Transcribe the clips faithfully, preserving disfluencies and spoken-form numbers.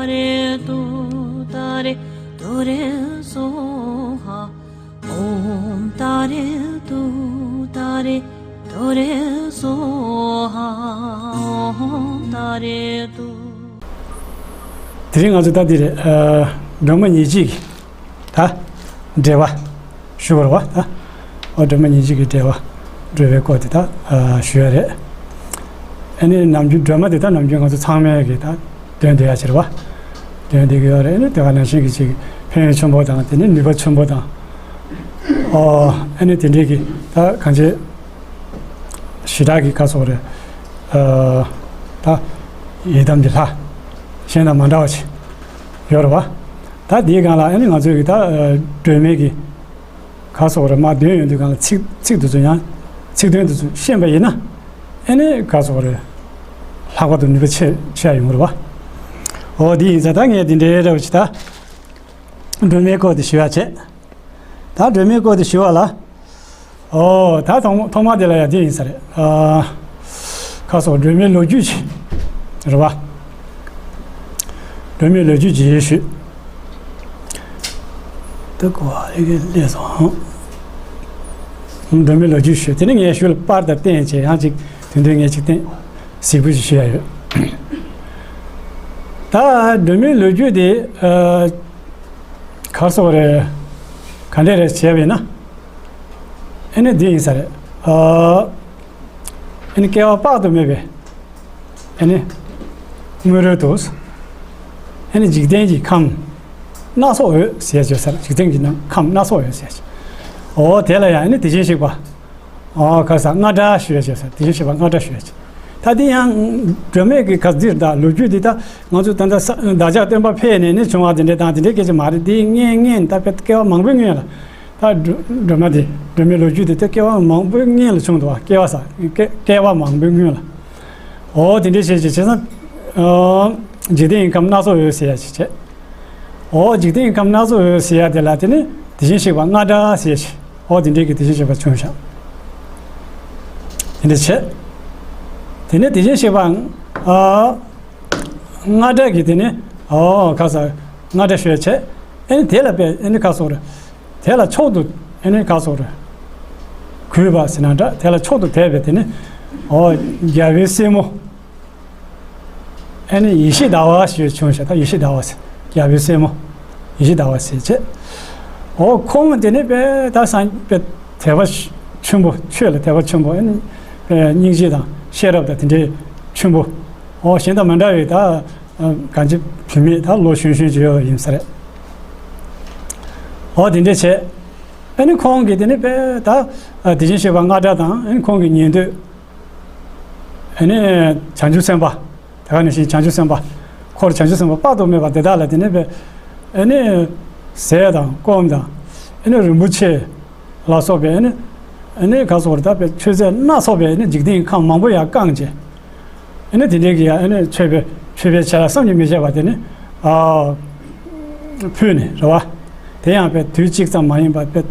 ཏུཏྟཱ་རེ་ཏུཏྟཱ་རེ་ཏུ་རེ་སྭཱ་ཧཱ། ཨོཾ་ཏཱ་རེ་ཏུཏྟཱ་རེ་ཏུ་རེ་སྭཱ་ཧཱ། ཨོཾ་ཏཱ་རེ་ཏུ། དེ་རིང་ང་ཚོ་ད་འདི་རེད། ཨ། སྒྲོལ་མ་ཉེར་གཅིག་གི་ད་འགྲེལ་པ་ཞུ་བར་བ་ད། ཨོ། སྒྲོལ་མ་ཉེར་གཅིག་གི་འགྲེལ་པ། སྒྲོལ་བའི་སྐོར་དེ་ད་ཞུ་ཡ་རེད། ཨ་ནི་ནམ་རྒྱུན་སྒྲོལ་མ་དེ་ད་ནམ་རྒྱུན་ང་ཚོ་ཚང་མས་གི་ད་འདོན་བསྡད་ཡ་ཅིག་རེད་བ། འདོན་བསྡད་ཀྱི་ཡོད་རེད། ཨ་ནི་དེ་ག་ནང་བཞིན་གི་ཅིག་ཕན་ཡོན་ཆེན་པོ་དང་དེ་ནི་ནུས་པ་ཆེན་པོ་དང་། ཨོ། ཨ་ནི་དེ་འདྲའི་གི་ད་གང་ཅི་ཞེ་དྲག་གི་ག་སོགས་རེད། ཨ། ད་ཡི་དམ་གྱི་ལྷ་གཞན་དང་མ་འདྲ་བ་ཅིག་ཡོད་རེད་བ། ད་དེའི་སྒང་ལ་ཨ་ནི་ང་ཚོས་གི་ད་སྒྲོལ་མའི་གི་ག་སོགས་རེད་མ་འདོན་ཡོང་དུས་སྒང་ལ་ཚིག་ཚིག་དེ་ཚོ་ཡང་ཚིག་དོན་དེ་ཚོ་ཤེས་པ་ཡིན་ན་ཨ་ནི་ག་སོགས་རེད་ལྷག་པར་དུ་ནུས་པ་ཆེ་ཆེ་ཡ་ཡོང་གི་རེད་བ། འོ་དེ་ཡིན་ཙང་ད་ངས་དེ་འདྲའི་རེ་བ་ཅིག་ད་སྒྲོལ་མའི་སྐོར་དེ་ཞུ་ཡ་བྱས། ད་སྒྲོལ་མའི་སྐོར་དེ་ཞུ་བ་ལ། ཨོ། ད་ཐོག་མ་ཐོག་མ་དེ་ལ་ཡ་དེ་ཡིན་ས་རེད། ཨ། ཁ་སོགས་སྒྲོལ་མའི་ལོ་རྒྱུས་ཅིག་རེད་བ། སྒྲོལ་མའི་ལོ་རྒྱུས་ཅིག་ཞུ། ད་གོ་བ་ཨེ་གེ་ལས་སོང་། སྒྲོལ་མའི་ལོ་རྒྱུས་ཞུ། དེ་ནི་ངས་ཞུ་ལ་པར་དང་བསྟན་བྱས་ཡང་ཅིག་དོན་དོན་ངས་ཅིག་བསྟན། གཟིགས་པོ་ཞིག་ཞུ་ཡ་ཡོད། ད་སྒྲོལ་མའི་ལོ་རྒྱུས་དེ། ཨ། ག་སོགས་རེད། ག་འདྲས་རེད་བྱས་པས་ན། ཨ་ནི་འདི་ཡིན་ས་རེད། ཨ། ཨ་ནི་བསྐལ་པ་དཔག་ཏུ་མེད་པའི་ཨ་ནི་སྔོན་རོལ་དུ་ཨ་ནི་འཇིག་རྟེན་གྱི་ཁམས་སྣ་ཚོགས་ཡོད་ཟེར་བརྗོད་ས་རེད། འཇིག་རྟེན་གྱི་ནང་ཁམས་སྣ་ཚོགས་ཡོད་ཟེར་བརྗོད། འོ་དེ་ལ་ཡང་ཨ་ནི་དེ་བཞིན་གཤེགས་པ། ཨོ། ག་ས་རྔ་སྒྲ་ཞུ་ཡ་བྱས་ས་དེ་བཞིན་གཤེགས་པ་རྔ་སྒྲ་ཞུ་ཡ་བྱས། ད་དེ་ཡང་སྒྲོལ་མའི་གི་ག་འདིར་ད་ལོ་རྒྱུས་འདི་ད་ང་ཚོ་ད་ལྟ་ས་བདག་ཅག་སྟོན་པ་ཕེབས་ནས་ནི་བྱུང་བ་དེ་འདྲས་དང་དེ་འདྲས་སྐད་ཆ་མ་རེད། དེ་སྔན་སྔན་ད་དཔེ་བསྐལ་པ་མང་པོའི་སྔོན་ལ་ད་སྒྲོལ་སྒྲོལ་མ་དེ་སྒྲོལ་མའི་ལོ་རྒྱུས་དེ་ད་བསྐལ་པ་མང་པོའི་སྔོན་ལ་བྱུང་འདུག་བ། བསྐལ་པ་ས་བསྐལ་བསྐལ་པ་མང་པོའི་སྔོན་ལ། ཨོ་དེ་འདྲས་བྱས་བྱས་བྱས་ཙང་། ཨོ། འཇིག་རྟེན་གྱི་ཁམས་སྣ་ཚོགས་ཡོད་ཟེར་ཡ་ཅིག་བྱས། ཨོ་འཇིག་རྟེན་གྱི་ཁམས་སྣ་ཚོགས་ཡོད་ཟེར་ཡ་དེ་ལ་དེ་ནི་དེ་བཞིན་གཤེགས་པ་རྔ་སྒྲ་ཟེར་ཞིག་ཨོ་དེ་འདྲའི་གི་དེ་བཞིན་གཤེགས་པ་བྱུང་ཤག་དེ་འདྲ་བྱས། དེ་ནས་དེ་བཞིན་གཤེགས་པ། ཨ། རྔ་སྒྲ་གི་དེ་ནས། ཨོ་ག་ས་རྔ་སྒྲ་ཞུ་ཡ་བྱས། ཨེ་ནི་དེ་ལ་དཔེ་ཨེ་ནི་ག་སོགས་རེད། དེ་ལ་མཆོག་ཏུ་ཨེ་ནི་ག་སོགས་རེད། གུས་པ་ཟེར་ན་འདྲ། དེ་ལ་མཆོག་ཏུ་དད་པའི་དེ་ནི། ཨོ་རྒྱལ་པོའི་སྲས་མོ། ཨ་ནི་ཡེ་ཤེས་ཟླ་བ་ཞེས་བྱུང་ཞེས། ད་ཡེ་ཤེས་ཟླ་བ་ཟེར། རྒྱལ་པོའི་སྲས་མོ་ཡེ་ཤེས་ཟླ་བ་ཟེར་བྱས། འོ་ཁོང་དེ་ནི་དཔེ་ད་སངས་དཔེ་དད་པ་ཆེན་པོ། ཆོས་ལ་དད་པ་ཆེན་པོ། ཨ་ནི་དཔེ་སྙིང་རྗེ་དང་ཤེས་རབ་དང་དེ་འདྲའི་ཆེན་པོ། འོ་གཞན་དང་མ་འདྲ་བའི་ད་གང་ཅི་བུད་མེད་ད་ལོ་གཞོན་གཞོན་ཅིག་ཡོད་པ་ཡིན་ས་རེད། འོ་དེ་འདྲ་བྱས། ཨ་ནི་ཁོང་གིས་དེ་ནི་དཔེ་ད་དེ་བཞིན་གཤེགས་པ་རྔ་སྒྲ་དང་། ཨ་ནི་ཁོང་གི་ཉན་ཐོས། ཨ་ནི་བྱང་ཆུབ་སེམས་དཔའ། དེ་ག་ནང་བཞིན་བྱང་ཆུབ་སེམས་དཔའ། འཁོར་བྱང་ཆུབ་སེམས་དཔའ་དཔག་ཏུ་མེད་པ་དེ་དག་ལ་དེ་ནས་དཔེ། ཨ་ནི་ཟས་དང་སྐོམ་དང་། ཨ་ནི་རིན་པོ་ཆེ་ལ་སོགས་པའི་ཨ་ནི། ཨ་ནི་ག་སོགས་རེད། ད་དཔེ་མཆོད་རྫས་སྣ་ཚོགས་པའི་ཨ་ནི་འཇིག་རྟེན་གྱི་ཁམས་མང་པོ་ཡར་བཀང་བྱས། ཨ་ནི་དེ་འདྲའི་གི་ཡ་ཨ་ནི་མཆོད་པའི་མཆོད་པའི་བྱ་ལ་བསམ་གྱིས་མི་ཁྱབ་པ་དེ་ནི། ཨ། ཕུལ་ནས་རེད་བ། དེ་ཡང་དཔེ་དུས་གཅིག་ཙམ་མ་ཡིན་པར་དཔེ།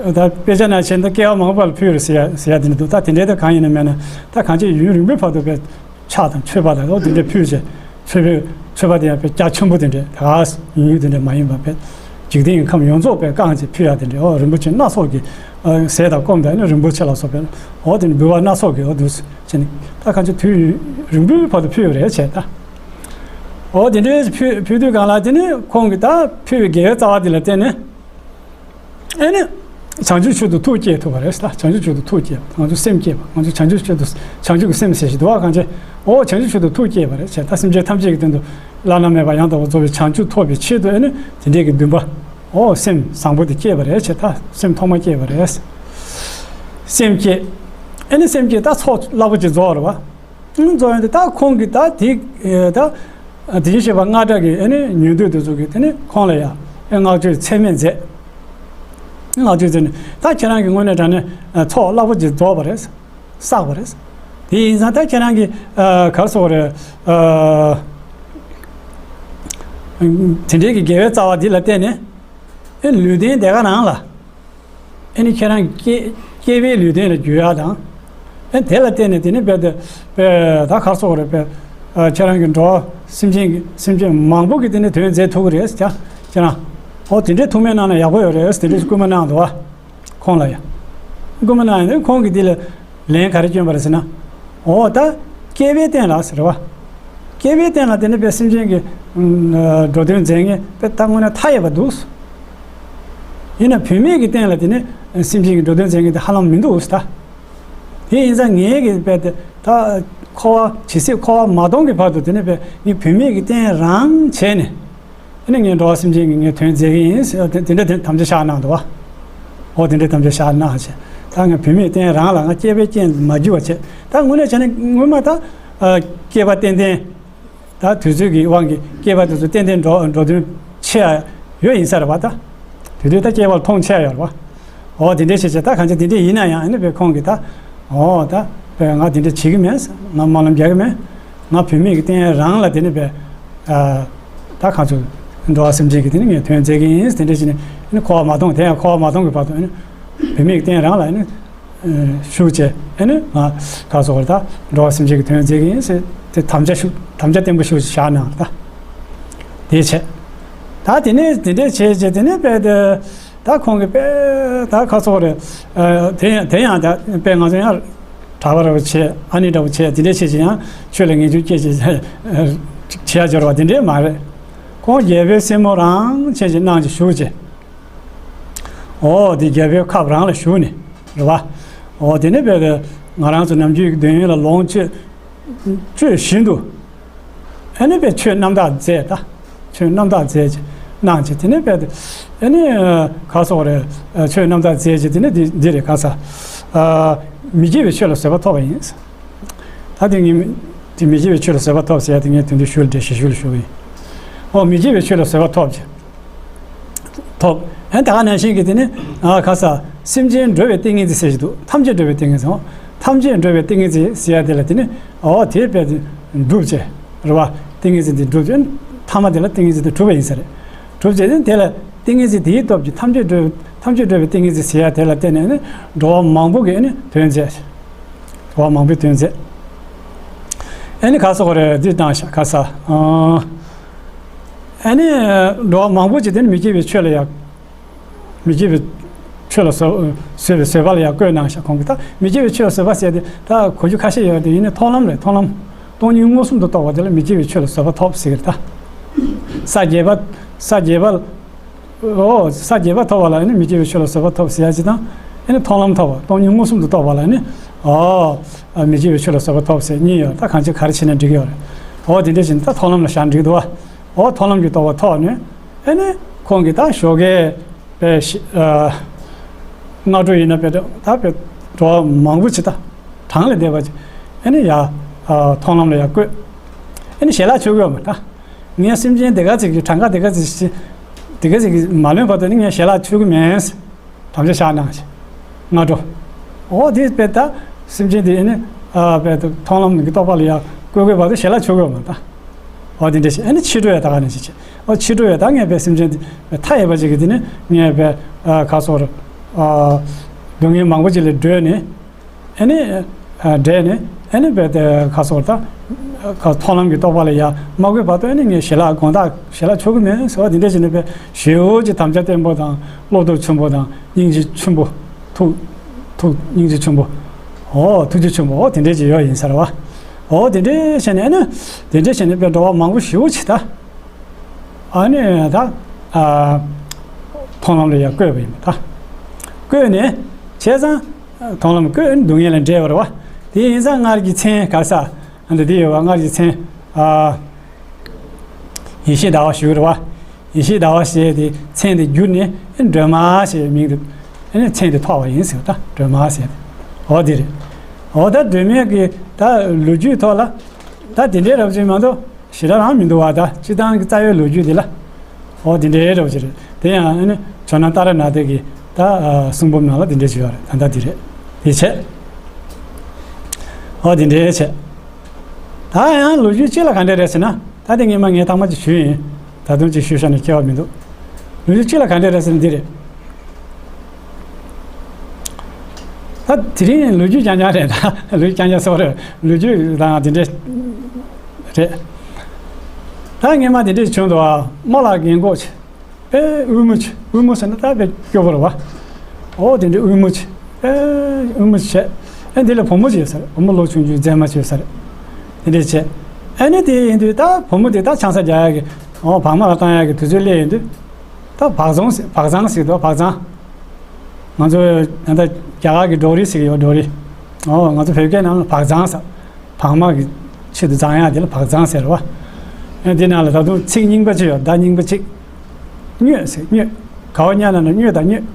ད་དཔེ་ཆ་ནང་བྱས་ན་བསྐལ་པ་མང་པོ་ལ་ཕུལ་རེད་ཟེར་ཡ་ཟེར་ཡ་དེ་འདྲ་འདུག་ད་དེ་འདྲའི་ད་གང་ཡིན་ན་མེད་ན་ད་གང་ཅི་ཡུན་རིང་པོའི་བར་དུ་དཔེ་ཕྱག་དང་མཆོད་པ་དང་འོ་དེ་འདྲ་ཕུལ་བྱས། མཆོད་པའི་མཆོད་པ་དེ་ཡང་དཔེ་རྒྱ་ཆེན་པོ་དེ་འདྲ་ད་ག་ཡུན་ཡུན་དེ་འདྲ་མ་ཡིན་པར་དཔེ་འཇིག་རྟེན་གྱི་ཁམས་ཡོངས་རྫོགས་དཔེ་བཀང་བྱས་ཕུལ་ཡ་དེ་འདྲ། འོ་རིན་པོ་ཆེ་སྣ་ཚོགས་ཀྱི་ཟས་དང་སྐོམ་དང་ཨ་ནི་རིན་པོ་ཆེ་ལ་སོགས་པའི་འོ་དེ་འདྲ་འབུལ་བ་སྣ་ཚོགས་ཀྱི་འོ་འདུག་བྱས་ནས་ད་གང་ཅི་དུས་རིང་པོའི་བར་དུ་ཕུལ་ཡོད་རེད་བྱས་ད། འོ་དེ་འདྲའི་ཕུལ་ཕུལ་དུས་སྒང་ལ་དེ་ནི་ཁོང་གིས་ད་ཕུལ་བའི་དགེ་བའི་རྩ་བ་དེ་ལ་བརྟེན་ནས་ཨེ་ནི་བྱང་ཆུབ་མཆོག་ཏུ་ཐུགས་བསྐྱེད་ཐུབ་པ་རེད། ད་བྱང་ཆུབ་མཆོག་ཏུ་ཐུགས་བསྐྱེད་པ། ང་ཚོ་སེམས་བསྐྱེད་པ། ང་ཚོ་བྱང་ཆུབ་མཆོག་ཏུ་བྱང་ཆུབ་ཀྱི་སེམས་ཟེར་ཞིག་འདུག་བ། གང་བྱས། འོ་བྱང་ཆུབ་མཆོག་ཏུ་ཐུགས་བསྐྱེད་པ་རེད་བྱས། ད་སེམས་ཅན་ཐམས་ཅད་ཀྱི་དོན་དུ་བླ་ན་མེད་པ་ཡང་དག་པར་རྫོགས་པའི་བྱང་ཆུབ་ཐོབ་པའི་ཆེད་དུ་ཨེ་ནི་དེ་འདྲའི་གི་འདུན་པ། འོ་སེམས་བཟང་པོ་དེ་བསྐྱེད་པ་རེད་བྱས། ད་སེམས་ཐོག་མ་བསྐྱེད་པ་རེད། སེམས་བསྐྱེད། ཨེ་ནི་སེམས་བསྐྱེད་ད་ཚོགས་རླབས་པོ་ཆེ་རྫོགས་རེད་བ། རྫོགས་ཡོང་དུས་ད་ཁོང་གིས་ད་དེ་ད་དེ་བཞིན་གཤེགས་པ་རྔ་སྒྲ་གི་ཨེ་ནི་ཉན་ཐོས་དེ་ཚོ་གིས་དེ་ནི་ཁོང་ལ་ཡང་ཨེ་བསྔགས་བརྗོད་ཚད་མེད་མཛད། བསྔགས་བརྗོད་མཛད་ནས་ད་ཁྱེད་རང་གི་དངོས་གནས་དྲང་གནས་ཚོགས་རླབས་པོ་ཆེ་རྫོགས་པ་རེད། བསགས་པ་རེད། དེ་ཡིན་ཙང་ད་ཁྱེད་རང་གི་ག་རེ་ཟེར་དགོས་རེད། དེ་འདྲའི་གི་དགེ་བའི་རྩ་བ་འདི་ལ་བརྟེན་ནས་ཨེ་ལུས་རྟེན་དེ་ག་རང་ལ། ཨེ་ནི་ཁྱེད་རང་སྐྱེ་སྐྱེ་བའི་ལུས་རྟེན་ལ་འགྱུར་ཡག་དང་། ཨེ་དེ་ལ་བརྟེན་ནས་དེ་ནི་དཔེ་དེ་དཔེ་ད་ག་རེ་ཟེར་དགོས་རེད། དཔེ་ ཁྱེད་རང་གི་འགྲོ་བ་སེམས་ཅན་གྱི་སེམས་ཅན་མང་པོ་གི་དེ་ནས་དོན་མཛད་ཐུབ་ཀྱི་རེད་ཟེར། ཁྱེད་རང་ཨོ་དེ་འདྲའི་ཐུགས་སྨོན་གནང་ན་ཡག་པོ་ཡོད་རེད་ཟེར། དེ་འདྲའི་སྐུལ་མ་གནང་འདུག་བ། ཁོང་ལ་ཡ། སྐུལ་མ་གནང་ཡིན་ན་ཁོང་གིས་འདི་ལ་ལན་ག་རེ་བསྐྱོན་པ་རེད་ཟེར་ན། འོ་ད་སྐྱེས་པའི་རྟེན་ལ་ཟེར་བ། སྐྱེས་པའི་རྟེན་ལ་དེ་ནི་དཔེ་སེམས་ཅན་གྱི་འགྲོ་དོན་མཛད་མཁན་དཔེ་ད་དངོས་གནས་མཐའ་ཡས་པ་འདུག། ཡིན་ན་བུད་མེད་ཀྱི་རྟེན་ལ་དེ་ནི་སེམས་ཅན་གྱི་འགྲོ་དོན་མཛད་མཁན་དེ་ཧ་ལམ་མི་འདུག་ཟེར་ད། དེ་ཡིན་ཙང་ངས་གི་དཔེ་དེ་ད་འཁོར་བ་ཇི་སྲིད་འཁོར་བ་མ་སྟོངས་ཀྱི་བར་དུ་དེ་ནི་དཔེ་ངས་བུད་མེད་ཀྱི་རྟེན་རང་བྱས་ནས། ཨ་ནི་ངས་འགྲོ་བ་སེམས་ཅན་གྱི་ངས་དོན་མཛད་ཀྱི་ཡིན་ཟེར་དེ་དེ་འདྲ་དེ་དམ་བཅའ་བཞག་གནང་འདུག་བ། འོ་དེ་འདྲ་དམ་བཅའ་བཞག་གནང་བྱས། ད་ངས་བུད་མེད་རྟེན་རང་ལ་ང་སྐྱེས་པའི་རྐྱེན་མ་གྱུར་བ་བྱས། ད་དངོས་གནས་བྱས་ན་སྔོན་མ་ད་སྐྱེས་པ་ཏན་ཏན། ད་དུས་ཚོད་ཀྱི་དབང་གིས་སྐྱེས་པ་དེ་ཚོ་ཏན་ཏན་འགྲོ་འགྲོ་དོན་ཆེ་ཡ་ཡོད་ཡིན་ས་རེད་བ་ད། དེ་དུས་ད་སྐྱེས་པ་ལ་མཐོང་ཆེ་ཡ་ཡོད་རེད་བ། འོ་དེ་འདྲས་བྱས་བྱས་ད་གང་ཅི་དེ་འདྲས་ཡིན་ན་ཡང་ཨ་ནི་བས་ཁོང་གིས་ད། འོ་ད་བས་ང་དེ་འདྲས་བྱེད་ཀྱི་མེད། ང་སྨོན་ལམ་རྒྱག་གི་མེད། ང་བུད་མེད་ཀྱི་རྟེན་རང་ལ་དེ་ནི་བས། ད་གང་ཚོད་འགྲོ་བ་སེམས་ཅན་གྱི་དེ་ནི་ངས་དོན་མཛད་ཀྱི་ཡིན་དེ་འདྲས་བྱས་ནས་ཨ་ནི་འཁོར་བ་མ་སྟོངས་དེ་ཡང་འཁོར་བ་མ་སྟོངས་ཀྱི་བར་དུ་ཨ་ནི་བུད་མེད་ཀྱི་རྟེན་རང་ལ་ཨ་ནི་ཞུགས་བྱས་ཨ་ནི་ང་ག་སོགས་ད་འགྲོ་བ་སེམས་ཅན་གྱི་དོན་མཛད་ཀྱི་ཡིན་ཟེར་དེ་དམ་བཅའ་ཞུ་དམ་བཅའ་བརྟན་པོ་ཞུ་བཞག་གནང་ད། དེ་བྱས། ད་དེ་ནས་དེ་འདྲས་བྱས་བྱས་དེ་ནས་དཔེ་དེ། ད་ཁོང་གིས་དཔེ་ད་ཁ་སོགས་རེད། དེ་ཡང་དེ་ཡང་ད་དཔེ་ང་ཚོ་ཡང་གྲྭ་པ་འདྲ་བོ་བྱས་ཨ་ནི་འདྲ་བོ་བྱས་དེ་འདྲས་བྱས་བྱས་ཡང་ཆོས་ལ་ངེས་འབྱུང་སྐྱེ་བྱས་བྱས་ཡ་སྦྱོར་བ་དེ་འདྲས་མ་རེད། ཁོང་རྒྱལ་པོའི་སྲས་མོ་རང་བྱས་བྱས་གནང་བྱས་ཞུགས་བྱས། འོ་དེ་རྒྱལ་པོའི་ཁབ་རང་ལ་ཞུགས་ནས་རེད་བ། འོ་དེ་ནས་དཔེ་དེ་ང་རང་ཚོ་ནམ་རྒྱུན་གྱི་དོན་ཡོད་ལ་ལོངས་སྤྱོད་སྤྱོད་བཞིན་དུ། ཨ་ནི་དཔེ་ཆོས་རྣམ་དག་མཛད་ད། ཆོས་རྣམ་དག་མཛད་ཅིག་གནང་ཅིག་དེ་ནས་དཔེ་དེ། ཨ་ནི་ག་སོགས་རེད། ཆོས་རྣམ་དག་མཛད་ཅིག་དེ་ནས་འདི་འདི་རེད་ག་ས། མི་སྐྱེ་བའི་ཆོས་ལ་བཟོད་པ་ཐོབ་པ་ཡིན། ད་དེ་ངས་དེ་མི་སྐྱེ་བའི་ཆོས་ལ་བཟོད་པ་ཐོབ་ཟེར་ཡ་དེ་ངས་དེ་འདྲའི་ཞུ་ལ་འདྲེ་ཞེས་ཞུ་ལ་ཞུ་གི་ཡིན། ཨོ་མི་སྐྱེ་བའི་ཆོས་ལ་བཟོད་པ་ཐོབ་ཅིག་ཐོབ། ཨན་ད་ག་ནང་བཞིན་གྱི་དེ་ནི་ཨ་ག་ས་སེམས་ཅན་སྒྲོལ་བའི་ཏིང་ངེ་འཛིན་ཟེར་གྱི་འདུག་ཐམས་ཅད་སྒྲོལ་བའི་ཏིང་ངེ་འཛིན། ཨོ་ཐམས་ཅད་སྒྲོལ་བའི་ཏིང་ངེ་འཛིན་ཟེར་ཡ་དེ་ལ་དེ་ནི་ཨོ་དེ་དཔེ་དེ་འགྲུབ་ཅེས་རེད་བ། ཏིང་ངེ་འཛིན་དེ་འགྲུབ་ཅེས་ཐ་མ་དེ་ལ་ཏིང་ངེ་འཛིན་དེ་གྲུབ་པ་ཡིན་ས་རེད། གྲུབ་ཅེས་ནི་དེ་ལ་ཏིང་ངེ་འཛིན་དེའི་སྟོབས་ཀྱིས་ཐམས་ཅད་སྒྲོལ་ཐམས་ཅད་སྒྲོལ་བའི་ཏིང་ངེ་འཛིན་ཟེར་ཡ་དེ་ལ་བརྟེན་ནས་ནི་འགྲོ་བ་མང་པོ་གི་ནི་དོན་མཛད། འགྲོ་བ་མང་པོའི་དོན་མཛད། ཨེ་ནི་ག་སོགས་རེད་འདི་དང་ཤ་ག་ས། ཨ་ནི་འགྲོ་བ་མང་པོ་ཅིག་དེ་ནི་མི་སྐྱེ་བའི་ཆོས་ལ་ཡང་། མི་སྐྱེ་བའི་ཆོས་ལ་བཟོད་བཟོད་པའི་བཟོད་པ་ལ་ཡང་བཀོད་གནང་ཤག་ཁོང་གིས་ད་མི་སྐྱེ་བའི་ཆོས་ལ་བཟོད་པ་ཟེར་ཏེ་ད་གོ་རྒྱུ་ཁ་ཤས་ཡོད་དེ་ཡིན་ནའི་མཐོང་ལམ་རེད་མཐོང་ལམ། སྟོང་ཉིད་མངོན་སུམ་དུ་རྟོགས་པ་དེ་ལ་མི་སྐྱེ་བའི་ཆོས་ལ་བཟོད་པ་ཐོབ་ཟེར་གི་རེད་ད། ས་བརྒྱད་པ། ས་བརྒྱད་པ། ཨོ། ས་བརྒྱད་པ་ཐོབ་པ་ལ་ནི་མི་སྐྱེ་བའི་ཆོས་ལ་བཟོད་པ་ཐོབ་ཟེར་ཡ་ཅིག་དང་། ཨེ་ནི་མཐོང་ལམ་ཐོབ་པ་སྟོང་ཉིད་མངོན་སུམ་དུ་རྟོགས་པ་ལ་ནི། ཨོ། མི་སྐྱེ་བའི་ཆོས་ལ་བཟོད་པ་ཐོབ་ཟེར་གཉིས་ཡོད་ད་གང་ཅི་ག་རེ་བྱས་ན་འགྲིག་གི་ཡོད་རེད། ཨོ་དེ་འདྲ་བྱས་ནས་ད་མཐོང་ལམ་ལ་བཞག་འགྲིག་འདུག་བ། ཨོ་མཐོང་ལམ་གྱི་རྟོགས་པ་ཐོབ་ནས། ཨེ་ནི་ཁོང་གིས་ད་ཞོགས་ཀས་པའི་ཤི་ཨ། སྔ་དྲོ་ཡིན་ན་པའི་ད་པའི་འགྲོ་བ་མང་པོ་ཅིག་ད་གྲངས་ལས་འདས་པ་ཅིག་ཨེ་ནི་ཡ་མཐོང་ལམ་ལ་ཡ་བཀོད། ཨེ་ནི་ཞལ་ལག་མཆོད་ཀྱི་ཡོད་མ་ད། ངས་སེམས་ཅན་དེ་ག་ཅིག་གི་གྲངས་ཀ་དེ་ག་ཅིག་ཅིག་དེ་ག་ཅིག་གི་མ་ལོན་བར་དུ་ནི་ངས་ཞལ་ལག་མཆོད་ཀྱི་མིན། དམ་བཅའ་བཞག་གནང་ཞིག་སྔ་དྲོ། འོ་དེ་དཔེ་ད་སེམས་ཅན་དེ་ནི་ཨ་དཔེ་ད་མཐོང་ལམ་གྱི་རྟོགས་པ་ལ་ཡང་བཀོད་དགོས་བར་དུ་ཞལ་ལག་མཆོད་དགོས་མ་ད། འོ་དེ་འདྲ་ཞིག་ཨ་ནི་ཕྱི་དྲོ་ཡ་ད་ག་ནས་ཞིག་བྱེད། འོ་ཕྱི་དྲོ་ཡ་ད་ངས་དཔེ་སེམས་ཅན་དེ་དཔེ་མཐའ་ཡས་པ་ཅིག་གི་དེ་ནི་ངས་དཔེ་ཨ་ག་སོགས་རུ་ཨ་སྡུག་བསྔལ་མང་པོ་ཅིག་ལས་སྒྲོལ་ནས། ཨ་ནི། བསྒྲལ་ནས་ཨ་ནི་བས་ཏེ་ཁ་སོར་ད། ཁ་མཐོང་ལམ་གྱི་རྟོགས་པ་ལ་ཡ་མ་བཀོད་བར་དུ་ཨ་ནི་ངས་ཞལ་ལག་དགོང་དག་ཞལ་ལག་མཆོད་ཀྱི་མེད་ཟེར་བ་དེ་འདྲ་བྱས་ནས་བས་ཞེ་པོ་ཅིག་དམ་བཅའ་བརྟན་པོ་དང་བློ་སྟོབས་ཆེན་པོ་དང་སྙིང་རྗེ་ཆེན་པོ། ཐུགས་ཐུགས་སྙིང་རྗེ་ཆེན་པོ། འོ་ཐུགས་རྗེ་ཆེན་པོ་འོ་དེ་འདྲ་ཅིག་ཡོད་ཡིན་ཟེར་བ། འོ་དེ་འདྲ་བྱས་ནས་ཨ་ནི་དེ་འདྲ་བྱས་ནས་བས་འགྲོ་བ་མང་པོ་ཞེ་པོ་ཅིག་ད། ཨ་ནི་ད། མཐོང་ལམ་ལ་ཡ་བཀོད་པ་ཡིན་པ་ད། བཀོད་ནས་བྱས་ཙང་། མཐོང་ལམ་བཀོད་ནི་སྡུག་བསྔལ་ལས་འདྲེན་པ་རེད་བ། དེ་ཡིན་ཙང་སྔར་གྱི་མཚན་ག་ས། འདི་དེ་ཡོད་བ་སྔར་གྱི་མཚན། ཨ། ཡེ་ཤེས་ཟླ་བ་ཞུ་རེད་བ། ཡེ་ཤེས་ཟླ་བ་ཞེས་དེ་མཚན་དེ་བསྒྱུར་ནས་སྒྲོལ་མ་ཞེས་མིང་དུ། མཚན་དེ་ཐོགས་པ་ཡིན་ཟེར་བ་ད་སྒྲོལ་མ་ཟེར། འོ་དེ་རེད། འོ་ད་སྒྲོལ་མའི་གི་ད་ལོ་རྒྱུས་ཐོག་ལ། ད་དེ་འདྲའི་རབ་ཅིག་མ་གཏོགས། ཞེ་དྲག་རང་མི་འདུག་བ་ད་སྤྱི་བཏང་གི་རྩ་བའི་ལོ་རྒྱུས་འདི་ལ། འོ་དེ་འདྲའི་རོ་ཅི་རེད་དེ་ཡང་ཨ་ནི་ཇོ་ནང་ཏཱ་ར་ནཱ་ཐ་གི་ད་གསུང་འབུམ་ནང་ལ་དེ་འདྲའི་ཅི་ཡོད་རེད་ད་ལྟ་འདི་རེད་དེ་བྱས། འོ་དེ་འདྲའི་བྱས། ད་ཡང་ལོ་རྒྱུས་གཅིག་ལ་ག་འདྲ་རེད་ཟེར་ན་ད་དེ་ངས་མ་ངས་ཐང་མ་ཅིག་ཞུས་ཡིན། ད་དུང་ཅིག་ཞུ་ཤ་ནས་སྐྱེ་བ་མི་འདུག་ལོ་རྒྱུས་གཅིག་ལ་ག་འདྲ་རེད་ཟེར་ན་འདི་རེད། ད་དེ་རིང་ལོ་རྒྱུས་རྐྱང་རྐྱང་རེད་ད་ལོ་རྒྱུས་རྐྱང་རྐྱང་སོགས་རེད་ལོ་རྒྱུས་དང་དེ་འདྲའི་ རེད། ད་སྔས་མ་དེ་འདྲས་བྱུང་འདུག་ཨ། རྨོ་ལགས་རྒན་གོག་ཆེ། ཨེ་དབུལ་མོ་ཆེ། དབུལ་མོ་ཟེར་ན་ད་དཔེ་སྐྱོ་པོ་རེད་བ། ཨོ་དེ་འདྲས་དབུལ་མོ་ཆེ། ཨེ་དབུལ་མོ་ཆེ། ཨེ་འདི་ལ་བུ་མོ་ཅིག་ཡོད་ས་རེད། བུ་མོ་ལོ་ཆུང་ཆུང་མཛེས་མ་ཅིག་ཡོད་ས་རེད། དེ་འདྲས་བྱས། ཨེ་ནི་དེ་ཡིན་དུས་ད་བུ་མོ་དེ་ད་ཆང་ས་རྒྱག་ཡག་གི་ཨོ་བག་མ་ལ་བཏང་ཡག་གི་དུས་ཚོད་སླེབས་ཡོང་དུས། ད་བག་ཚོང་ཟེར། བག་ཚང་ཟེར་འདུག་བག་ཚང་། ང་ཚོ་ད་ལྟ་རྒྱ་གར་གྱི་ཌོ་རི་ཟེར་གྱི་ཡོད། ཌོ་རི། ཨོ་ང་ཚོ་བོད་སྐད་ནང་ལ་བག་ཚང་ཟེར། བག་མ་གི་ཆེད་དུ་བག་ཡག་དེ་ལ་བག་ཚང་ཟེར་བ། ཨེ་འདི་ནང་ལ་ད་དུང་ཚིག་རྙིང་པ་ཅིག་ཡོད། བརྡ་རྙིང་པ་ཅིག་སྙོད་ཟེར། སྙོད། ག་བ་ཉ་ན་ན་སྙོད་དང་སྙོད།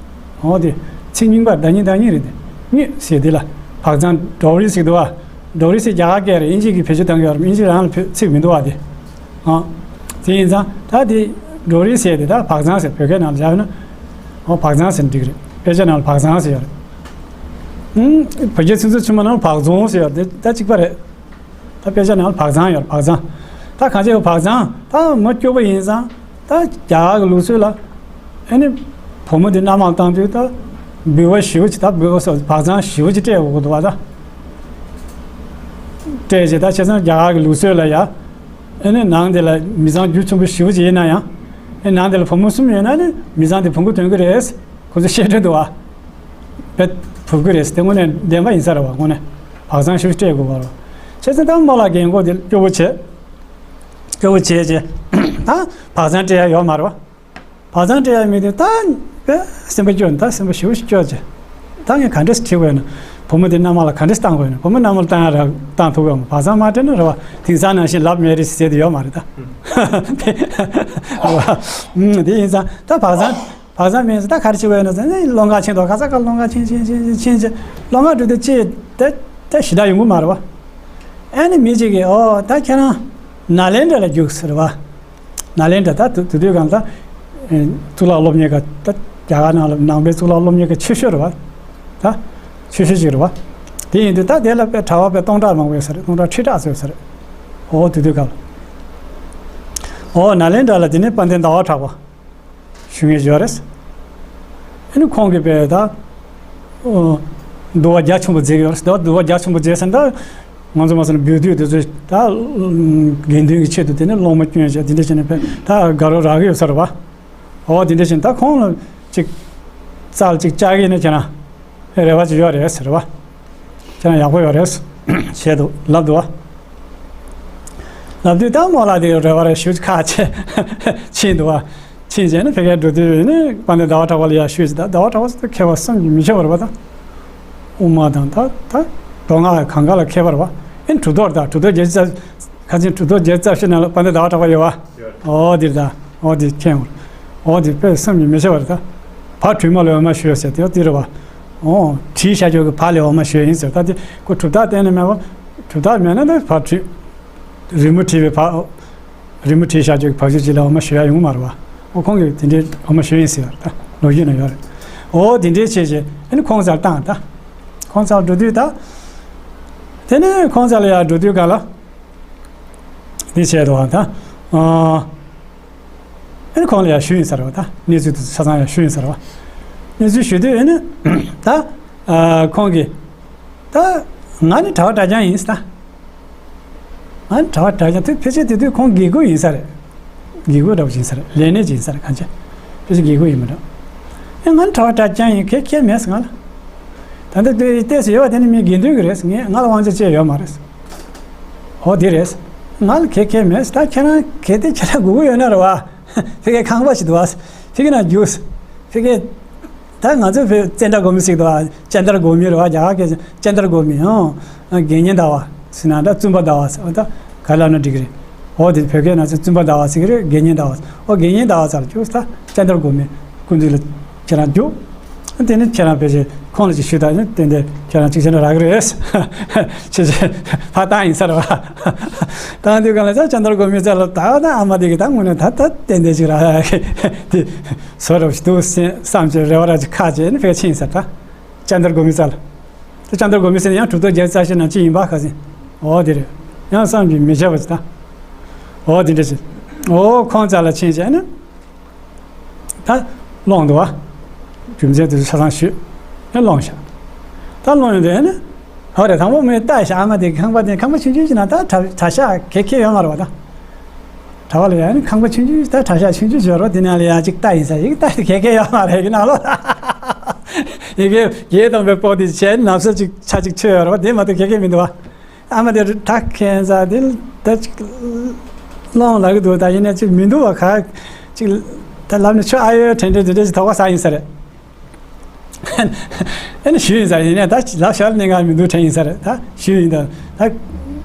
ཨོ་དེ་ཚིག་རྙིང་པ། བརྡ་རྙིང་། བརྡ་རྙིང་རེད་དེ། སྙོད་ཟེར་དེ་ལ་བག་ཚང་། ཌོ་རི་ཟེར་འདུག་བ། ཌོ་རི་ཟེར་རྒྱ་གར་སྐད་རེད། དབྱིན་ཇི་གི་བེད་སྤྱོད་གཏོང་གི་ཡོད་རེད། དབྱིན་ཇི་རང་ལ་བོད་ཚིག་མི་འདུག་བ་དེ། ཨ། དེ་ཡིན་ཙང་ད་དེ་ཌོ་རི་ཟེར་དེ་ད་བག་ཚང་ཟེར། བོད་སྐད་ནང་ལ་བཞག་ཡོད་ན། ཨོ་བག་ཚང་ཟེར་ན་འགྲིག་རེད། དཔེ་ཆ་ནང་ལ་བག་ཚང་ཟེར་ཡོད་རེད། ཨུམ། བོད་རྒྱ་ཚིག་མཛོད་ཆེན་མོ་ནང་ལ་བག་རྫོང་ཟེར་ཡོད་རེད། དེ་ད་གཅིག་པ་རེད། ད་དཔེ་ཆ་ནང་ལ་བག་ཚང་ཡོད་རེད། བག་ཚང་། ད་གང་ཅི་བག་ཚང་ད་མ་སྐྱོ་པོ་ཡིན་ཙང་། ད་རྒྱ་གར་གྱི་ལུགས་སྲོལ་ལ། ཨ་ནི་བུ་མོ་དེ་མནའ་མར་བཏང་དུས་ད་འབུལ་བ་ཞེ་པོ་ཅིག་ད་འབུལ་བ་སོགས་བག་ཚང་ཞེ་པོ་ཅིག་སྤྲད་དགོས་ཀྱི་འདུག་བ། ད་སྤྲད་བྱས། ད་བྱས་ཙང་རྒྱ་གར་གྱི་ལུགས་སྲོལ་ལ་ཡ། ཨ་ནི་ནང་དེ་ལ་མི་ཚང་རྒྱུ་ཆེན་པོ་ཞེ་པོ་ཅིག་ཡིན་ན་ཡང་། ཨ་ནི་ནང་དེ་ལ་བུ་མོ་གསུམ་ཡོད་ན་ནི་མི་ཚང་དེ་ཕུང་པོ་ཐོན་གྱི་རེད། ཁོ་ཚོ་བཤད་སྲོལ་འདུག་བ། དཔེ་ཕུབ་ཀྱི་རེད་ཟེར། དེ་དངོས་གནས་བདེན་པ་ཡིན་ས་རེད་བ། དངོས་གནས་བག་ཚང་ཞེ་པོ་སྤྲད་དགོས་པ་རེད་བ། བྱས་ཙང་ད་རྨོ་ལགས་རྒན་གོག་དེ་སྐྱོ་པོ་བྱས། སྐྱོ་པོ་བྱས་བྱས། ད་བག་ཚང་སྤྲད་ཡ་ཡོད་མ་རེད་བ། བག་ཚང་སྤྲད་ཡ་མེད་དུས་ད་དཔེ་སེམས་པ་སྐྱོ་ནས། ད་སེམས་པ་ཞེ་པོ་ཞིག་སྐྱོ་བྱས། ད་ངས་ག་འདྲས་སེ་བྲིས་དགོས་ཡོད་ན། བུ་མོ་དེ་མནའ་མ་ལ་ག་འདྲས་སེ་བཏང་དགོས་ཡོད་ན། བུ་མོ་མནའ་མ་ལ་བཏང་ཡ་ར་བཏང་ཐུབ་ཡོད་མ། བག་ཚང་མ་སྤྲད་ན་རེད་བ། དེང་སང་ནང་བཞིན་ལབ་མེད་རེད་ཟེར་དེ་ཡོད་མ་རེད་ད། རེད་བ། ཨུམ། དེ་ཡིན་ཙང་ད་བག་ཚང་། བག་ཚང་མེད་ཙང་ད་ག་རེ་བྱེད་དགོས་ཡོད་ན་ཟེར་ན། སློབ་གར་ཕྱིན་འདུག་ག་ས་ག་སློབ་གར་ཕྱིན་ཕྱིན་ཕྱིན་ཕྱིན་ཕྱིན་བྱས། སློབ་གར་འགྲོ་དུས་ཅི་ད་ད་ཞེ་དྲག་ཡོང་གི་མ་རེད་བ། ཨ་ནི་མི་གཅིག་གིས། ཨོ་ད་ཁྱེད་རང་ནཱ་ལེནྡྲ་ལ་རྒྱུགས་ཟེར་བ། ནཱ་ལེནྡྲ་ད་དུ་དུས་དུས་གང་ད། ཨེ་གཙུག་ལག་སློབ་གཉེར་ཁང་། ད་རྒྱ་གར་ནང་ལ་ནང་པའི་གཙུག་ལག་སློབ་གཉེར་ཁང་ཆེ་ཤོས་རེད་བ། ད་ཆེ་ཤོས་ཅིག་རེད་བ། དེ་ཡིན་དུས་ད་དེ་ལ་དཔེ་གྲྭ་པ་དཔེ་སྟོང་ཕྲག་མང་པོ་ཡོད་ས་རེད། སྟོང་ཕྲག་ཁྲི་ཕྲག་ཙམ་ཡོད་ས་རེད། ཨོ་དུས་དུས་གང་ལ། ཨོ་ནཱ་ལེནྡྲ་ལ་དེ་ནས་དཔལ་ལྡན་ཟླ་བ་གྲགས་པ་ཞུ་མཁན་ཡོད་རེད། ཨ་ནི་ཁོང་གིས་དཔེ་ད། ཨོ། འདུལ་བ་རྒྱ་ཆེན་པོ་མཛད་ཡོད་རེད། འདུལ་བ་རྒྱ་ཆེན་པོ་མཛད་ཟེར་ན་ད། ང་ཚོ་མ་སོང་ན་འབུལ་དུས་དེ་ཚོ་ད། དགེ་འདུན་གྱི་ཆེད་དུ་དེ་ནས་སློང་མོ་བསྐྱོན་བྱས། དེ་འདྲ་བྱས་ནས་དཔེ་ད་དགའ་རབ་རག་གི་ཡོད་ས་རེད་བ། ཨོ་དེ་འདྲ་བྱས་ནས་ད་ཁོང་ལ་ཅིག་རྩལ་ཅིག་བཅའ་གི་ཡིན་ན་ཁྱེད་རང་རེ་བ་ཅིག་ཡོད་རེད་ཟེར་བ། ཁྱེད་རང་ཡག་པོ་ཡོད་རེད་ཟེར་དུ་ལབ་འདུག་བ། ལབ་དུས་ད་རྨོ་ལགས་དེ་རེ་བ་རེ་ཞུ་ཁ་ཆེ་ཕྱིན་འདུག་བ། ཕྱིན་བྱས་ནས་ཕ་གིར་འགྲོ་དུས་ནི་དཔལ་ལྡན་ཟླ་བ་གྲགས་པ་ལ་ཡར་ཞུས་ཟེར། ད་ཟླ་བ་གྲགས་པ་ཟེར་ད་མཁས་པ་བསམ་གྱིས་མི་ཁྱབ་པ་རེད་བ། ད་དབུ་མ་དང་ད་ད་མདོ་སྔགས་གང་ག་ལ་མཁས་པ་རེད་བ། ཨེ་གྲུབ་ཐོབ། ད་གྲུབ་ཐོབ་རྒྱལ་སྲས། ཁ་ཆེན་གྲུབ་ཐོབ་རྒྱལ་སྲས་ཞེས་ནང་ལ་དཔལ་ལྡན་ཟླ་བ་གྲགས་པ་ཡོད་བ། ཨོ་དེ་རེད་ད། ཨོ་དེ་མཁྱེན། ཨོ་དེ་དཔེ་བསམ་གྱིས་མི་ཁྱབ་པ་རེད་ད། བ་དྲུས་མ་ལ་འོ་མ་ཞོས་ཟེར་དེ་དེ་རེད་བ། ཨོ་བྲིས་བཞག་ཆོག་གི་བ་ལ་འོ་མ་ཞོས་ཡིན་ཟེར། ད་དེ་ཁོ་གྲུབ་རྟགས་གཏན་ནས་མེད་པ། གྲུབ་རྟགས་མེད་ན་ད་བ་དྲུས། རི་མོ་བྲིས་པའི་བ། རི་མོ་བྲིས་བཞག་ཆོག་གི་བ་ཞོས་ཅིག་ལ་འོ་མ་ཞོ་ཡ་ཡོང་མ་རེད་བ། ཨོ་ཁོང་གིས་དེ་འདྲའི་འོ་མ་ཞོས་ཡིན་ཟེར་བ་རེད་ད། ལོ་རྒྱུས་ན་ཡོད་རེད། ཨོ་དེ་འདྲའི་བྱས་བྱས་ཨ་ནི་ཁོང་རྩ་ལ་བཏང་ད། ཁོང་རྩ་ལ་འགྲོ་དུས་ད། དེ་ནས་ཁོང་རྩ་ལ་ཡར་འགྲོ་དུས་ག་ལ། འདི་བྱས་འདུག་བ་ད། ཨ་ནི་ཁོང་ལ་ཡར་ཞུས་ཡིན་ཟེར་བ་ད། གནས་ཚུལ་དེ་ཆ་ཚང་ཡར་ཞུས་ཡིན་ཟེར་བ། གནས་ཚུལ་ཞུ་དུས་ཨ་ནི་ད། ཨ་ཁོང་གིས། ད་ང་ནི་གྲྭ་པ་གྲྭ་རྐྱང་ཡིན་ཟེར་ད། ང་ནི་གྲྭ་པ་གྲྭ་རྐྱང་དེ་ཕལ་ཆེར་དེ་དུས་ཁོང་དགེ་བསྐོས་ཡིན་ས་རེད། དགེ་བསྐོས་འདྲ་པོ་ཅིག་ཡིན་ས་རེད། ལས་སྣེ་ཅིག་ཡིན་ས་རེད། གང་ཅི། ཕལ་ཆེར་དགེ་བསྐོས་ཡིན་མི་འདྲ། ཨེ་ང་ནི་གྲྭ་པ་གྲྭ་རྐྱང་ཡིན། གལ་ཁྱད་མེད་ཟེར་ང་ལ། ད་ལྟ་དེ་ལྟས་སུ་ཡོད་པ་དེ་ནི་མི་དགེ་འདུན་གྱི་རེད། ངས་ང་ལ་དབང་ཆ་ཅི་ཡང་ཡོད་མ་རེད། ཨོ་དེ་རེད། ང་ལ་གལ་ཁྱད་མེད། ད་ཁྱེད་རང་གལ་ཏེ་ཁྱེད་རང་དགོས་ཀྱི་ཡོད་ན་རེད་བ། ཕ་གིའི་ཁང་པ་ཞིག་འདུག་བ། ཕ་གི་ནང་རྒྱུགས། ཕ་གི། ད་ང་ཚོའི་བོད་ཙནྡྲ་གོ་མི་ཟེར་གྱི་འདུག་བ། ཙནྡྲ་གོ་མི་རེད་བ། རྒྱ་གར་སྐད་ཙནྡྲ་གོ་མི། ཨང་། དགེ་བསྙེན་ཟླ་བ་ཟེར་ན་འདྲ། བཙུན་པ་ཟླ་བ་ཟེར་བ་ད་ག་ལབ་ན་འགྲིག་གི་རེད། ཨོ་དེ་བོད་སྐད་ནང་ཚོ་བཙུན་པ་ཟླ་བ་ཟེར་གྱི་རེད། དགེ་བསྙེན་ཟླ་བ་ཟེར། ཨོ་དགེ་བསྙེན་ཟླ་བ་ཟེར་ལ་རྒྱུགས། ད་ཙནྡྲ་གོ་མི་སྐུ་མདུན་ལ་ཁྱེད་རང་རྒྱུགས། དེ་ནས་ཁྱེད་རང་ཕལ་ཆེར་ཁོང་ལ་ཅིག་ཞུས་དང་། ཏན་ཏན་ཁྱེད་རང་ཅིག་བྱས་ན་རག་གི་རེད། ཆེ་ཆེ་ཕར་བཏང་ཡིན་ས་རེད་བ། བཏང་དུས་གང་ལ་ཙནྡྲ་གོ་མི་རྩ་ལ་ད་ད་ཨ་མ་དེ་གིས་ད་དངོས་གནས་ད་ད་ཏན་ཏན་ཅིག་རག་གི་དེ་བཟོ་འདྲ་པོ་ཞིག་འདུག་བསམ་བྱས་རེ་བ་ར་ཅིག་ཁ་བྱས་ནས་ཕར་ཕྱིན་ཡིན་ས་རེད་ད། ཙནྡྲ་གོ་མི་རྩ་ལ། དེ་ཙནྡྲ་གོ་མི་ཟེར་ན་ཡང་གྲུབ་ཐོབ་རྒྱལ་སྲས་ཞེས་ནང་ཅིག་ཡིན་པ་ཁ་སང་། ཨོ་དེ་རེད། ཡང་བསམ་གྱིས་མི་ཁྱབ་པ་ཅིག་ད། ཨོ་དེ་འདྲ་ཅིག་ཨོ་ཁོང་རྩ་ལ་ཕྱིན་བྱས་ནས། ད་སློང་འདུག་བ། རྒྱུ་མཚན་དེ་ཚོ་ཆ་ཚང་ཞུས། ཡང་སློང་བཞག་ད་སློང་ཡོང་དུས་ཨ་ནི། ཧོ་རེད། དང་པོ་མོས་ལྟ་ཤག་ཨ་མ་དེ་ཁང་པ་དེ་ཁང་པ་ཆུང་ཆུང་ཞིག་ན་ད་གྲྭ་གྲྭ་ཤག་ག་གེ་ཡོད་མ་རེད་བ་ད། གྲྭ་པ་ལ་ཡང་ནི་ཁང་པ་ཆུང་ཆུང་ད་གྲྭ་ཤག་ཆུང་ཆུང་ཞིག་ཡོད་རེད་བ། དེ་ནང་ལ་ཡང་ཅིག་ལྟ་ཡིན་ས་ཡིག་ལྟ་དེ་ག་གེ་ཡོད་མ་རེད་ཀྱི་ནང་ལོགས། ཡི་གེ་ཡེ་དང་པའི་པོ་དེ་བྱས་ནམ་སོ་ཅིག་ཆ་ཅིག་ཆོད་ཡོད་རེད་བ། དེ་མ་གཏོགས་ག་གེ་མི་འདུག་བ། ཨ་མ་དེ་ད་ཁེན་ས་དེ་ད་ཅིག་སློང་ལབ་ཀྱི་འདུག་ད་ཡིན་ན་ཅིག་མི་འདུག་བ། ག་ཅིག་ད་ལབ་ནས་ཆོ་ཨ་ཡོད་དྲན་དྲན་དེ་འདྲ་ཞིག་དོགས་པ་ཟ་ཡིན་ས་རེད། ཨ་ནི་ཞུས་ཡིན་ས་རེད། ཡིན་ནའི་ད་ལབ་ཤར་གནས་འགའ་མི་འདུག་དྲན་ཡིན་ས་རེད། ད་ཞུས་ཡིན་ད་ད་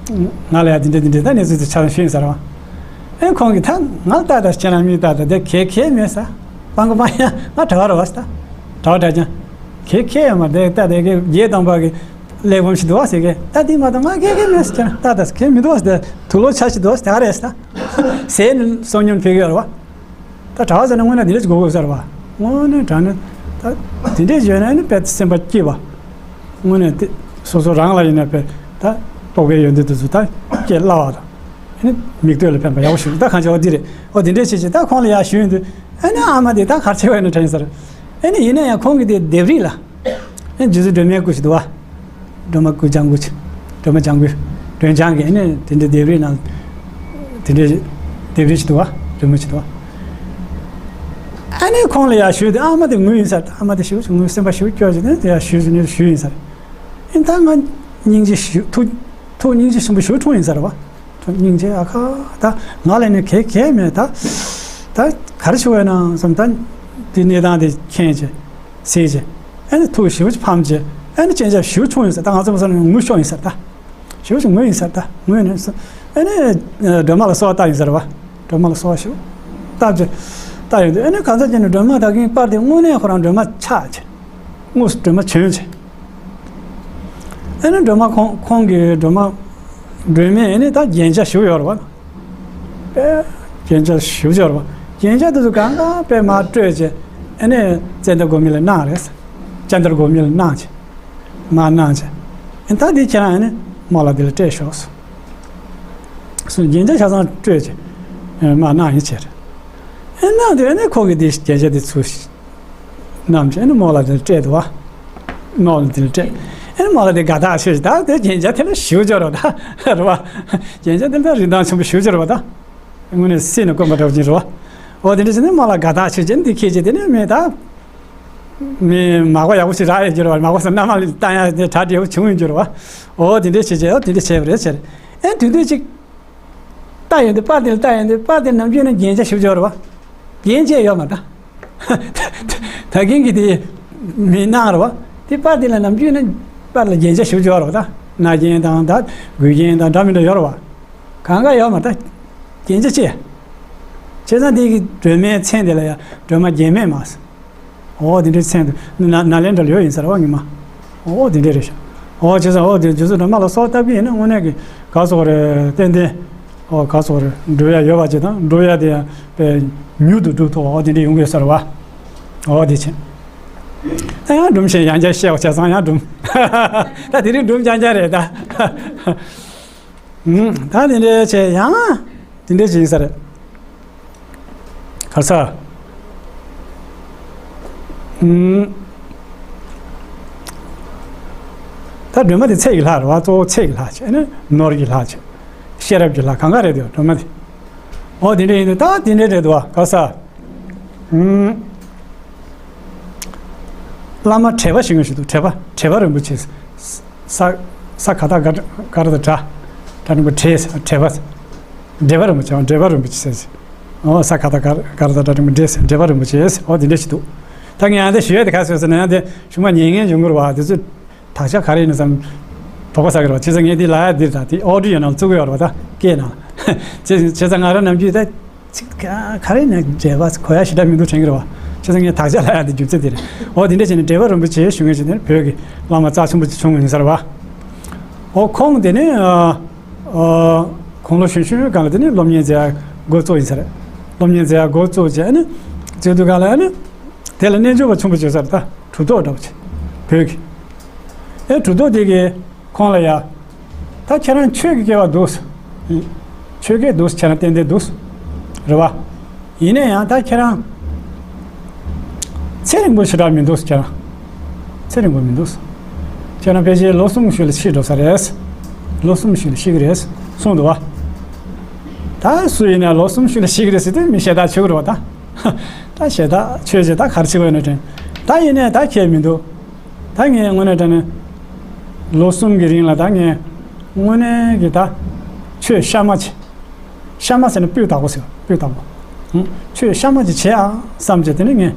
ང་ལ་ཡང་དེ་འདྲ་དེ་འདྲ་ད་གནས་ཚུལ་དེ་ཆ་ཚང་ཞུས་ཡིན་ས་རེད་བ། ཨེ་ཁོང་གིས་ད་ང་ལྟ་ད་ཁྱེད་རང་མི་ལྟ་ད་དེ་ག་གེ་མེད་ས། སྤང་གོ་སྤང་ཡ་ང་གྲྭ་པ་རེད་བ་ས། ད་གྲྭ་པ་གྲྭ་རྐྱང་ག་གེ་ཡོད་མ་རེད། ད་དེ་ག་རྗེ་དང་པ་གི་གླེགས་བམ་ཞིག་འདུག་བ་ཟེར་གི་ད་དེ་མ་གཏོགས་ང་ག་གེ་མེད་ས། ཁྱེད་རང་ལྟ་ད་ས་ག་མི་འདུག་བ་ས། དེ་དུག་ལོག་ཆ་ཞིག་འདུག་བ་ས། དེ་ག་རེད་ས། ཟས་ནི་སོ་ཉུང་ཕེབས་ཀྱི་ཡོད་རེད་བ། ད་གྲྭ་པ་ཟེར་ན་དངོས་གནས་དེ་འདྲ་ཅིག་དགོས་དགོས་ས་རེད་བ། དངོས་གནས་དྲང་གནས་ད་དེ་འདྲས་བརྗོད་ན་ནི་དཔེ་སེམས་པ་སྐྱིད་པ། དངོས་གནས་དེ་སོ་སོ་རང་ལ་ཡིན་ན་དཔེ་ད་རྟོགས་པའི་ཡོན་ཏན་དེ་ཚོ་ད་སྐྱེ་སླ་བ་དང་། ཨ་ནི་མིག་ལྟོས་ལ་ཕན་པ་ཡག་པོ་ཞིག་ད་གང་བྱེད་པ་འདི་རེད། ཨོ་དེ་འདྲས་བྱེད་ཅིག་ད་ཁོང་ལ་ཡར་ཞུས་ཡོང་དུས་ཨ་ནི་ཨ་མ་དེ་ད་གར་ཆེ་བ་ཡིན་ན་དྲན་ས་རེད། ཨ་ནི་ཡིན་ན་ཡང་ཁོང་གི་དེ་ལྡེབས་རིས་ལ། ཨེ་རྗེ་བཙུན་སྒྲོལ་མའི་སྐུ་ཞིག་འདུག་བ། སྒྲོལ་མ་སྐུ་ལྗང་གུ་ཅིག་སྒྲོལ་མ་ལྗང་གུ། སྒྲོལ་ལྗང་གི་ཨེ་ནས་དེ་འདྲའི་ལྡེབས་རིས་ནང་། དེ་འདྲའི་ལྡེབས་རིས་ཅིག་འདུག་བ། སྒྲོལ་མ་ཅིག་འདུག་བ། ཨ་ནི་ཁོང་ལ་ཡར་ཞུས་ཏེ་ཨ་མ་དེ་ངུ་ཡིན་ས་རེད། ཨ་མ་དེ་ཞེ་པོ་ཅིག་ངུ་སེམས་པ་ཞེ་པོ་སྐྱོ་ཅིག་ནས་དེ་ཡར་ཞུས་ཟིན་ནས་ཞུས་ཡིན་ས་རེད། ཨེ་ད་ང་སྙིང་རྗེ་ཞེ་ཐུགས་ཐུགས་སྙིང་རྗེ་ཆེན་པོ་ཞེ་པོ་འཁྲུངས་ཡིན་ས་རེད་བ། སྙིང་རྗེ་ཨ་ཁ་ད་ང་ལ་ནི་ག་གེ་མེད་ད། ད་ག་རེ་བྱེད་དགོས་ན་བསམ་ད། དེ་གནས་སྟངས་དེ་མཁྱེན་བྱས། གཟིགས་བྱས། ཨ་ནི་ཐུགས་ཞེ་པོ་ཅིག་ཕམ་བྱས། ཨ་ནི་སྐྱེ་འཆི་ཞེ་པོ་བྱུང་ཡིན་ས་ད། ང་ཚོ་མ་སོང་ན་ངུ་ཤོར་ཡིན་ས་ད། ཞེ་པོ་ཅིག་ངུ་ཡིན་ས་ད་ངུ་ནས་སོ། ཨ་ནི་སྒྲོལ་མ་ལ་གསོལ་བ་བཏབ་ཡིན་ས་རེད་བ། སྒྲོལ་མ་ལ་གསོལ་བ་ཞེ་པོ་བཏབ་བྱས། བཏབ་ཡོང་དུས་ཨ་ནི་གང་ཟག་ཅིག་ནི་སྒྲོལ་མ་ད་གིན་པར་དེ་དངོས་གནས་ཁོ་རང་སྒྲོལ་མ་ཆགས་བྱས། དངོས་སུ་སྒྲོལ་མ་བྱོན་བྱས། ཨ་ནི་སྒྲོལ་མ་ཁོང་ཁོང་གི་སྒྲོལ་མ། སྒྲོལ་མས་ཨ་ནི་ད་རྒྱན་ཆ་ཞུ་ཡོད་རེད་བ། དཔེ་རྒྱན་ཆ་ཞུ་ཡོད་རེད་བ། རྒྱན་ཆ་དེ་ཚོ་གང་ག་དཔེ་མར་སྤྲོད་བྱས། ཨ་ནི་ཙནྡན་སྒོམ་མི་ལ་གནང་རེད། ཙནྡན་སྒོམ་མི་ལ་གནང་བྱས། མར་གནང་བྱས། ཨ་ནི་ད་འདི་ཁྱེད་རང་ཨ་ནི་རྨོ་ལགས་འདི་ལ་སྤྲད་ཤོག་གསུངས། རྒྱན་ཆ་ཆ་ཚང་སྤྲོད་བྱས། མར་གནང་ཡིན་བྱས་རེད། ཨ་ནི་གནང་དུས་ཨ་ནི་ཁོ་གིས་འདི་རྒྱན་ཆ་འདི་ཚུར། ནམ་ཞིག་ཨ་ནི་རྨོ་ལགས་དེར་སྤྲད་འདུག་བ། རྨོ་ལགས་དེར་སྤྲད། ཨ་ནི་རྨོ་ལགས་དེ་དགའ་ཐག་ཆོད་ཅིག་ད་དེ་རྒྱན་ཆ་དེ་ལ་ཞུ་སྦྱོར་བ་ད། རེད་བ། རྒྱན་ཆ་དེ་ལ་རིན་ཐང་ཆེན་པོ་ཞུ་སྦྱོར་བ་ད། དངོས་གནས་སྲིད་ནས་བསྐོན་པ་འདྲ་བོ་ཅིག་རེད་བ། འོ་དེ་འདྲ་བྱས་ནས་རྨོ་ལགས་དགའ་ཐག་ཆོད་ཅིག་འདི་ཁྱེད་ཀྱིས་དེ་ནས་མེད་ད། མི་མག་པ་ཡག་པོ་ཞིག་རག་ཡོད་རྒྱུ་རེད་བ། མག་པ་ཟེར་མནའ་མ་ལ་བཏང་ཡ་དེ་གྲ་བདེ་བོ་བྱུང་ཡོད་རྒྱུ་རེད་བ། འོ་དེ་འདྲ་བྱས་བྱས་འོ་དེ་འདྲ་བྱས་པ་རེད་ཟེར། ཨེ་དུས་དུས་ཅིག་ལྟ་ཡོང་དུས་པར་དེ་ལ་ལྟ་ཡོང་དུས་པར་དེ་ནམ་རྒྱུན་ནས་རྒྱན་ཆ་ཞུ་སྦྱོར་བ། རྒྱན་ཆ་ཡོད་མ་ད། ད་གིན་གྱི་དེ་མི་གནང་ར་བ། དེ་པར་དེ་ལ་ནམ་རྒྱུན་ནས་པར་ལ་རྒྱན་ཆ་ཞུ་སྦྱོར་བ་ད། རྣ་རྒྱན་དང་ད་མགུལ་རྒྱན་དང་འདྲ་མི་འདྲ་ཡོད་ར་བ། གང་ག་ཡོད་མ་ད། རྒྱན་ཆ་ཅི། བྱས་ཙང་དེ་གི་སྒྲོལ་མའི་མཚན་དེ་ལ་ཡང་སྒྲོལ་མ་རྒྱན་མེད་མ་ཟེར། འོ་དེ་འདྲའི་མཚན་དུ་ན་ནཱ་ལེནྡྲ་ལ་ཡོད་ཡིན་ས་རེད་བ་ངེས་མ། འོ་དེ་འདྲ་རེད་ཤག་འོ་བྱས་ཙང་འོ་དེ་རྗེ་བཙུན་སྒྲོལ་མ་ལ་གསོལ་བ་བཏབ་ཀྱི་ཡིན་ན་དངོས་གནས་ཀྱི་ག་སོགས་རེད་ཏན་ཏན། འོ་ག་སོགས་རེད་འགྲུབ་ཡ་ཡོད་པ་ཅིག་དང་འགྲུབ་ཡ་དེ་ཡང་དཔེ་མྱུར་དུ་འགྲུབ་ཐུབ་པ་འོ་དེ་འདྲ་ཡོང་གི་ཡོད་ས་རེད་བ། འོ་དེ་བྱས། ད་ཡང་སྒྲུང་བཤད་ཡང་བསྐྱར་བཤད་པ་བྱས་ཙང་ཡང་སྒྲུང་། ད་དེ་རིང་སྒྲུང་རྐྱང་རྐྱང་རེད་ད། ད་དེ་འདྲའི་བྱས་ཡང་དེ་འདྲའི་བྱས་ཡིན་ས་རེད། ག་ས། ད་སྒྲོལ་མ་དེ་ཚེ་ཡི་ལྷ་རེད་བ། གཙོ་བོ་ཚེ་ཡི་ལྷ་བྱས་ནས་ནོར་གྱི་ལྷ་བྱས། ཤེས་རབ་ཀྱི་ལྷ་གང་ག་རེད་དེ་སྒྲོལ་མ་དེ། འོ་དེ་འདྲ་ཡིན་དུས་ད་དེ་འདྲ་རེད་འདུག་བ་ག་ས། བླ་མ་བགྲེས་པ་ཞིག་ཡོང་ཞིག་འདུག་བགྲེས་པ་བགྲེས་པ་རིན་པོ་ཆེ། ས་ས་ག་ད་ག་ག་ར་ད་གྲ་གྲ་རིན་པོ་བགྲེས་བགྲེས་པ། བགྲེས་པ་རིན་པོ་ཆེ་བགྲེས་པ་རིན་པོ་ཆེ་ཟེར། ཨོ་ས་ག་ད་ག་ག་ར་ད་གྲ་རིན་པོ་བགྲེས་བགྲེས་པ་རིན་པོ་ཆེ་ཟེར། ཨོ་དེ་འདྲ་ཞིག་འདུག་ད་ངས་ཡང་དེ་ཞུ་ཡ་དེ་ག་ཟེར་ཟེར་ན་ཡང་དེ་གཞུག་མ་ཉན་མཁན་ཡོང་གི་རེད་བ། དེ་ཚོས་དག་ཆ་ག་རེ་ཡིན་ན་བསམ་དོགས་པ་ཟ་གི་རེད་བ། བྱས་ཙང་ངས་འདི་ལབ་ཡ་འདི་རེད་ད། དེ་ཨོ་ཌི་ཡོ་ནང་བཙུགས་གི་ཡོད་རེད་བ། ད་སྐད་ནང་། བྱས་བྱས་ཙང་ང་རང་ནམ་རྒྱུན་ད། ཅིག་ག་ག་རེ་ནས་འགྲེལ་པ་གོ་ཡ་ཞེ་དྲག་མི་འདུག་དྲན་གྱི་རེད་བ། བྱས་ཙང་ངས་དག་ཆ་ལབ་ཡ་དེ་རྒྱུ་མཚན་དེ་རེད། འོ་དེ་འདྲ་བྱས་ནས་བགྲེས་པ་རིན་པོ་ཆེ་ཞུ་མཁན་ཞིག་དེ་ནི་བོད་ཀྱི་བླ་མ་རྩ་ཆེན་པོ་ཅིག་བྱུང་བ་ཡིན་ས་རེད་བ། འོ་ཁོང་དེ་ནི་ཨ་ཨ་དགུང་ལོ་གཞོན་གཞོན་སྒང་ལ་དེ་ནི་སློབ་གཉེར་མཛད་ཡ་འགོ་བཙུགས་ཡིན་ས་རེད། སློབ་གཉེར་མཛད་ཡ་འགོ་བཙུགས་བྱས་ནི་བྱས་དུས་སྒང་ལ་ནི་དེ་ལ་རྣལ་འབྱོར་པ་ཆེན་པོ་བྱོན་ས་རེད། ད་གྲུབ་ཐོབ་འདྲ་བོ་ཆེ་བོད་ཀྱི། ཨེ་གྲུབ་ཐོབ་དེ་གིས་ཁོང་ལ་ཡ། ད་ཁྱེད་རང་ཆོས་ཀྱི་སྐལ་བ་འདུག་ཆོས་སྐལ་འདུག་ཁྱེད་རང་ཏན་ཏན་འདུག་རེད་བ། ཡིན་ན་ཡང་ད་ཁྱེད་རང་། ཚེ་རིང་པོ་ཞེ་དྲག་མི་འདུག་ཁྱེད་རང་། ཚེ་རིང་པོ་མི་འདུག་ཁྱོད་རང་ཕལ་ཆེར་ལོ་གསུམ་ཤུལ་ལ་ཤི་འགྲོ་ས་རེད། ལོ་གསུམ་ཤུལ་ལ་ཤི་གི་རེད་གསུངས་འདུག་བ། ད་སུ་ཡིན་ན་ལོ་གསུམ་ཤུལ་ལ་ཤི་གི་རེད་ཟེར་དུས་མི་ཞེ་དྲག་ཆེ་གི་རེད་བ་ད། ད་ཞེ་དྲག་ཆོས་ཅེས་ད་གར་ཆེ་བས་ན་དྲན། ད་ཡིན་ནའི་ད་ཁྱད་མི་འདུག་ད་ངས་དངོས་གནས་དྲན་ནས་ལོ་གསུམ་གྱི་རིང་ལ་ད་ངས་དངོས་གནས་ཀྱི་ད་ཆོས་གཤའ་མ་བྱས། གཤའ་མ་ཟེར་ན་སྤུས་དག་པོ་ཟེར་བ། སྤུས་དག་པོ། ཧུམ། ཆོས་གཤའ་མ་ཅིག་བྱེད་ཨ་བསམ་བྱས་དེ་ནས་ངས་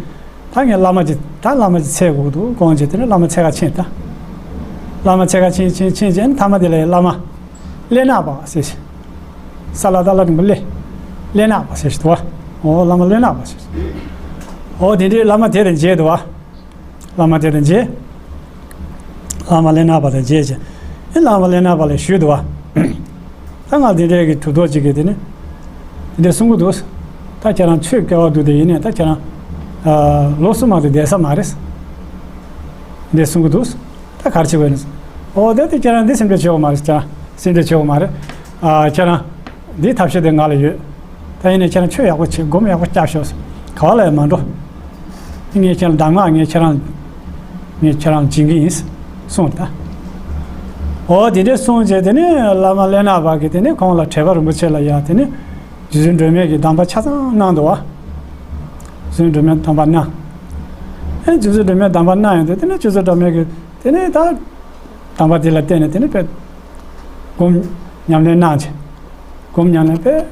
ད་ངས་བླ་མ་ཅིག་ད་བླ་མ་ཅིག་འཚོལ་དགོས་འདུག་དགོངས་བྱས་དེ་ནས་བླ་མ་འཚོལ་ག་ཕྱིན་ད། བླ་མ་འཚོལ་ག་ཕྱིན་ཕྱིན་ཕྱིན་བྱས་ནས་མཐའ་མ་དེ་ལ་བླ་མ་ཀླད་ནག་པ་ཟེར་ཞིག་ས་ལ་ད་ལ་རིང་པོ་ཀླད། ཀླད་ནག་པ་ཟེར་ཞིག་འདུག་བ། འོ་བླ་མ་ཀླད་ནག་པ་ཟེར་ཞིག་འོ་དེ་འདྲའི་བླ་མ་དེ་དང་མཇལ་འདུག་བ། བླ་མ་དེ་དང་མཇལ། བླ་མ་ཀླད་ནག་པ་དང་མཇལ་བྱས། ཨེ་བླ་མ་ཀླད་ནག་པ་ལ་ཞུས་འདུག་བ། ད་ང་འདི་འདྲའི་གི་གྲུབ་ཐོབ་ཅིག་གིས་དེ་ནི། འདི་འདྲ་གསུང་གི་འདུག་ད་ཁྱེད་རང་ཆོས་སྐལ་བ་འདུག་དེ་ཡིན་ནས་ད་ཁྱེད་རང་། ལོ་གསུམ་མ་གཏོགས་བསྡད་ས་མ་རེད། འདི་གསུང་གི་འདུག་ད་གར་ཆེ་བས་ནི། འོ་ད་དེ་ཁྱེད་རང་འདི་སེམས་ཁྲལ་བྱེད་དགོས་མ་རེད། ཁྱེད་རང་སེམས་ཁྲལ་བྱེད་དགོས་མ་རེད། ཨ་ཁྱེད་རང་། འདིའི་ཐབས་ཤེས་དེ་ང་ལ་ཡོད། ད་ཡིན་ནའི་ཁྱེད་རང་ཆོས་ཡག་པོ་བྱེད། སྒོམ་ཡག་པོ་རྒྱབ་ཤོག་ག་བ་ལ་ཡང་མ་འགྲོ། ངས་ཁྱེད་རང་གདམས་ངག་ངས་ཁྱེད་རང་། ངས་ཁྱེད་རང་སྦྱིན་གྱི་ཡིན། གསུངས་ད། འོ་དེ་འདྲས་གསུངས་རྗེས་དེ་ནས་བླ་མ་ཀླད་ནག་པ་གིས་དེ་ནས་ཁོང་ལ་དྲེགས་པ་རིན་པོ་ཆེ་ལ་ཡང་དེ་ནས་རྗེ་བཙུན་སྒྲོལ་མའི་གི་གདམས་པ་ཆ་ཚང་གནང་འདུག་བ། རྗེ་བཙུན་སྒྲོལ་མའི་གདམས་པ་གནང་། ཨེ་རྗེ་བཙུན་སྒྲོལ་མའི་གདམས་པ་གནང་ཡོང་དུས་དེ་ནས་རྗེ་བཙུན་སྒྲོལ་མ་གིས་དེ་ནས་ད། གདམས་པ་དེ་ལ་བརྟེན་ནས་དེ་ནས་དཔེ། སྒོམ་ཉམས་ལེན་གནང་བྱས། སྒོམ་ཉམས་ལེན་དཔེ།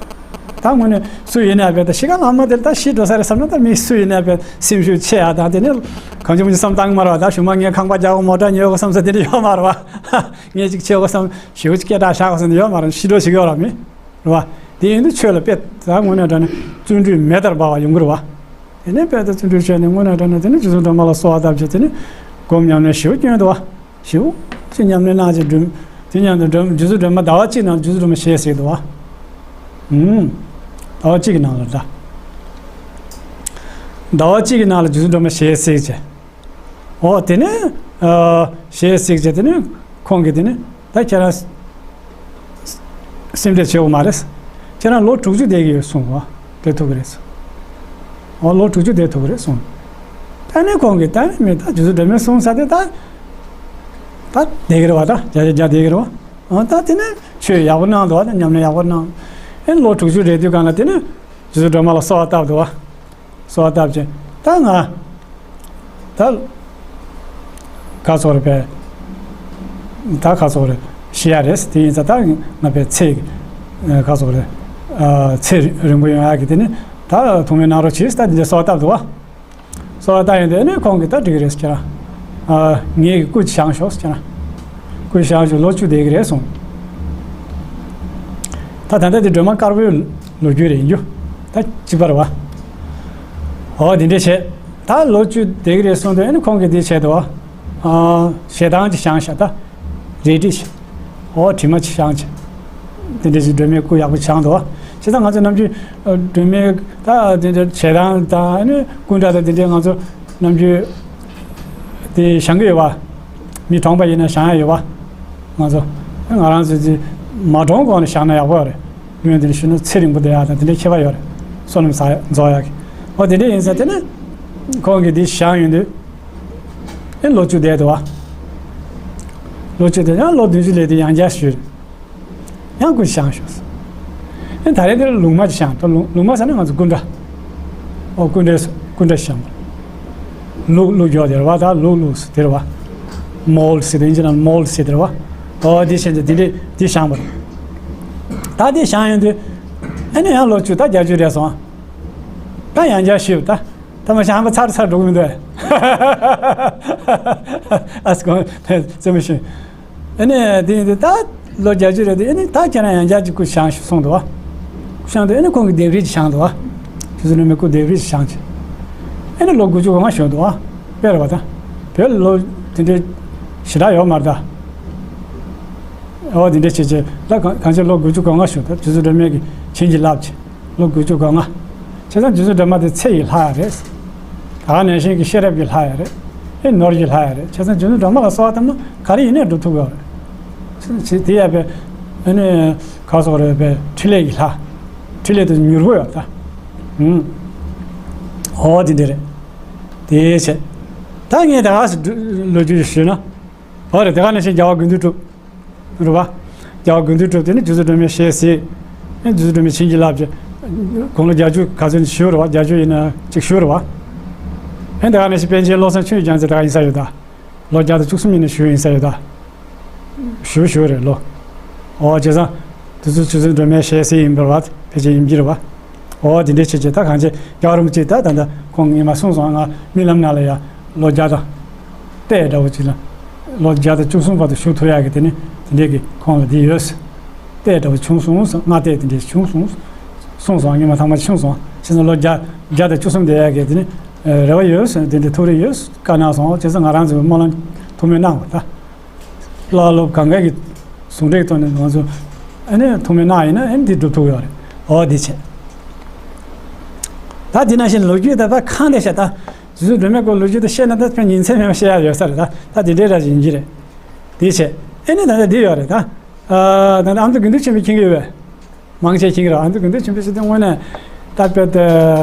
ད་དངོས་གནས་སུ་ཡིན་ན་དཔེ་ད་ཤི་ཁ་ལྷག་མ་དེར་ད་ཤི་འགྲོ་ས་རེད་བསམ་ན་ད་མི་སུ་ཡིན་ན་དཔེ་སེམས་ཤུགས་ཆེ་ཡ་ད་དེ་ནས་གང་བྱུང་མི་བསམ་བཏང་གི་མ་རེད་བ། ད་གཞུག་མ་ངས་ཁང་པ་རྒྱག་གོ་མོ་ཊ་ཉོ་གོ་བསམ་ས་དེ་འདྲ་ཡོད་མ་རེད་བ། ངས་ཅིག་བྱེད་གོ་བསམ་ཞེ་པོ་ཅིག་སྐད་གྲགས་བཞག་གོ་བསམ་ནས་ཡོད་མ་རེད། ཤི་འགྲོ་ཞིག་ཡོད་ར་མི་རེད་བ། དེ་ཡིན་དུས་ཆོས་ལ་དཔེ་ད་དངོས་གནས་དྲང་གནས་བརྩོན་འགྲུས་མེ་ལྟར་འབར་བ་ཡོང་གི་རེད་བ། དེ་ནས་དཔེ་ད་བརྩོན་འགྲུས་བྱས་ནས་དངོས་གནས་དྲང་གནས་དེ་ནས་རྗེ་བཙུན་སྒྲོལ་མ་ལ་གསོལ་བ་བཏབ་བྱས་དེ་ནས་སྒོམ་ཉམས་ལེན་ཞེ་པོ་སྐྱོན་འདུག་བ། ཞེ་པོ་ཅིག་ཉམས་ལེན་གནང་བྱས་སྒྲུབ། དེ་མཉམ་དུ་སྒྲུབ་རྗེ་བཙུན་སྒྲོལ་མ་ཟླ་བ་གཅིག་ནང་རྗེ་བཙུན་སྒྲོལ་མ་ཞལ་གཟིགས་འདུག་བ། ཨུམ། ཟླ་བ་གཅིག་གི་ནང་ལ་འདྲ། ཟླ་བ་གཅིག་གི་ནང་ལ་རྗེ་བཙུན་སྒྲོལ་མ་ཞལ་གཟིགས་བྱས། འོ་དེ་ནས་ཨ་ཞལ་གཟིགས་བྱས་དེ་ནས་ཁོང་གིས་དེ་ནས་ད་ཁྱེད་རང་སེམས་ཁྲལ་བྱེད་དགོས་མ་རེད། ཁྱེད་རང་ལོ་དྲུག་ཅུ་བསྡད་ཀྱི་ཡོད་གསུངས་བ། བསྡད་ཐུབ་ཀྱི་རེད་གསུངས། འོ་ལོ་དྲུག་ཅུ་བསྡད་ཐུབ་ཀྱི་རེད་གསུངས། ད་ནི་ཁོང་གིས་ད་ནི་མི་ད་རྗེ་བཙུན་སྒྲོལ་མས་གསུངས་ས་དེ་ད། ད་བསྡད་ཀྱི་རེད་བ། ད་བརྒྱ་ཆ་བརྒྱ་བསྡད་ཀྱི་རེད་བ། འོ་ད་དེ་ནས་ཆོས་ཡག་པོ་གནང་འདུག་བ། ད་ཉམས་ལེན་ཡག་པོ་གནང་། ཨེ་ལོ་དྲུག་ཅུ་རེད་དུས་གང་ལ་དེ་ནས་རྗེ་བཙུན་སྒྲོལ་མ་ལ་གསོལ་བ་བཏབ་འདུག་བ། གསོལ་བ་བཏབ་བྱས་ད་ང་། ད། ག་ཚོད་རེད་པས། ད་ག་ཚོད་རེད། ཤི་ཡ་རེད། དེ་ཡིན་ཙང་ད་ང་པའི་ཚེ། ག་ཚོད་རེད། ཚེ་རིང་པོ་ཡོང་ཡ་གི་དེ་ནི་ད་ཐུགས་སྨོན་གནང་རོགས་གྱིས། ད་འདི་འདྲ་གསོལ་བ་བཏབ་འདུག་བ། གསོལ་བ་བཏབ་ཡོང་དུས་ནི་ཁོང་གིས་ད་འགྲིག་གི་རེད་ཟེར་ཁྱེད་རང་། ངེད་ཀྱི་སྐུ་བཞེངས་ཤོག་ཟེར་ཁྱེད་རང་། སྐུ་བཞེངས་ཤོག་ལོ་བཅུ་བསྡད་ཀྱི་རེད་གསུངས། ད་ད་ལྟ་དེ་སྒྲོལ་མ་དཀར་པོའི་ལོ་རྒྱུས་རེད་ཡིན་རྒྱུ། ད་གཅིག་པ་རེད་བ། འོ་དེ་འདྲས་བྱས། ད་ལོ་བཅུ་བསྡད་ཀྱི་རེད་གསུངས་དུས་ཨ་ནི་ཁོང་གིས་འདི་བྱས་འདུག་བ། ཞལ་ཐང་ཅིག་བཞེངས་ཤག་ད། རལ་གྲི་ཞིག་འོ་གྲིབ་མ་ཅིག་བཞེངས་ཅིག་དེ་འདྲས་ཅིག་སྒྲོལ་མའི་སྐུ་ཡག་པོ་བཞེངས་འདུག་བ། བྱས་ཙང་ང་ཚོ་ནམ་རྒྱུན་སྒྲོལ་མའི་ད་དེ་འདྲ་ཞལ་ཐང་དང་ཨ་ནི་སྐུ་འདྲ་དང་དེ་འདྲས་ང་ཚོ་ནམ་རྒྱུན་དེ་བཞེངས་ཀྱི་ཡོད་བ། མི་གྲོངས་པ་ཡིན་ན་བཞེངས་ཡ་ཡོད་བ། ང་ཚོ་ང་རང་ཚོ་ཅིག་མ་གྲོངས་གོང་ནས་བཞེངས་ན་ཡག་པོ་རེད། ལུས་དེ་ནས་ཤི་ན་ཚེ་རིང་པོ་བསྡད་ཡག་དང་དེ་འདྲའི་ཁྱད་པར་ཡོད་རེད། བསོད་ནམས་བསགས་རྫོགས་ཡག་གི། འོ་དེ་འདྲ་ཡིན་ཙང་དེ་ནས་ཁོང་གིས་འདི་བཞེངས་ཡོང་དུས་ཨེ་ལོ་བཅུ་བསྡད་འདུག་བ། ལོ་བཅུ་བསྡད་ཡང་ལོ་བདུན་ཅུ་སླེབས་དུས་ཡང་བསྐྱར་ཞུས། ཡང་སྐུ་བཞེངས་ཤོག་ཨེ་ད་རེས་འདིར་ལུང་མ་ཅིག་བཞེངས་ད། ལུང་ལུང་མ་ཟེར་ན་ང་ཚོ་སྐུ་འདྲ། ཨོ་སྐུ་འདྲ་སྐུ་འདྲ་བཞེངས་པ། ལུག་ལུག་ཡོད་དེ་རེད་བ། ད་ལུག་ལུག་ཟེར་དེ་རེད་བ། མོལ་ཟེར་དེ་ཨིན་ཇི་ནང་མོལ་ཟེར་དེ་རེད་བ། ཨོ་དེ་བཞེངས་ཏེ་དེ་འདྲས་དེ་བཞེངས་པ་རེད། ད་དེ་བཞེངས་ཡོང་དུས་ཨ་ནི་ཡང་ལོ་བཅུ་ད་བརྒྱད་ཅུ་རེད་སོང་། ད་ཡང་བསྐྱར་ཞུས་པ་ད། ད་མ་བཞེངས་པ་ཚར་ཚར་འགྲོ་གི་མི་འདུག་ཨེ། ཨ་སི་ཀོ་རྩེད་མོ་ཤེས། ཨ་ནི་དེ་ཡིན་དུས་ད་ལོ་བརྒྱད་ཅུ་རེད་དུས་ཨ་ནི་ད་ཁྱེད་རང་ཡང་བསྐྱར་གྱི་སྐུ་བཞེངས་ཤིག་གསུངས་འདུག་བ། སྐུ་བཞེངས་དུས་ཨ་ནི་ཁོང་གི་ལྡེབས་རིས་ཅིག་བཞེངས་འདུག་བ། རྗེ་བཙུན་སྒྲོལ་མའི་སྐུ་ལྡེབས་རིས་ཅིག་བཞེངས་ཅིག་ཨ་ནི་ལོ་དགུ་བཅུ་གོ་ལྔ་བཞུགས་འདུག་བ། དཔེ་རེད་བ་ད། བོད་ལ་ལོ་དེ་འདྲའི་ཞེ་དྲག་ཡོད་མ་རེད་ད། ཨོ་དེ་འདྲ་བྱས་བྱས་ལ་གང་གང་ཅི་ལོ་དགུ་བཅུ་གོ་ལྔ་བཞུགས་ད། རྗེ་བཙུན་སྒྲོལ་མས་ཀྱི་བྱིན་གྱིས་བརླབས་བྱས། ལོ་དགུ་བཅུ་གོ་ལྔ། བྱས་ཙང་རྗེ་བཙུན་སྒྲོལ་མ་དེ་ཚེ་ཡི་ལྷ་ཡ་རེད། ད་ག་ནང་བཞིན་གྱི་ཤེས་རབ་ཀྱི་ལྷ་ཡ་རེད། ཨེ་ནོར་གྱི་ལྷ་ཡ་རེད། བྱས་ཙང་རྗེ་བཙུན་སྒྲོལ་མ་ལ་གསོལ་བ་བཏབ་ན་ག་རེ་ཡིན་ནའི་འགྲུབ་ཐུབ་ཡོད་རེད། བྱས་དེ་ཡ་པའི་ཨ་ནི་ག་སོགས་རེད་པའི་ཕྲིན་ལས་ཀྱི་ལྷ། ཕྲིན་ལས་དེ་མྱུར་པོ་ཡོད་ད། ཨུམ། ཨོ་དེ་འདྲ་རེད། དེ་བྱས། ད་ངས་ད་ག་ལོ་རྒྱུས་ཞུས་ན། ཨོ་རེད། དེ་ག་ནང་བཞིན་རྒྱལ་བ་དགེ་འདུན་གྲུབ། རེད་བ། རྒྱལ་བ་དགེ་འདུན་གྲུབ་དེ་ནི་རྗེ་བཙུན་སྒྲོལ་མའི་ཞལ་གཟིགས། རྗེ་བཙུན་སྒྲོལ་མས་བྱིན་གྱིས་བརླབས་ཀྱི། དགུང་ལོ་བརྒྱད་ཅུ་ག་ཚོད་ཞུ་རེད་བ། བརྒྱད་ཅུ་ཡིན་ན་གཅིག་ཞུ་རེད་བ། ཨེ་དེ་ག་ནང་བཞིན་པཎ་ཆེན་བློ་བཟང་ཆོས་ཀྱི་རྒྱལ་མཚན་དེ་ག་ཡིན་ས་ཡོད་ད། ལོ་བརྒྱ་དང་བཅུ་གསུམ་ཡིན་ན་ཞུ་ཡིན་ས་ཡོད་ད། ཞུ་ཞུ་རེད་ལོ། ཨོ་བྱས་ཙང་། དེ་ཚོ་རྗེ་བཙུན་སྒྲོལ་མའི་ཞལ་གཟིགས་ཡིན་པར་བ། ཕལ་ཆེར་ཡིན་གྱི་རེད་བ། ཨོ་དེ་འདྲའི་ཆེད་ཀྱི་ད་གང་ཆེ་རྒྱལ་བ་རིན་པོ་ཆེ་ད་ད་ད་ཁོང་ངས་མ་གསུངས་སོང་། ང་རྨི་ལམ་ནང་ལ་ཡ་ལོ་བརྒྱ་དང་། ཏེ་འདྲ་བོ་ཅིག་ལ། ལོ་བརྒྱ་དང་བཅུ་གསུམ་བར་དུ་བཞུགས་ཐུབ་ཡག་གི་དེ་ནི་དེ་འདྲའི་གི་ཁོང་ལ་དེ་ཡོད། ཏེ་འདྲ་བོ་བྱུང་སོང་། སྔ་ཏེ་དེ་འདྲའི་བྱུང་སོང་། གསུངས་སོང་། ངས་མ་ཐང་མ་བྱུང་སོང་། བྱས་ཙང་ལོ་བརྒྱ་བརྒྱ་དང་བཅུ་གསུམ་བསྡད་ཡག་གི་དེ་ནི་རེ་བ་ཡོད། དེ་འདྲའི་ཐུགས་རེ་ཡོད། བཀའ་གནང་སོང་། བྱས་ཙང་ང་རང་ཚོས་སྨོན་ལམ་ཐུགས་སྨོན་གནང་བ་ད། བླ་སློབ་གང་ག་གི་ཟུང་འབྲེལ་ཐོག་ནས་ང་ཚོ་ཨ་ནི་ཐུགས་སྨོན་གནང་ཡིན་ན་ཨ་ནི་འདི་འགྲུབ་ཐུབ་ཡོད་རེད། འོ་འདི་བྱས། ད་འདི་ནང་བཞིན་ལོ་རྒྱུས་ད་ད་གང་དེ་བཤད་ད། རྗེ་བཙུན་སྒྲོལ་མའི་སྐོར་ལོ་རྒྱུས་ད་བཤད་ན་ད་ཕན་ཉིན་མཚན་མེད་པ་བཤད་ཡག་ཡོད་ས་རེད་ད། ད་འདི་འདྲའི་ར་ཡིན་གྱི་རེད། འདི་བྱས། ཨ་ནི་ད་ད་འདི་ཡོད་རེད་ད། ཨ་ད་ད་ཨ་མདོ་དགེ་འདུན་ཆེན་པོས་མཁྱེན་གྱི་ཡོད་པས། མང་ཆེ་མཁྱེན་གྱི་རེད། ཨ་མདོ་དགེ་འདུན་ཆེན་པོའི་ཞིག་དེ་དངོས་གནས་ད་དཔེ་དེ་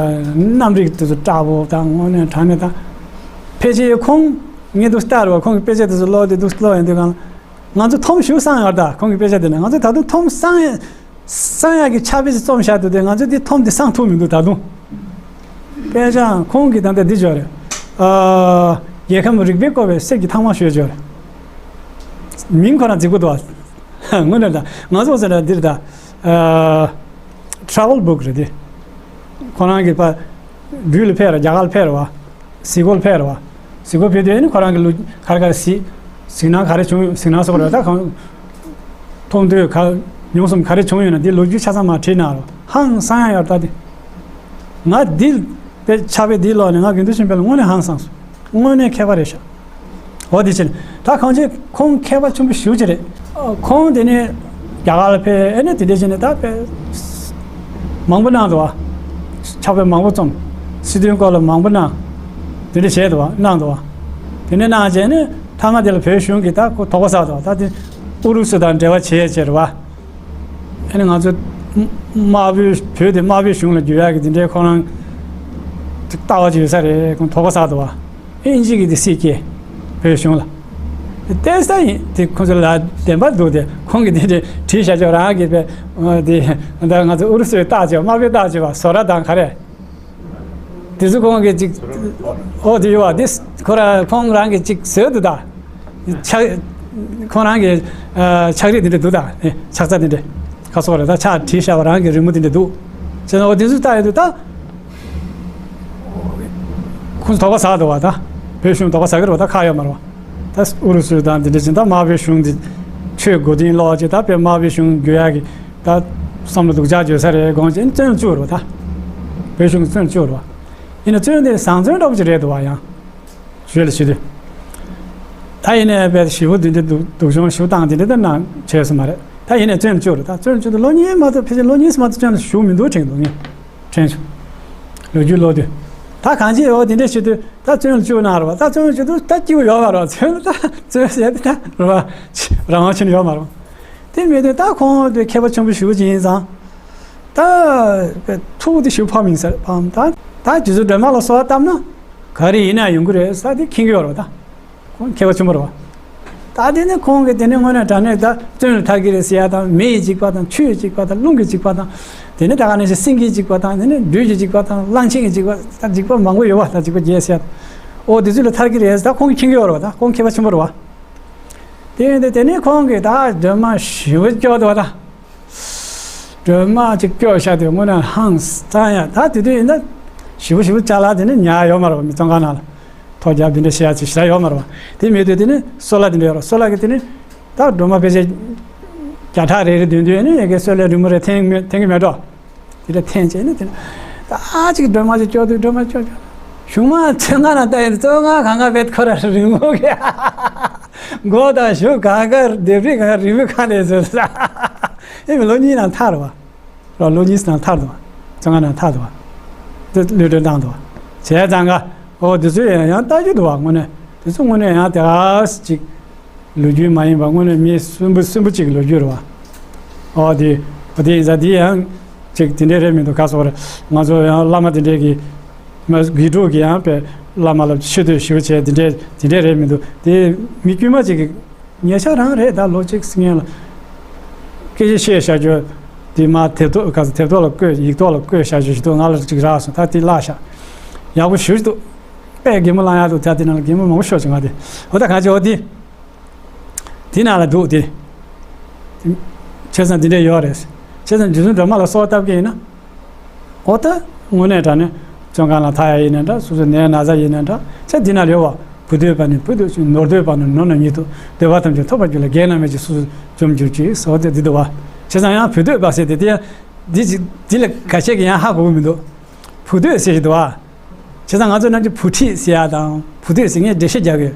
རྣམ་རིག་དེ་ཚོ་དྲག་པོ་དང་དངོས་གནས་དྲང་གནས་དང་། ཕལ་ཆེར་ཁོང་ངས་འདུག་ལྟ་རུ་བ། ཁོང་གི་དཔེ་ཆ་དེ་ཚོ་ཀློག་དེ་འདུག་ཀློག་ཡོང་དུས་གང་ང་ཚོ་ཐོམ་ཞུ་སང་ཡོད་ད། ཁོང་གི་དཔེ་ཆ་དེ་ནས་ང་ཚོ་ད་དུང་ཐོམ་སང་ཡ་སང་ཡ་གི་ཕྱག་དཔེ་ཞིག་རྩོམ་བཞག་འདུག་དེ་ང་ཚོ་དེ་ཐོམ་དེ་སང་ཐུབ་མི་འདུག་ད་དུང་། དཔེ་ཆ་ཁོང་གི་ད་ལྟ་འདི་བརྗོད་རེད། ཨ་རྒྱལ་ཁམས་རིག་པས་བསྐོར་བའི་གསེར་གྱི་ཐང་མ་ཞེས་བརྗོད་རེད། མིང་ཁོ་རང་རྫིག་པོ་འདུག་ཨ། དངོས་གནས་ད་ང་ཚོ་ཟེར་ན་འདིར་ད། ཨ་travel book་རེད་དེ། ཁོ་རང་གི་པ་སྦྲུལ་ལ་ཕེབས་ར། རྒྱ་གར་ལ་ཕེབས་ར་བ། གཟིགས་སྐོར་ལ་ཕེབས་ར་བ། གཟིགས་སྐོར་ཕེབས་དུས་ཨ་ནི་ཁོ་རང་གི་ལོ་ག་རེ་ག་རེ་གཟིགས། གཟིགས་སྣང་ག་རེ་བྱུང་། གཟིགས་སྣང་སོགས་རེད་ད། གང་མཐོང་ཐོས་ག་མྱོང་གསུམ་ག་རེ་བྱུང་ཡོད་ན་འདི་ལོ་རྒྱུས་ཆ་ཚང་མ་བྲིས་གནང་རོགས། ཧང་སང་ཡ་ཡོད་ད་དེ། ང་འདི་དཔེ་ཆ་དཔེ་འདི་ཀློག་ནས་ང་དགེ་འདུན་ཆོས་འཕེལ་ལ་དངོས་གནས་ཧང་སངས་སོང་། དངོས་གནས་མཁས་པ་རེད་ཤག་འོ་དེ་ཕྱིན་ད་གང་ཅི་ཁོང་མཁས་པ་ཆེན་པོ་ཞེ་པོ་ཅིག་རེད། ཁོང་དེ་ནས་རྒྱ་གར་ལ་ཕེབས། ཨེ་ནས་དེ་འདྲ་བྱས་ནས་ད་དཔེ་མང་པོ་གནང་འདུག་བ། ཕྱག་དཔེ་མང་པོ་རྩོམ། སྲིད་དོན་སྐོར་ལ་མང་པོ་གནང་། དེ་འདྲ་བྱས་འདུག་བ། གནང་འདུག་བ། དེ་འདྲ་གནང་བྱས་ནས་མཐའ་མ་དེ་ལ་བོད་གཞུང་གིས་ད་ཁོ་དོགས་པ་ཟ་འདུག་བ། ད་དེ་ཨུ་རུ་སུ་དང་འབྲེལ་བ་བྱས་བྱས་རེད་བ། ཨ་ནི་ང་ཚོ་དམར་པོའི་བོད་དེ་དམར་པོའི་གཞུང་ལ་བསྒྱུར་ཡག་གི་དེ་འདྲའི་ཁོ་རང་ལྟ་བ་ཅིག་ཡོད་ས་རེད། ཁོང་དོགས་པ་ཟ་འདུག་བ། ཨིན་ཇི་གི་དེ་སྲིད་སྐྱེས་བོད་གཞུང་ལ་བལྟས་ས་ཡིན། དེ་ཁོང་ཚོ་ལ་བདེན་པ་འདུག་དེ་ཁོང་གིས་དེ་འདྲའི་བྲིས་བཞག་ཆོག་རང་གིས་པས་དེ་ད་ང་ཚོ་ཨུ་རུ་སུའི་རྟགས་ཅིག་དམར་པོའི་རྟགས་ཅིག་བ་བཟོ་གྲྭ་དང་ག་རེ། དེ་ཚོ་ཁོང་གིས་ཅིག་ཨོ་དེ་ཡོད་བ། དེ་ཁོ་རང་ཁོང་རང་གིས་ཅིག་བཟོས་འདུག་ད། ཕྱག་ཁོང་རང་གི་ཨ་ཕྱག་བྲིས་འདི་འདྲ་འདུག་ད། ཨེ་ཕྱག་རྩ་འདི་འདྲ་ཁ་སོགས་རེད་ད། ཕྱག་བྲིས་བཞག་པ་རང་གི་རི་མོ་འདི་འདྲ་འདུག་ཟེར་ན། འོ་དེ་ཚོ་ལྟ་ཡོང་དུས་ད་ཁོང་ཚོ་དོགས་པ་ཟ་འདུག་བ་ད། བོད་གཞུང་དོགས་པ་ཟ་གི་རེད་བ་ད། ཁག་ཡོད་མ་རེད་བ། ད་ཨུ་རུ་སུ་དང་འདི་འདྲ་བྱས་ད་དམར་པོའི་གཞུང་འདི་ཆོས་མགོ་རྟིང་སློག་བྱས་ད་དཔེ་དམར་པོའི་གཞུང་བསྒྱུར་ཡག་གི་ད་བསམ་བློ་སྡུག་ཅག་བརྗོད་ས་རེད་དགོངས་བྱས་བཙོན་བཅུག་རེད་བ་ད། བོད་གཞུང་གིས་བཙོན་བཅུག་རེད་བ། ཡིན་ན་བཙོན་དེ་བཟང་བཙོན་འདྲ་པོ་ཅིག་རེད་འདུག་བ་ཡང་། ཞུས་ལ་ཞུས་དུས། ད་ཡིན་ནའི་དཔེ་ཞེ་པོ་འདི་འདྲ་འདུག་སྡུག་སྦྱོང་ཞེ་པོ་བཏང་འདི་འདྲ་ད་གནང་བྱས་སོང་མ་རེད། ད་ཡིན་ནའི་བཙོན་བཅུག་རེད། ད་བཙོན་བཅུག་དུས་ལོ་གཉིས་མ་གཏོགས་ཕལ་ཆེར་ལོ་གཉིས་མ་གཏོགས་བཙོན་ལ་བཞུགས་མི་འདུག་དྲན་འདུག་ངས་དྲན་བྱུང་། ལོ་རྒྱུས་ཀློག་དུས། ད་གང་ཅི་འོ་འདི་འདྲ་བྱེད་དུས་ད་བཙོན་ལ་བཅུག་གནང་རེད་བ། ད་བཙོན་བཅུག་དུས་ད་སྐྱིད་པོ་ཡོད་མ་རེད་བ། བཙོན་ལ་ད་བཙོན་ཟེར་དུས་ད་རེད་བ། རང་དབང་ཅན་ཡོད་མ་རེད་བ། དེ་མེད་དུས་ད་ཁོང་དེ་མཁས་པ་ཆེན་པོ་ཞེ་པོ་ཅིག་ཡིན་ཙང་། ད་ཐུགས་དེ་ཞེ་པོ་ཕམ་ཡིན་ས་རེད་ཕམ། ད་ད་རྗེ་བཙུན་སྒྲོལ་མ་ལ་གསོལ་བ་བཏབ་ན་ག་རེ་ཡིན་ན་ཡོང་གི་རེད་ས་དེ་མཁྱེན་གྱི་ཡོད་རེད་བ། ད་ཁོང་མཁས་པ་ཆེན་པོ་རེད་བ། ད་དེ་ནི་ཁོང་གིས་དེ་ནི་དངོས་གནས་དྲང་གནས་ད་བཙོན་ལ་ཐར་གྱི་རེད་ཟེར་ཡ་དང་། མེ་ཡི་འཇིགས་པ་དང་། ཆུ་ཡི་འཇིགས་པ་དང་། རླུང་གི་འཇིགས་པ་དང་། དེ་ནི་ད་ག་ནང་བཞིན་སེང་གེའི་འཇིགས་པ་དང་། དེ་ནི་སྦྲུལ་གྱི་འཇིགས་པ་དང་། གླང་ཆེན་གྱི་འཇིགས་པ་དང་། འཇིགས་པ་མང་པོ་ཡོད་བ། ད་འཇིགས་པ་བརྒྱད་ཟེར་ཡ་དང་། ཨོ་དེ་ཚོ་ལ་ཐར་གྱི་རེད་ཟེར། ད་ཁོང་གིས་མཁྱེན་གྱི་ཡོད་རེད་བ། ད་ཁོང་མཁས་པ་ཆེན་པོ་རེད་བ། དེ་ཡིན་དུས་དེ་ནི་ཁོང་གིས་ད་སྒྲོལ་མ་ཞེ་པོ་སྐྱོ་འདུག་བ་ད། སྒྲོལ་མ་ཅིག་སྐྱོ་ཤ་དེ་དངོས་གནས་ཧང་སང་ཡ། ད་དེ་དུས་ཡིན་ན་ཞེ་པོ་ཞེ་པོ་ཅ་ལག་དེ་ནི་ཉར་ཡོད་མ་རེད་བ། མི་ཚང་ཁང་ནང་ལ་ཐོ་རྒྱབ་དེ་འདྲ་བྱེད་ཡ་ཅིག་ཞེ་དྲག་ཡོད་མ་རེད་བ། དེ་མེད་དུས་དེ་ནི་གསོལ་ལ་དེ་འདྲ་ཡོད་རེད། གསོལ་ལ་གི་དེ་ནི་ད་སྒྲོལ་མ་ཕལ་ཆེར་བརྒྱ་ཕྲག་རེ་རེ་བདུན་བདུན་ནི་ཡ་གི་གསོལ་ལ་རི་མོ་རེ་འཐེན་མེད་འཐེན་གི་མེད་འགྲོ། དེ་འདྲ་འཐེན་བྱས་ནི་དེ་ནི་ད་ཨ་ཅིག་སྒྲོལ་མ་ཅིག་སྐྱོ་དུས་སྒྲོལ་མ་སྐྱོ་སྐྱོ། གཞུག་མ་ཚོན་ཁང་ནང་ལྟ་ཡིན་དུས་ཚོན་ཁང་གང་ག་བེད་ཁོ་ར་རི་མོ་གི་མགོ་དང་གཞུ་གང་ག་ལྡེབས་རིས་གང་ག་རི་མོ་ཁང་ནས་བཟོས་ས། ཨེ་མི་ལོ་གཉིས་ནང་ཐར་བ། རོ་ལོ་གཉིས་ནང་ཐར་འདུག་བ། བཙོན་ཁང་ནང་ཐར་འདུག་བ། དེ་གློད་གྲོལ་བཏང་འདུག་བ། བྱས་ཙང་ག་ཨོ་དེ་ཚོ་ཡང་ཡང་ལྟ་རྒྱུ་འདུག་བ། དངོས་གནས་དེ་ཚོ་དངོས་གནས་ཡང་དེ་ག་ཅིག་ལོ་རྒྱུས་མ་ཡིན་པ་དངོས་གནས་མི་གསོན་པོ་གསོན་པོ་ཅིག་གི་ལོ་རྒྱུས་རེད་བ། ཨོ་དེ་ཨོ་དེ་ཡིན་ཙང་དེ་ཡང་ཅིག་དེ་འདྲས་རེད་མི་འདུག་ག་སོགས་རེད། ང་ཚོ་ཡང་བླ་མ་དེ་འདྲས་ཀྱི་མ་དགེ་ཕྲུག་གི་ཡང་པའི་བླ་མ་ལ་ཆོས་དུས་ཞུ་བྱས་དེ་འདྲས་དེ་འདྲས་རེད་མི་འདུག་དེ་མི་དཀྱུས་མ་ཅིག་གི་ཉེ་ཆར་རང་རེད། ད་ལོ་གཅིག་སྔོན་ལ་སྐད་ཆ་བཤད་བཞག་རྒྱུ་དེ་མ་དེབ་ཐོག་ག་ཚོད་དེབ་ཐོག་ལ་བཀོད། ཡིག་ཐོག་ལ་བཀོད་བཞག་རྒྱུ་ཞིག་འདུག་ང་ལ་གཅིག་རག་སོང་། ད་དེ་བཀླགས་ཤག་ཡག་པོ་ཞེ་པོ་ཅིག་འདུག་དཔེ་གད་མོ་ལངས་ཡག་འདུག་ད་དེ་ནང་ལ་གད་མོ་མང་པོ་ཤོར་བྱུང་ང་དེ། འོ་ད་གང་ཅི་འོ་དེ། དེ་ནང་ལ་འདུག་དེ། བྱས་ཙང་འདི་འདྲས་ཡོད་རེད། བྱས་ཙང་རྗེ་བཙུན་སྒྲོལ་མ་ལ་གསོལ་བ་བཏབ་མཁན་ཡིན་ན། འོ་ད་དངོས་གནས་དྲང་གནས་བཙོན་ཁང་ལ་ཐར་ཡ་ཡིན་ན་འདྲ། སོ་སོ་ནད་ན་ཚ་ཡིན་ན་འདྲ། བྱས་འདི་ནང་ལ་ཡོད་པ། བུ་འདོད་པ་ནི་བུ་འདོད་ཅིང་། ནོར་འདོད་པ་ནི་ནོར་རྣམས་ཉིད་དུ། འདོད་པ་ཐམས་ཅད་ཐོབ་པར་གྱུར་ལ། བགེགས་རྣམས་མེད་ཅིང་སོ་སོར་འཇོམས་འགྱུར་ཅིག་ཟེར་བ་དེ་འདི་འདུག་བ། བྱས་ཙང་ཡང་བུ་འདོད་པ་ཟེར་དེ་དེ་ཡང་འདི་ཅིག་འདི་ལ་ཁ་ཤས་ཀྱིས་ཡང་ཧ་གོ་གི་མི་འདུག་བུ་འདོད་ཟེར་ཞིག་འདུག་བ། བྱས་ཙང་ང་ཚོ་ནམ་རྒྱུན་བུ་ཁྲིད་ཟེར་ཡ་དང་བུ་འདོད་ཟེར་མཁན་འགྲེལ་བཤད་རྒྱག་གི།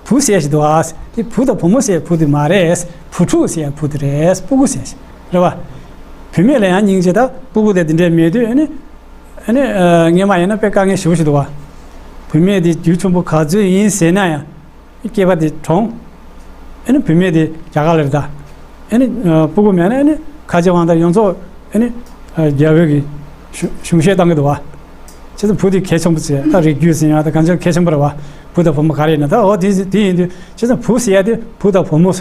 བུ་ཟེར་ཞིག་འདུག་ཨ། དེ་བུ་དང་བུ་མོ་ཟེར་བུ་དེ་མ་རེད། བུ་ཕྲུག་ཟེར་ཡ་བུ་དེ་རེད། སྤུ་གུ་ཟེར་ཞིག་རེད་བ། བུད་མེད་ལ་ཡང་སྙིང་རྗེ། ད་སྤུ་གུ་དེ་དེ་འདྲས་མེད་དུས་ཨ་ནི། ཨ་ནི་སྔོན་མ་ཡིན་ན་དཔེ་དཀའ་ངལ་ཞེ་པོ་ཞིག་འདུག་བ། བུད་མེད་དེ་རྒྱུ་ཆེན་པོ་ག་ཚོད་ཡིན་ཟེར་ན་ཡང་། སྐྱེས་པ་དེ་གྲོངས། ཨ་ནི་བུད་མེད་དེ་རྒྱ་གར་ལ་རེད་ད། ཨ་ནི་ཨ་སྤུ་གུ་མེད་ན་ཨ་ནི་ཁ་རྗེ་དབང་ཐང་ཡོངས་རྫོགས་ཨ་ནི་ཨ་རྒྱ་བོད་ཀྱི་གཞུང་གཞུང་བཞེས་བཏང་གི་འདུག་བ། བྱས་ཙང་བུ་དེ་གལ་ཆེན་པོ་ཆེ། ད་རིགས་རྒྱུད་ཟེར་ཡ་ད་གང་ཅི་གལ་ཆེན་པོ་རེད་བ། བུ་དང་བུ་མོ་ག་རེ་ཡིན་ན་ད་འོ་དེ་དེ་ཡིན་དུས་བྱས་ཙང་བུ་ཟེར་ཡ་དེ་བུ་དང་བུ་མོ།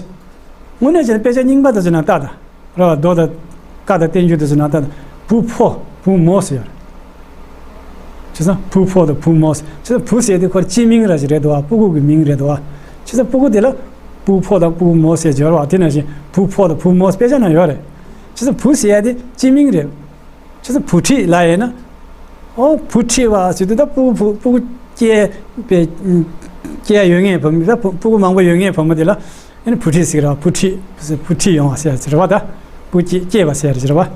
དངོས་གནས་བྱས་ན་དཔེ་ཆ་རྙིང་པ་དེ་ཚོ་ནང་ལྟ་ད། རེད་བ། མདོ་དང་བཀའ་དང་བསྟན་འགྱུར་དེ་ཚོ་ནང་ལྟ་ད། བུ་ཕོ་བུ་མོ་ཟེར་ཡ་རེད། བྱས་ཙང་བུ་ཕོ་དང་བུ་མོ་ཟེར། བྱས་ཙང་བུ་ཟེར་དེ་ཁོ་སྤྱི་མིང་ར་ཞིག་རེད་འདུག་བ། སྤུ་གུ་གི་མིང་རེད་འདུག་བ། བྱས་ཙང་སྤུ་གུ་དེ་ལ་སྤུ་གུ་ཕོ་དང་སྤུ་གུ་མོ་ཟེར་སྦྱོར་བ། དེ་ནང་བཞིན་བུ་ཕོ་དང་བུ་མོ་དཔེ་ཆ་ནང་ཡོད་རེད། བྱས་ཙང་བུ་ཟེར་ཡ་དེ་སྤྱི་མིང་རེད། བྱས་ཙང་བུ་ཁྲིད་ལབ་ཡས་ན། ཨོ་བུ་ཁྲིད་པ་ཟེར་དུས་ད་སྤུ་གུ་བུ་སྤུ་གུ་སྐྱེས་པའི་སྐྱེས་ཡོད་མཁན་བུ་མོ། ད་སྤུ་སྤུ་གུ་མང་པོ་ཡོད་མཁན་བུ་མོ་དེ་ལ། ཨ་ནི་བུ་ཁྲིད་ཟེར་གི་རེད་བ། བུ་ཁྲིད། བུ་ཁྲིད་ཡོང་བ་ཟེར་གྱི་རེད་བ། ད་སྤུ་སྐྱེས་སྐྱེས་པ་ཟེར་གྱི་རེད་བ།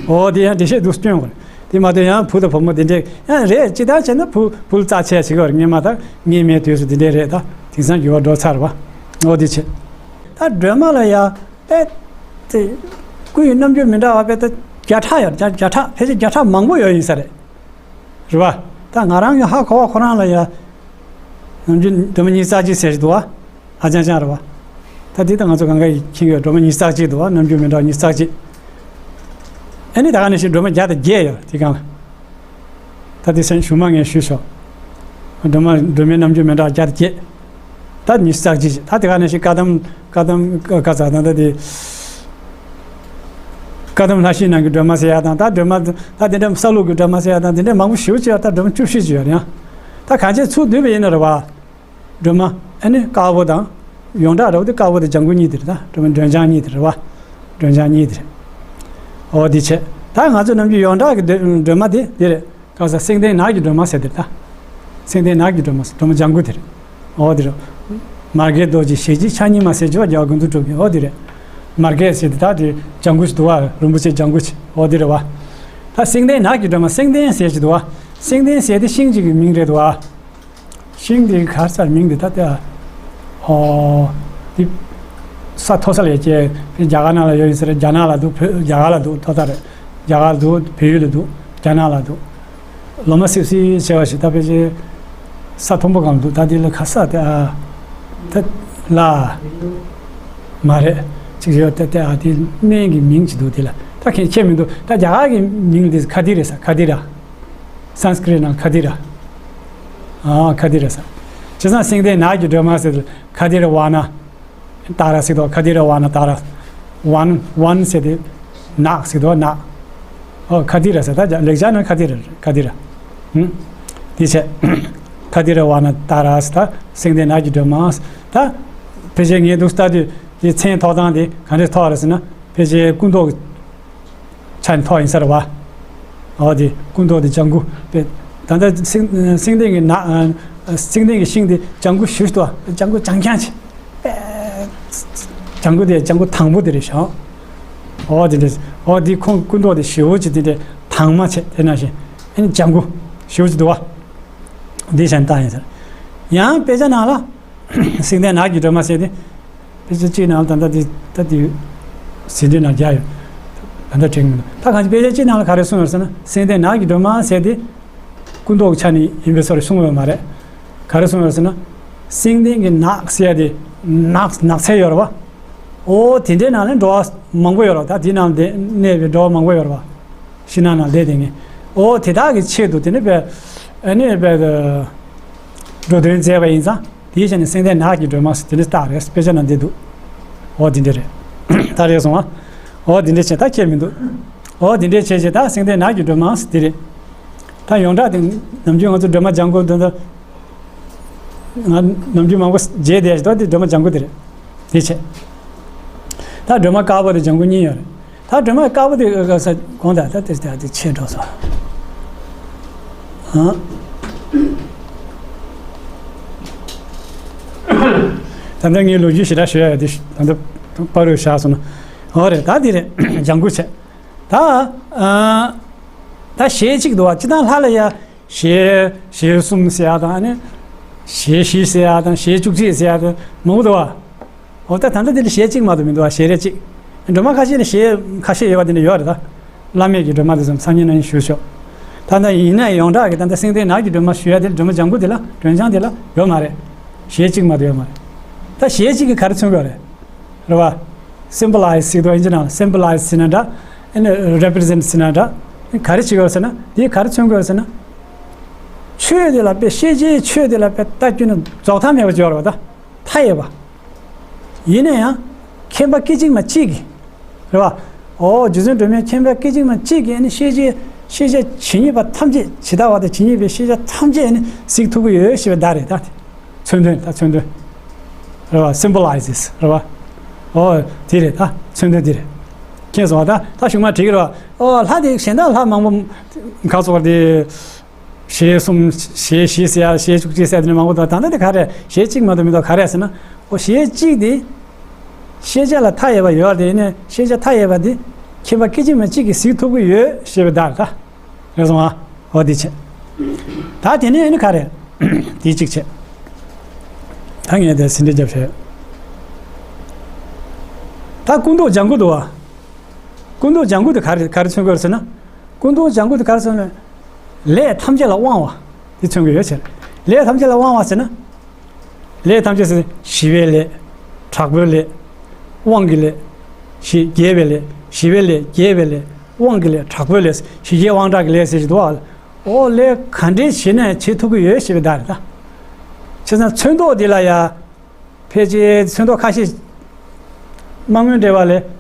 འོ་དེ་ཡང་འགྲེལ་བཤད་འདུག་སྐྱོན་དགོས་རེད། དེ་མ་གཏོགས་ཡང་བུ་དང་བུ་མོ་དེ་འདྲས་ཡང་རེད། ཇི་ལྟར་བྱས་ན་བུ་བུ་ལ་རྩ་ཆེ་བྱེད་ཀྱི་ཡོད་རེད། སྔོན་མ་ད་སྔོན་མའི་དུས་སུ་དེ་འདྲས་རེད། ད་དེང་སང་འགྱུར་བ་འགྲོ་ཚར་བ། འོ་དེ་བྱས། ད་སྒྲོལ་མ་ལ་ཡ་དཔེ་དེ་སྐུ་ཡི་རྣམ་འགྱུར་མི་འདྲ་བ་དཔེ་ད་བརྒྱ་ཕྲག་ཡོད་རེད། བརྒྱ་བརྒྱ་ཕྲག་ཕལ་ཆེར་བརྒྱ་ཕྲག་མང་པོ་ཡོད་ཡིན་ས་རེད། རེད་བ། ད་ང་རང་གི་ཧ་གོ་བ་ཁོ་རང་ལ་ཡ། ནམ་རྒྱུན་སྒྲོལ་མ་ཉི་ཤུ་རྩ་གཅིག་ཟེར་ཞིག་འདུག་བ། ཨ་ཅང་ཅང་རེད་བ། ད་འདི་ད་ང་ཚོ་གང་ག་ཡིས་མཁྱེན་གྱི་ཡོད། སྒྲོལ་མ་ཉི་ཤུ་རྩ་གཅིག་འདུག་བ། རྣམ་འགྱུར་མི་འདྲ་བ་ཉི་ཤུ་རྩ་གཅིག་ཨ་ནི་ད་ག་ནང་བཞིན་སྒྲོལ་མ་བརྒྱ་དང་བརྒྱད་ཡོད་དེ་གང་ལ། ད་དེ་སེམས་ཞུ་མ་ངས་ཞུས་ཤོག་སྒྲོལ་མ་སྒྲོལ་མའི་རྣམ་འགྱུར་མི་འདྲ་བ་བརྒྱ་དང་བརྒྱད། ད་ཉི་ཤུ་རྩ་གཅིག་ད་དེ་ག་ནང་བཞིན་བཀའ་གདམས་བཀའ་གདམས་བཀའ་ཚ་དང་ད་དེ། བཀའ་གདམས་ལྷ་བཞིའི་ནང་གི་སྒྲོལ་མ་ཟེར་ཡ་དང་། ད་སྒྲོལ་མ་ད་དེ་འདྲ་ས་ལུག་གི་སྒྲོལ་མ་ཟེར་ཡ་དང་། དེ་འདྲ་མང་པོ་ཞེ་པོ་ཅིག་ཡོད། ད་སྒྲོལ་མ་བཅུ་བཞི་ཅིག་ཡོད་རེད་ཡ། ད་གང་ཅི་ཚུར་བསྡུས་པ་ཡིན་ན་རེད་བ། སྒྲོལ་མ་ཨ་ནི་དཀར་པོ་དང་། ཡོངས་གྲགས་རེད་བ། དེ་དཀར་པོ་དང་ལྗང་གུ་གཉིས་དེ་རེད། ད་སྒྲོལ་མ་སྒྲོལ་ལྗང་གཉིས་དེ་རེད་བ། སྒྲོལ་ལྗང་གཉིས་དེ་རེད། འོ་དེ་བྱས། ད་ང་ཚོ་ནམ་རྒྱུན་ཡོངས་གྲགས་ཀྱི་སྒྲོལ་སྒྲོལ་མ་དེ་དེ་རེད། ག་ས་སེང་ལྡེང་ནགས་ཀྱི་སྒྲོལ་མ་ཟེར་དེ་རེད། ད་སེང་ལྡེང་ནགས་ཀྱི་སྒྲོལ་མ་ཟེར། སྒྲོལ་མ་ལྗང་གུ་དེ་རེད། འོ་དེ་རེད། མར་གད་རྡོ་རྗེ་ཞལ་གཅིག་ཕྱག་གཉིས་མ་ཟེར་གྱི་བ་དགུ་འདུག་གྲུབ་ཀྱི། འོ་དེ་རེད། མར་གད་ཟེར་དེ་ད་དེ་ལྗང་གུ་ཞིག་འདུག་བ། རིན་པོ་ཆེ་ལྗང་གུ་ཞིག་འོ་དེ་རེད་བ། ད་སེང་ལྡེང་ནགས་ཀྱི་སྒྲོལ་མ། སེང་ལྡེང་ཟེར་གྱི་འདུག་བ། སེང་ལྡེང་ཟེར་དེ་ཤིང་གཅིག་གི་མིང་རེད་འདུག་བ། ཤིང་དེ་ག་རེ་ཟེར་མིང་དེ་ད་ལྟ། ཨོ། དེ་ས་མཐོ་ས་ལ་སྐྱེ། རྒྱ་གར་ནང་ལ་ཡོད་ཡིན་ཟེར། རྒྱ་ནག་ལ་འདུག་བོད་རྒྱ་གར་ལ་འདུག་མཐོ་ས་རེད། རྒྱ་གར་ལ་འདུག་བལ་ཡུལ་ལ་འདུག་རྒྱ་ནག་ལ་འདུག་ལོ་མ་སིབ་སིབ་བྱས་པ་ཞིག་ད་ཕལ་ཆེར་ས་མཐོན་པོ་སྒང་ལ་འདུག་ད་དེ་ལ་ག་ས་དེ་ཨ། ད་ལ། མ་རེད། ཅིག་ཡོད་ད་དེ་ཨ། དེ་སྨན་གྱི་མིང་ཅིག་འདུག་དེ་ལ་ད་མཁྱེན་མཁྱེན་མི་འདུག་ད་རྒྱ་གར་གྱི་མིང་དེ་ཁ་དི་ར་ཟེར། ཁ་དི་ར། སཾ་སྐྲྀཏ་ནང་ཁ་དི་ར། ཨ། ཁ་དི་ར་ཟེར། བྱས་ཙང་སེང་ལྡེང་ནགས་ཀྱི་སྒྲོལ་མ་ཟེར་དུས་ཁ་དི་ར་ཝ་ན། ཏཱ་ར་ཟེར་དོ། ཁ་དི་ར་ཝ་ན་ཏཱ་ར། ཝན་ཝན་ཟེར་དེ་ནགས་ཟེར་དོ། ནགས། ཨོ་ཁ་དི་ར་ཟེར། ད་ལེགས་སྦྱར་ནང་ཁ་དི་ར་རེད། ཁ་དི་ར། ཧུམ། དེ་བྱས། ཁ་དི་ར་ཝ་ན་ཏཱ་ར་ཟེར། ད་སེང་ལྡེང་ནགས་ཀྱི་སྒྲོལ་མ་ཟེར། ད་ཕལ་ཆེར་ངས་འདུག་ལྟ་དུས་དེ་མཚན་ཐོགས་སྟངས་དེ་ག་འདྲས་ཐོགས་རེད་ཟེར་ན། ཕལ་ཆེར་སྐུ་མདོག་ཆ་ནས་ཐོགས་ཡིན་ས་རེད་བ། འོ་དེ་སྐུ་མདོག་དེ་ལྗང་གུ་དཔེ། ད་ལྟ་སེང་སེང་ལྡེང་གི་ནགས། སེང་ལྡེང་གི་ཤིང་དེ་ལྗང་གུ་ཞེ་པོ་ཅིག་འདུག་ལྗང་གུ་རྐྱང་རྐྱང་བྱས། དཔེ། ལྗང་གུ་དེ་ལྗང་གུ་དྭངས་པོ་དེ་རེད་ཤག་འོ་དེ་འདྲ། འོ་དེ་ཁོང་སྐུ་མདོག་དེ་ཞེ་པོ་ཅིག་དེ་འདྲ་དྭངས་མ་བྱས། དེ་ནང་བཞིན་ཨ་ནི་ལྗང་གུ་ཞེ་པོ་ཅིག་འདུག་བ། དེ་བྱས་ནས་བཏགས་ཡིན་ས་རེད། ཡང་དཔེ་ཆ་ནང་ལ། སེང་ལྡེང་ནགས་ཀྱི་སྒྲོལ་མ་ཟེར་དེ། དཔེ་ཆ་གཅིག་ནང་ལ་ད་ལྟ་དེ་ད་དེ་ཟིན་བྲིས་ནང་རྒྱག་ཡོད། ད་ལྟ་དྲན་གྱི་མི་འདུག་ད་གང་ཅི་དཔེ་ཆ་གཅིག་ནང་ལ་ག་རེ་གསུངས་ཡོད་ཟེར་ན། སེང་ལྡེང་ནགས་ཀྱི་སྒྲོལ་མ་ཟེར་དེ་སྐུ་མདོག་གི་ཆ་ནས་ཡིན་པའི་བཟོ་འདྲ་གསུངས་ཡོད་མ་རེད། ག་རེ་གསུངས་ཡོད་ཟེར་ན། སེང་ལྡེང་གི་ནགས་ཟེར་ཡ་དེ་ནགས་ནགས་ཚལ་ཡོད་རེད་བ། ཨོ་དེ་འདྲའི་ནང་ལ་འགྲོ་བ་མང་པོ་ཡོད་རེད་བ། ད་དེའི་ནང་ལ་གནས་པའི་འགྲོ་བ་མང་པོ་ཡོད་རེད་བ། ཤིང་ནགས་ནང་བསྡད་བསྡད་མཁན། ཨོ་དེ་དག་གི་ཆེད་དུ་དེ་ནི་དཔེ་ཨ་ནི་དཔེ་འགྲོ་དོན་མཛད་པ་ཡིན་ཙང་། དེའི་ཆ་ནས་སེང་ལྡེང་ནགས་ཀྱི་སྒྲོལ་མ་ཟེར་དེ་འདྲ་བཏགས་རེད། དཔེ་ཆ་ནང་བསྡད་འདུག་འོ་དེ་འདྲ་རེད། ད་རེད་སོང་ཨ། འོ་དེ་འདྲ་བྱས་ད་ཁྱེར་མི་འདུག་འོ་དེ་འདྲ་བྱས་བྱས་ད་སེང་ལྡེང་ནགས་ཀྱི་སྒྲོལ་མ་དེ་རེད། ད་ཡོངས་གྲགས་དེ་ནམ་རྒྱུན་ང་ཚོ་སྒྲོལ་མ་ལྗང་གུ་འདི་འདི། ང་ནམ་རྒྱུན་མང་པོ་མཇལ་བསྡད་ཞིག་ད་དེ་སྒྲོལ་མ་ལྗང་གུ་དེ་རེད། དེ་བྱས། ད་སྒྲོལ་མ་དཀར་པོ་དེ་ལྗང་གུ་གཉིས་ཡོད་རེད། ད་སྒྲོལ་མ་དཀར་པོ་དེ་ས་གོང་ད་ད་དེ་ད་དེ་ཆད་འགྲོ་སོང་། ཨ། ད་ལྟ་ངའི་ལོ་རྒྱུས་ཞེ་དྲག་ཞུ་ཡ་ཡོད་དེ་ད་ལྟ་པ་རུ་བཞག་སོང་ན། འོ་རེད། ད་དེ་རེད། ལྗང་གུ་བྱས། ད་ཨ། ད་ཞལ་གཅིག་འདུག་བ། སྤྱིར་བཏང་ལྷ་ལ་ཡ། ཞལ་ཞལ་གསུམ་ཟེར་ཡ་དང་ཨ་ནི། ཞལ་བཞི་ཟེར་ཡ་དང་ཞལ་བཅུ་གཅིག་ཟེར་ཡ་དང་མང་པོ་འདུག་བ། འོ་ད་ད་ལྟ་འདི་ལ་ཞལ་གཅིག་མ་གཏོགས་མི་འདུག་བ། ཞལ་རས་གཅིག་སྒྲོལ་མ་ཁ་ཤས་ལ་ཞལ་ཁ་ཤས་ཡོད་པ་དེ་འདྲ་ཡོད་རེད་ད། བླ་མེད་ཀྱི་སྒྲོལ་མ་དེ་ཚོ་སང་ཉིན་གནངས་ཉིན་ཞུ་ཆོག་ད་ལྟ་ཡིན་ན་ཡོངས་གྲགས་ཀྱི་ད་ལྟ་སེང་ལྡེང་ནགས་ཀྱི་སྒྲོལ་མ་ཞུ་ཡ་དེ་ལ་སྒྲོལ་མ་ལྗང་གུ་དེ་ལ་སྒྲོལ་ལྗང་དེ་ལ་ཡོད་མ་རེད། ཞལ་གཅིག་མ་གཏོགས་ཡོད་མ་རེད། ད་ཞལ་གཅིག་གིས་ག་རེ་མཚོན་གྱི་ཡོད་རེད། རེད་བ། སིམ་བོ་ལའི་ཛི་ཟེར་དུས་ཨིན་ཇི་ནང་ལ་སིམ་བོ་ལའི་ཛི་ཟེར་ན་འདྲ། ཨ་ནི་རེ་པི་རི་ཛེན་ཊི་ཟེར་ན་འདྲ། ག་རེ་བྱེད་ཀྱི་ཡོད་ཟེར་ན་དེས་ག་རེ་མཚོན་གྱི་ཡོད་ཟེར་ན། ཆོས་དེ་ལ་དཔེ་ཤེས་བྱའི་ཆོས་དེ་ལ་དཔེ་ལྟ་རྒྱུ་ནི་རྫོགས་མཐའ་མེད་པ་ཅིག་ཡོད་རེད་བ་ད། མཐའ་ཡས་པ། ཡིན་ན་ཡང་། མཁྱེན་པ་སྐད་ཅིག་མ་གཅིག་གིས། རེད་བ། ཨོ་རྗེ་བཙུན་སྒྲོལ་མས་མཁྱེན་པ་སྐད་ཅིག་མ་གཅིག་གིས་ནི་ཤེས་བྱའི་ཤེས་བྱ་ཇི་སྙེད་པ་ཐམས་ཅད་ཇི་ལྟ་བ་དང་ཇི་སྙེད་པའི་ཤེས་བྱ་ཐམས་ཅད་ནི་གཟིགས་ཐུབ་ཀྱི་ཡོད་ཞེས་པའི་བརྡ་རེད་ད། མཚོན་དོན་ད་མཚོན་དོན། རེད་བ། སིམ་བོ་ལའི་ཛི་རེད་བ། ཨོ་དེ་རེད་ད་མཚོན་དོན་དེ་རེད། མཁྱེན་སོང་བ་ད་ད་གཞུག་མ་འགྲིག་གི་རེད་བ། ཨོ་ལྷ་དེ་གཞན་དག་ལྷ་མང་པོ་ག་ཚོད་དེ། ཞལ་གསུམ་ཞལ་བཞི་ཟེར་ཡ་ཞལ་བཅུ་གཅིག་ཟེར་ཡ་དེ་ནི་མང་པོ་འདུག་ད་ལྟ་དེ་ག་རེ་ཞལ་གཅིག་མ་གཏོགས་མི་འདུག་ག་རེ་ཟེར་ན། ཨོ་ཞལ་གཅིག་དེ། ཤེས་བྱ་ལ་མཐའ་ཡས་པ་ཡོད་དེ་ནི་ཤེས་བྱ་མཐའ་ཡས་པ་དེ་མཁྱེན་པ་སྐད་ཅིག་མ་གཅིག་གིས་གཟིགས་ཐུབ་ཀྱི་ཡོད་ཞེས་པའི་བརྡ་རེད་ད། རེད་སོང་ཨ། ཨོ་དེ་བྱས། ད་དེ་ནས་ཨ་ནི་ག་རེ། དེ་གཅིག་བྱས། ད་ངས་དེ་ཟིན་བྲིས་བརྒྱབ་བྱས། ད་སྐུ་མདོག་ལྗང་གུ་འདུག་བ། སྐུ་མདོག་ལྗང་གུ་དེ་ག་རེ་ག་རེ་མཚོན་གྱི་ཡོད་ཟེར་ན། སྐུ་མདོག་ལྗང་གུ་དེ་ག་རེ་མཚོན་ན། ལས་ཐམས་ཅད་ལ་དབང་བ་དེ་མཚོན་གྱི་ཡོད་ཟེར། ལས་ཐམས་ཅད་ལ་དབང་བ་ཟེར་ན། ལས་ཐམས་ཅད་ཟེར་ཞི་བའི་ལས། དྲག་པོའི་ལས། དབང་གི་ལས། ཞི་རྒྱས་པའི་ལས། ཞི་བའི་ལས་རྒྱས་པའི་ལས། དབང་གི་ལས་དྲག་པོའི་ལས། ཞི་རྒྱས་དབང་དྲག་གི་ལས་ཟེར་གྱི་འདུག་ཨ། ཨོ་ལས་ག་འདྲས་བྱས་ན་བྱེད་ཐུབ་ཀྱི་ཡོད་ཞེས་པའི་བརྡ་རེད་ད། བྱས་ཙང་ཚོན་མདོག་འདི་ལ་ཡ། ཕལ་ཆེར་ཚོན་མདོག་ཁ་ཤས། དམར་སྔོན་འདྲེས་པ་ལས།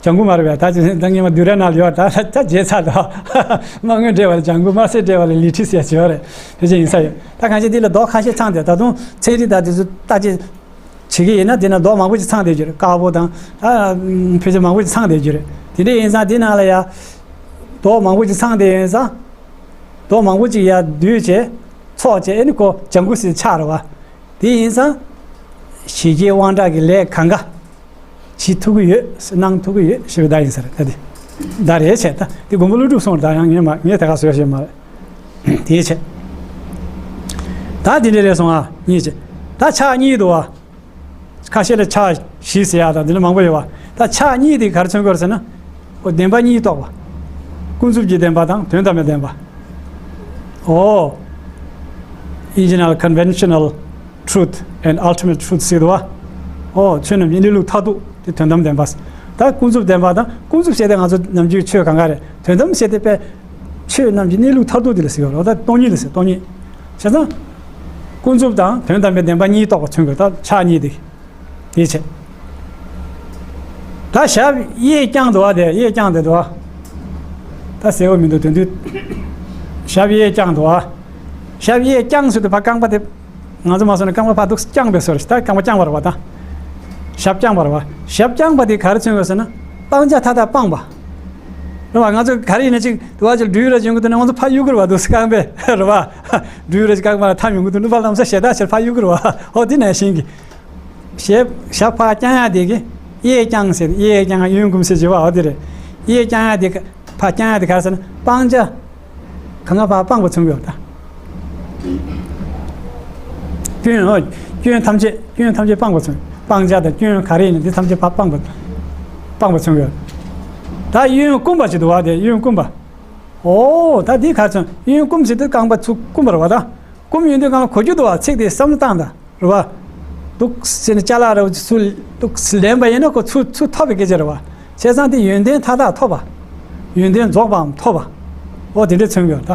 ལྗང་གུ་མ་རེད་པས་ད་ཅི་ད་ངས་མ་བསྡུས་ར་ནང་ལ་ཡོད་ད་ད་ད་བརྗེད་ཚར་ད། དམར་སྔོན་འདྲེས་པ་ལས་ལྗང་གུ་དམར་སེར་འདྲེས་པ་ལས་ལི་ཁྲི་ཟེར་ཡ་ཅིག་ཡོད་རེད། ཕལ་ཆེར་ཡིན་ས་ཡོད་ད་གང་ཅི་འདི་ལ་མདོག་ཁ་ཤས་ཚང་སྟེ་ད་དུང་ཚན་རིག་དང་དེ་ཚོ་ལྟ་ཅི། བྱེད་ཀྱི་ཡིན་ན་དེ་ན་མདོག་མང་པོ་ཅིག་ཚང་བསྡད་རྒྱུ་རེད། དཀར་པོ་དང་ད་ཕལ་ཆེར་མང་པོ་ཅིག་ཚང་བསྡད་རྒྱུ་རེད། དེ་འདྲ་ཡིན་ཙང་དེ་ནང་ལ་ཡ། མདོག་མང་པོ་ཅིག་ཚང་བསྡད་ཡིན་ཙང་། མདོག་མང་པོ་ཅིག་ཡ་བསྡུས་བྱས། ཚོགས་བྱས་ཨེ་ནི་ཁོ་ལྗང་གུ་ཟེར་ཆགས་རེད་བ། དེ་ཡིན་ཙང་། ཞི་རྒྱས་དབང་དྲག་གི་ལས་གང་ག་བྱེད་ཐུབ་ཀྱི་ཡོད། གནང་ཐུབ་ཀྱི་ཡོད་ཞེས་པའི་བརྡ་ཡིན་ས་རེད་ད་དེ། བརྡ་རེད་བྱས་ད་དེ་མགོན་པོ་ཀླུ་སྒྲུབ་གསུངས་རེད་ད་ཡང་ངས་མ་ངས་དེ་ག་བཟོས་ཤེས་མ་རེད། དེའི་ཆེད། ད་དེ་འདྲ་རེད་སོང་ཨ་གཉིས་བྱས། ད་ཕྱག་གཉིས་འདུག་བ། ཁ་ཤས་ལ་ཕྱག་བཞི་ཟེར་ཡ་དང་འདི་འདྲ་མང་པོ་ཡོད་བ། ད་ཕྱག་གཉིས་དེ་ག་རེ་མཚོན་གྱི་ཡོད་ཟེར་ན། ཨོ་བདེན་པ་གཉིས་རྟོགས་པ། ཀུན་རྫོབ་ཀྱི་བདེན་པ་དང་དོན་དམ་པའི་བདེན་པ། ཨོ། ཨིན་ཇི་ནང་ལ་conventional truth and ultimate truth ཟེར་འདུག་བ། ཨོ་ཆོས་རྣམས་ཀྱི་གནས་ལུགས་མཐར་ཐུག་དེ་དོན་དམ་བདེན་པ། ད་ཀུན་རྫོབ་བདེན་པ་དང་ཀུན་རྫོབ་ཟེར་དེ་ང་ཚོ་ནམ་རྒྱུན་ཆོས་གང་ག་རེད། དོན་དམ་ཟེར་དེ་དཔེ། ཆོས་རྣམས་ཀྱི་གནས་ལུགས་མཐར་ཐུག་དེ་ལ་ཟེར་གྱི་ཡོད་རེད། ད་སྟོང་ཉིད་ལ་ཟེར་སྟོང་ཉིད། བྱས་ཙང་། ཀུན་རྫོབ་དང་དོན་དམ་པའི་བདེན་པ་གཉིས་རྟོགས་པ་མཚོན་གྱི་ཡོད་ད་ཕྱག་གཉིས་དེ། དེའི་ཕྱིར། ད་ཞབས་གཡས་བརྐྱངས་འདུག་བ་དེ་གཡས་བརྐྱངས་དེ་འདུག་བ། ད་གསལ་པོ་མི་འདུག་དོན་དུ། ཞབས་གཡས་བརྐྱངས་འདུག་བ། ཞབས་གཡས་བརྐྱངས་ཟེར་དུས་ཕར་རྐང་པ་དེ། ང་ཚོ་མ་སོང་ན་རྐང་པ་ཕར་འདུག་བརྐྱངས་པའི་སོར་ཞིག་ད་རྐང་པ་བརྐྱངས་པ་རེད་བ་ད། ཞབས་བརྐྱངས་པ་རེད་བ། ཞབས་བརྐྱངས་པ་དེ་ག་རེ་མཚོན་དགོས་ཟེར་ན། སྤང་བྱ་མཐའ་དག་སྤངས་པ། རེད་བ་ང་ཚོ་ག་རེ་ཡིན་ན་ཅིག་དུ་བ་ཅིག་སྦྲུལ་ར་བྱུང་གི་འདུག་ན་ང་ཚོ་ཕར་གཡུག་གི་རེད་བ་འདུག་རྐང་པས་རེད་བ། སྦྲུལ་ར་ཅིག་རྐང་པ་ལ་ཐག་ཡོང་གི་འདུག་ནུབ་པ་ལམ་སང་ཞེ་དྲག་ཆེར་ཕར་གཡུག་གི་རེད་བ། ཨོ་དེ་ནང་བཞིན་གྱི། ཞབས་ཞབས་ཕར་བརྐྱང་ཡག་དེ་གི། གཡས་བརྐྱང་ཟེར་གཡས་བརྐྱང་གཡོན་བསྐུམ་ཟེར་བྱེད་བ་ཨོ་དེ་རེད། གཡས་བརྐྱང་ཡག་དེ་གི་ཕར་བརྐྱང་ཡག་དེ་ག་རེ་ཟེར་ན་སྤང་བྱ། གང་ག་ཕར་སྤངས་པ་མཚོན་གྱི་ཡོད་ད། སྐྱོན་ཨོ། སྐྱོན་ཐམས་ཅད་སྐྱོན་ཐམས་ཅད་སྤངས་པ་མཚོན། སྤང་བྱ་དང་སྐྱོན་ག་རེ་ཡིན་ན་དེ་ཐམས་ཅད་ཕར་སྤངས་པ། སྤངས་པ་མཚོན་གྱི་ཡོད། ད་གཡོན་བསྐུམ་པ་ཞིག་འདུག་བ་དེ་གཡོན་བསྐུམ་པ། ཨོ་ད་འདི་ག་རེ་མཚོན་གཡོན་བསྐུམ་ཟེར་དུས་རྐང་པ་ཚུར་བསྐུམ་པ་རེད་བ་ད། བསྐུམ་ཡོང་དུས་སྒང་ལ་གོ་རྒྱུ་འདུག་བ་ཚིག་དེ་བསམ་བློ་བཏང་དང་། རེད་བ། འདུག་ཟེར་ནས་ཅ་ལག་རེ་བ་ཚུར་འདུག་ལེན་པ་ཡིན་ན་ཁོ་ཚུར་ཚུར་ཐོབ་པའི་སྐད་ཆ་རེད་བ། བྱས་ཙང་དེ་ཡོན་ཏན་མཐའ་དག་ཐོབ་པ། ཡོན་ཏན་རྫོགས་པའམ་ཐོབ་པ། འོ་དེ་འདྲས་མཚོན་གྱི་ཡོད་ད།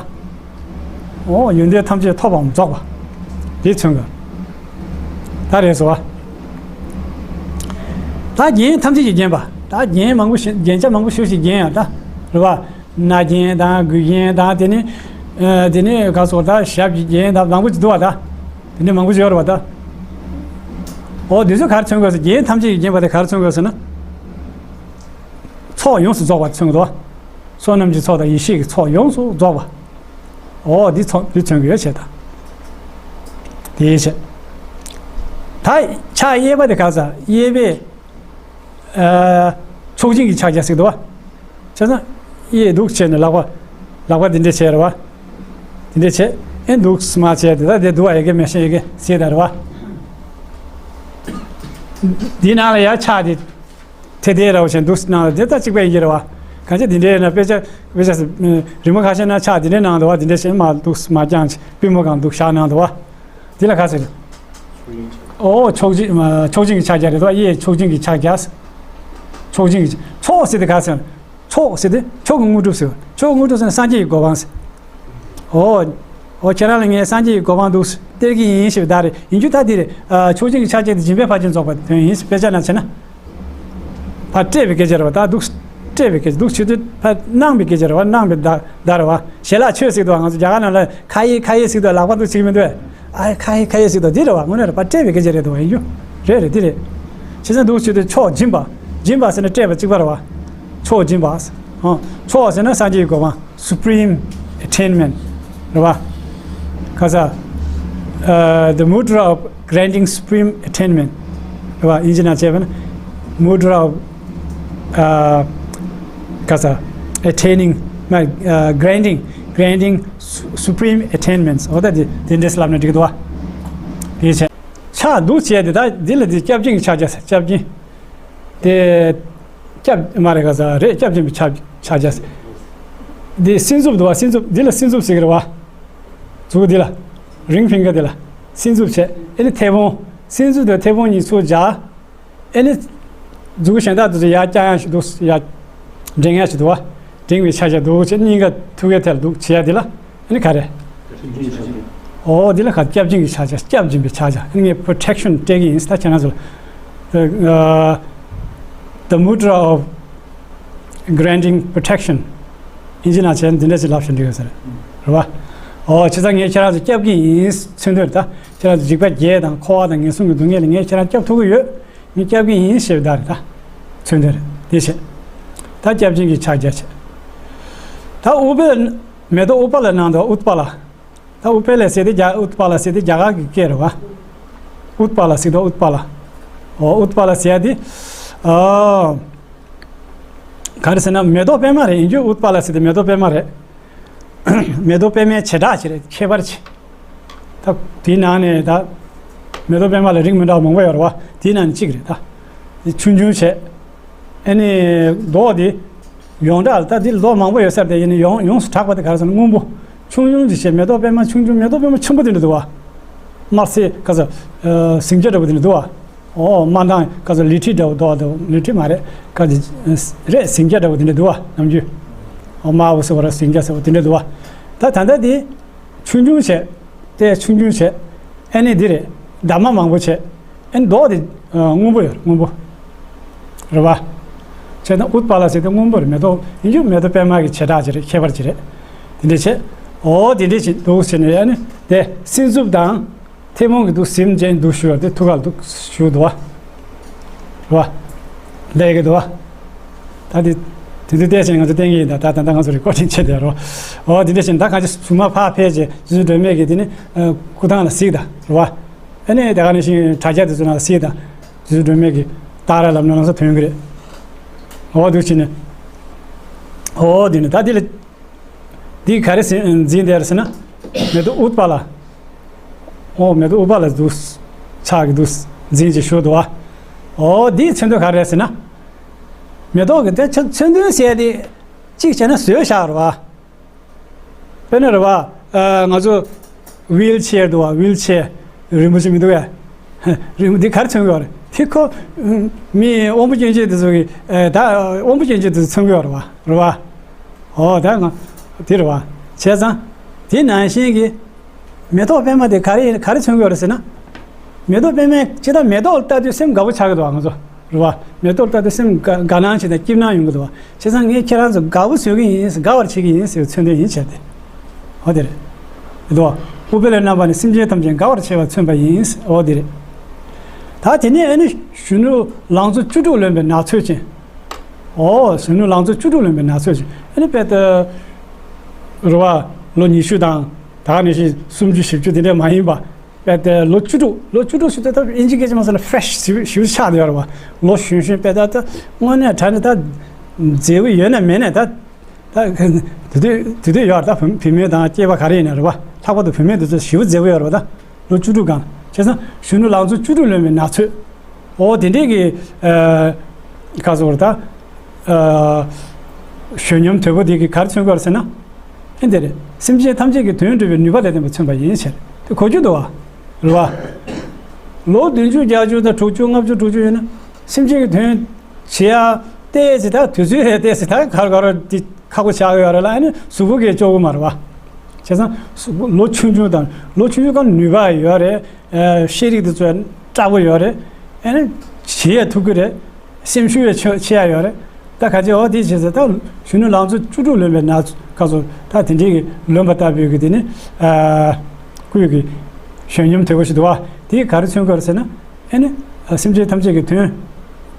འོ་ཡོན་ཏན་ཐམས་ཅད་ཐོབ་པའམ་རྫོགས་པ། དེ་མཚོན་གྱི་ཡོད། ད་རེད་སོ། ད་རྒྱན་ཐམས་ཅད་ཀྱིས་བརྒྱན་པ། ད་རྒྱན་མང་པོ་ཞིག་རྒྱན་ཆ་མང་པོ་ཞིག་ཞིག་བརྒྱན་ཡང་ད། རེད་བ། སྣ་རྒྱན་དང་མགུལ་རྒྱན་དང་དེ་ནི། ཨ། དེ་ནི་ག་སོགས་ད་ཞབས་ཀྱི་རྒྱན་དང་མང་པོ་ཅིག་འདུག་བ་ད། དེ་ནི་མང་པོ་ཅིག་ཡོད་རེད་བ་ད། འོ་དེ་ཚོ་ག་རེ་མཚོན་དགོས་ཟེར། རྒྱན་ཐམས་ཅད་ཀྱིས་བརྒྱན་པ་དེ་ག་རེ་མཚོན་དགོས་ཟེར་ན། ཚོགས་ཡོངས་སུ་རྫོགས་པ་མཚོན་གྱི་འདུག་བ། བསོད་ནམས་ཀྱི་ཚོགས་དང་ཡེ་ཤེས་ཀྱི་ཚོགས་ཡོངས་སུ་རྫོགས་པ། འོ་འདི་ཚོགས་འདི་མཚོན་གྱི་ཡོད་བྱས་ད། དེའི་ཕྱིར། ད་ཕྱག་གཡས་པ་དེ་ག་ཟེར། གཡས་པས། ཨ། ཚོགས་ཆེན་གྱི་ཕྱག་རྒྱ་ཟེར་གྱི་འདུག་བ། བྱས་ཙང་། གཡས་འདུག་བྱས་ནས་ལག་པ། ལག་པ་འདི་འདྲས་བྱས་རེད་བ། འདི་འདྲས་བྱས། ཨེ་འདུག་མ་བྱས་དེ་ད་དེ་འདུག་བ། ཡ་གི་མེད་བྱས་ཡ་གི་ཟེར་ད་རེད་བ། འདི་ནང་ལ་ཡ་ཕྱག་དེ། དེ་དེ་རེད་བ་བྱས་འདུག་ནང་ལ་དེ་ད་གཅིག་པ་ཡིན་གྱི་རེད་བ། གང་ཅི་འདི་འདྲས་ཡིན་ན་དཔེ་ཆ་དཔེ་ཆ་ཟེར། རི་མོ་ཁ་ཤས་ན་ཕྱག་འདི་འདྲས་གནང་འདུག་བ། འདི་འདྲས་བྱས་མར་འདུག་མར་བརྐྱངས་བྱས་པུས་མོ་སྒང་འདུག་བཞག་གནང་འདུག་བ། འདི་ལ་ག་ཟེར། ཨོ་ཕྱོགས་གཅིག་ཕྱོགས་གཅིག་གི་ཕྱག་རྒྱ་རེད་དོ། གཡས་ཕྱོགས་གཅིག་གི་ཕྱག་རྒྱ། ཕྱོགས་གཅིག་གི་ཕྱོགས་ཟེར་དེ་ག་ཟེར། ཕྱོགས་ཟེར་དེ་མཆོག་གི་དངོས་གྲུབ་ཟེར། མཆོག་གི་དངོས་གྲུབ་ཟེར་ན་སངས་རྒྱས་ཀྱི་གོ་འཕང་ཟེར། ཨོ། ཨོ་ཁྱེད་རང་ལ་ངས་སངས་རྒྱས་ཀྱི་གོ་འཕང་འདུག་སྟེར་གྱི་ཡིན་ཞེས་པའི་བརྡ་རེད། ཡིན་རྒྱུ་ད་འདི་རེད། ཨ། ཕྱོགས་གཅིག་གི་ཕྱག་རྒྱ་དེ་སྦྱིན་པའི་ཕར་ཕྱིན་རྫོགས་པ་དེ་དོན་ཡིན་ཟེར། དཔེ་ཆ་ནང་བྱས་ན། ཕར་སྤྲད་པའི་སྐད་ཆ་རེད་བ། ད་འདུག་སྤྲད་པའི་སྐད་ཆ། འདུག་བྱེད་དུས་ཕར་གནང་བའི་སྐད་ཆ་རེད་བ། གནང་བའི་བརྡ་བརྡ་རེད་བ། ཞལ་ལག་མཆོད་ཟེར་གྱི་འདུག་བ། ང་ཚོ་རྒྱ་གར་ནང་ལ་ཁ་ཡེ་ཁ་ཡེ་ཟེར་གྱི་འདུག་བ། ལག་པ་འདུག་བྱེད་ཀྱི་མི་འདུག་བས། ཨ། ཁ་ཡེ་ཁ་ཡེ་ཟེར་གྱི་འདུག་འདི་རེད་བ། དངོས་གནས་རེད་བ། སྤྲད་པའི་སྐད་ཆ་རེད་འདུག་བ། ཡིན་རྒྱུ་རེད་རེད། འདི་རེད། བྱས་ཙང་འདུག་བྱེད་དུས་མཆོག་སྦྱིན་པ། སྦྱིན་པ་ཟེར་ན་སྤྲད་པ་གཅིག་པ་རེད་བ། མཆོག་སྦྱིན་པ། ཨ། མཆོག་ཟེར་ན་སངས་རྒྱས་ཀྱི་གོ་འཕང་། Supreme Attainment རེད་བ། ག་ས། ཨ། The mudra of granting supreme attainment རེད་བ། དབྱིན་ཇི་ནང་བྱས་པ་ན། Mudra of ཨ། ག་ས། Attaining མ། ཨ། Granting granting su- supreme attainments འོ་ད་དེ་དེ་འདྲས་ལབ་ན་འགྲིག་གི་འདུག་བ། དེ་བྱས། ཕྱག་འདུག་བྱས་དེ་ད་འདི་ལ་དེ་སྐྱབས་སྦྱིན་གྱི་ཕྱག་རྒྱ་ཟེར། སྐྱབས་སྦྱིན། དེ། སྐྱབས་མ་རེད་ག་ས་རེད། སྐྱབས་སྦྱིན་པའི་ཕྱག་ཕྱག་རྒྱ་ཟེར། འདི་སྲིན་མཛུབ་འདུག་བ། སྲིན་མཛུབ་འདི་ལ་སྲིན་མཛུབ་ཟེར་གི་རེད་བ། མཛུབ་འདི་ལ། Ring finger འདི་ལ། སྲིན་མཛུབ་བྱས། ཨེ་ནི་མཐེ་བོང་། སྲིན་མཛུབ་དང་མཐེ་བོང་གཉིས་ཚུར་སྦྱར། ཨེ་ནི། མཛུབ་གུ་གཞན་དག་དེ་ཚོ་ཡར་བརྐྱང་ཡག་ཞིག་འདུག་ཡར། འགྲེང་ཡག་ཞིག་འདུག་བ། འགྲེང་བའི་ཕྱག་རྒྱ་འདུག་བྱས། སྙིང་ག་ཐུག་གའི་ཐད་ལ་འདུག་བྱས་ཡ་འདི་ལ། ཨ་ནི་ག་རེ། ཨོ་འདི་ལ་ག་སྐྱབས་སྦྱིན་གྱི་ཕྱག་རྒྱ། སྐྱབས་སྦྱིན་པའི་ཕྱག་རྒྱ། ཨ་ནི་ངས་protection སྤྲད་ཀྱི་ཡིན་ད་ཁྱེད་རང་ཚོ་ལ། The mudra of granting protection དབྱིན་ཇི་ནང་བྱས་ན་འདི་འདྲ་ཞིག་ལབ་བཞིན་འདུག་ཟེར། རེད་བ། ཨོ་བྱས་ཙང་ངས་ཁྱེད་རང་ཚོ་སྐྱབས་ཀྱི་ཡིན་མཚོན་དོན་རེད་ད། ཁྱེད་རང་ཚོ་འཇིགས་པ་བརྒྱད་དང་འཁོར་བ་དང་ངན་སོང་གི་སྡུག་བསྔལ་ལ་ངས་ཁྱེད་རང་སྐྱབས་ཐུབ་ཀྱི་ཡོད། ངས་སྐྱབས་ཀྱི་ཡིན་ཞེས་པའི་བརྡ་རེད་ད། མཚོན་དོན་རེད། དེ་བྱས། ད་སྐྱབས་སྦྱིན་གྱི་ཕྱག་རྒྱ་བྱས། ད་ཨུཏྤལ། མེ་ཏོག་ཨུཏྤལ་གནང་འདུག་ཨུཏྤལ། ད་ཨུཏྤལ་ཟེར་དེ་རྒྱ། ཨུཏྤལ་ཟེར་དེ་རྒྱ་གར་གྱི་སྐད་རེད་བ། ཨུཏྤལ་ཟེར་དུས་ཨུཏྤལ། ཨོ་ཨུཏྤལ་ཟེར་ཡ་དེ། ཨ། ག་རེ་ཟེར་ན་མེ་ཏོག་པད་མ་རེད། ཡིན་རྒྱུ་ཨུཏྤལ་ཟེར་དེ་མེ་ཏོག་པད་མ་རེད། མེ་ཏོག་པད་མའི་བྱེ་བྲག་ཅིག་རེད། ཁྱད་པར་ཅིག་ད་དེའི་ནང་ནས་ད། མེ་ཏོག་པད་མ་ལ་རིགས་མི་འདྲ་བ་མང་པོ་ཡོད་རེད་བ། དེའི་ནང་ནས་གཅིག་རེད་ད། དེ་ཆུང་ཆུང་བྱས། ཨ་ནི། མདོག་དེ། ཡོངས་གྲགས་ལ་ད་དེ་མདོག་མང་པོ་ཡོད་ས་རེད་དེ། ཡིན་ནའི་ཡོངས་ཡོངས་སུ་གྲགས་པ་དེ་ག་རེ་ཟེར་ན་སྔོན་པོ། ཆུང་ཆུང་ཅིག་བྱས། མེ་ཏོག་པད་མ་ཆུང་ཆུང་། མེ་ཏོག་པད་མ་ཆེན་པོ་དེ་འདྲ་འདུག་བ། དམར་སེར་ག་ས། ཨ། ཟིང་ཆ་འདྲ་བོ་དེ་འདྲ་འདུག་བ། ཨོ་དམར་མདངས་ག་ས་ལི་ཁྲི་འདྲ་བོ་འདུག་བ། ལི་ཁྲི་མ་རེད། ག་ས། རེད། ཟིང་ཆ་འདྲ་བོ་དེ་འདྲ་འདུག་བ། ནམ་རྒྱུན། ཨོ་དམར་པོ་ཟེར་བ་རེད། ཟིང་ཆ་ཟེར་བ་དེ་འདྲ་འདུག་བ། ད་ད་ལྟ་དེ། ཆུང་ཆུང་བྱས། དེ་ཆུང་ཆུང་བྱས། ཨ་ནི་འདི་རེད། འདབ་མ་མང་པོ་བྱས། ཨ་ནི་མདོག་དེ། ཨ། སྔོན་པོ་ཡོད་རེད། སྔོན་པོ། རེད་བ། བྱས་ན་ཨུཏྤལ་ཟེར་དེ་སྔོན་པོ་རེད། མེ་ཏོག་ཡིན་རྒྱུ་མེ་ཏོག་པད་མ་གི་བྱེ་བྲག་ཅིག་རེད། ཁྱད་པར་ཅིག་རེད། དེ་འདྲས་བྱས། ཨོ་དེ་འདྲས་ཅིག་འདུག་ཟེར་ནས། ཨ་ནི་དེ་སྲིན་མཛུབ་དང་། མཐེ་བོང་གིས་འདུག་ཟིམ་བྱས་འདུག་བཞུགས་ཡོད་དེ། ཐུགས་ཀ་ལ་འདུག་བཞུགས་འདུག་བ། རེད་བ། ལས་ཀྱི་འདུག་བ། ད་དེ། དེ་དུས་བལྟས་ཟིན་ང་ཚོ་བསྟན་གྱི་ཡིན་ད། ད་ད་ལྟ་ང་ཚོ་རི་ཀོར་ཌིང་བྱས་བསྡད་རོ། འོ་དེ་འདྲ་བྱས་ད་གང་ཅི་གཟུགས་མ་ཕར་ཕེབས་རྗེས་རྗེ་བཙུན་སྒྲོལ་མས་ཀྱིས་དེ་ནི། ཨ། སྐུ་ཐང་ལ་གཟིགས་ད། རེད་བ། ཨ་ནི་དེ་ག་ནང་བཞིན་དྲ་རྒྱ་དེ་ཚོ་ནང་ལ་གཟིགས་ད། རྗེ་བཙུན་སྒྲོལ་མས་ཀྱིས་ད་ར་ལབ་ན་ལམ་སང་ཐོན་གྱི་རེད། འོ་འདུག་བྱས་ནས། འོ་དེ་ནི་ད་དེ་ལ། འདི་ག་རེ་ཟེར་འཛིན་དེ་རེད་ཟེར་ན། མེ་ཏོག་ཨུཏྤལ། ཨོ་མེ་ཏོག་ཨུཏྤལ་འདུག་ཕྱག་གིས་འདུག་འཛིན་བྱས་བཞུགས་འདུག་བ། ཨོ་འདིའི་མཚོན་དོན་ག་རེ་རེད་ཟེར་ན། མེ་ཏོག་གི་དེ་མཚོན་དོན་ཟེར་དེ། གཅིག་བྱས་ན་བཟོས་བཞག་རེད་བ། དཔེར་ན་རེད་བ། ཨ། ང་ཚོ། ཝིལ་ཆེར་འདུག་བ། ཝིལ་ཆེར། རིན་པོ་ཆེ་མི་འདུག་གས། རིན་པོ་འདི་ག་རེ་མཚོན་གྱི་ཡོད་རེད། དེ་ཁོ། མི་དབང་པོ་སྐྱོན་ཅན་དེ་ཚོ་གི། ཨ། ད་དབང་པོ་སྐྱོན་ཅན་དེ་ཚོ་མཚོན་གྱི་ཡོད་རེད་བ། རེད་བ། ཨོ་ད་ང་། དེ་རེད་བ། བྱས་ཙང་། དེ་ནང་བཞིན་གྱི། མེ་ཏོག་པད་མ་དེ་ག་རེ་ཡིན། ག་རེ་མཚོན་གྱི་ཡོད་རེད་ཟེར་ན། མེ་ཏོག་པད་མ་ཅི་ལྟར་མེ་ཏོག་ལ་ལྟ་དུས་སེམས་དགའ་པོ་ཆགས་ཀྱི་འདུག་བ་ང་ཚོ། རེད་བ། མེ་ཏོག་ལྟ་དུས་སེམས་དགའ་དགའ་སྣང་བྱེད་དང་སྐྱིད་སྣང་ཡོང་གི་འདུག་བ། བྱས་ཙང་ངས་ཁྱེད་རང་ཚོ་དགའ་པོ་བཟོ་གི་ཡིན། དགའ་བར་བྱེད་ཀྱི་ཡིན་ཟེར་བའི་མཚོན་དོན་ཡིན་བྱས་ཏེ། འོ་དེ་རེད། འདུག་བ། ཨུཏྤལའི་རྣམ་པ་ནི་སེམས་ཅན་ཐམས་ཅད་དགའ་བར་བྱེད་པར་མཚོན་པ་ཡིན། འོ་དེ་རེད། ད་དེ་ནས་ཨ་ནི་གཞོན་ནུ་ལང་ཚོ་བཅུ་དྲུག་ལོན་པའི་ནགས་ཚལ་ཅན། འོ་གཞོན་ནུ་ལང་ཚོ་བཅུ་དྲུག་ལོན་པའི་ནགས་ཚལ་ཅན། ཨ་ནི་དཔེ་ལྟ་རུ་བ་ལོ་ཉི་ཤུ་དང་ད་ག་ནང་བཞིན་སུམ་ཅུ་བཞི་བཅུ་དེ་འདྲ་མ་ཡིན་པ། དཔེ་ལྟ་ལོ་བཅུ་དྲུག་ལོ་བཅུ་དྲུག་ཞིག་ལྟ་ཐབས་ཨིན་ཇི་སྐད་ཆ་མ་ཟེར་ན་ཕེ་རེ་ཤི་ཞིབ་ཞིབ་ཆགས་བསྡད་ཡོད་རེད་བ། ལོ་གཞོན་གཞོན་དཔེ་ལྟ་ད་དངོས་གནས་དྲང་གནས་ད་མཛེས་པོ་ཡོད་ན་མེད་ན་ད་ད་དེ་དུས་དེ་དུས་ཡོད་རེད། ད་བུ་བུད་མེད་དང་སྐྱེས་པ་ག་རེ་ཡིན་ན་རེད་བ། ལྷག་པར་དུ་བུད་མེད་དེ་ཚོ་ཞེ་པོ་མཛེས་པོ་ཡོད་རེད་བ། ད་ལོ་བཅུ་དྲུག་སྒང་བྱས་ཙང་གཞོན་ནུ་ལང་ཚོ་བཅུ་དྲུག་ལོན་པའི་ནགས་ཚལ། འོ་དེ་འདྲས་ཀྱི་ཨ་ཁ་སོ་རེད་ད། ཨ་གཞོན་ཉམས་དོད་པོ་དེ་གིས་ག་རེ་མཚོན་གྱི་ཡོད་རེད་ཟེར་ན། ཨེ་འདི་རེད། སེམས་ཅན་ཐམས་ཅད་ཀྱི་དོན་སྒྲུབ་པའི་ནུས་པ་ལ་བརྟེན་པ་མཚོན་པ་ཡིན་ཟེར། དེ་གོ་རྒྱུ་འདུག་བ། རེད་བ། ལོ་བདུན་ཅུ་བརྒྱད་ཅུ་དང་དྲུག་ཅུ་ལྔ་བཅུ་དྲུག་ཅུ་ཡོད་ན། སེམས་ཅན་གྱི་དོན་བྱེད་ཡ་ཏོག་ཙམ་ད་དུས་ཚོད་རེད་ཏོག་ཙམ་ད་ག་རེ་ག་རེ་འདི་ཁག་པོ་ཆགས་ཡོད་རེད་ལ། ཨ་ནི་གཟུགས་པོ་གིས་ལྕོགས་གི་མ་རེད་བ། བྱས་ཙང་གཟུགས་པོ་ལོ་ཆུང་ཆུང་དང་ལོ་ཆུང་ཆུང་གང་ནུས་པ་ཡོད་རེད། ཨ་ཤེས་རིག་དེ་ཚོ་དྲག་པོ་ཡོད་རེད། ཨ་ནི་བྱེད་ཡ་ཐུབ་ཀྱི་རེད། སེམས་ཤུགས་ཡང་ཆེ་ཆེ་ཡ་ཡོད་རེད། ད་ག་ཅི་འོ་དེ་བྱས་ཙང་ད་གཞོན་ནུ་ལང་ཚོ་བཅུ་དྲུག་ལོན་པའི་ནགས་ཚལ་སྐབས་སུ་ད་དེ་འདྲའི་གི་ལོན་པ་ལྟ་བུའི་གི་དེ་ནི་ཨ་སྐུའི་གི་གཞོན་ཉམས་དོད་པོ་ཞིག་འདུག་བ། དེས་ག་རེ་མཚོན་གྱི་ཡོད་རེད་ཟེར་ན། ཨ་ནི་ཨ་སེམས་ཅན་ཐམས་ཅད་ཀྱི་དོན་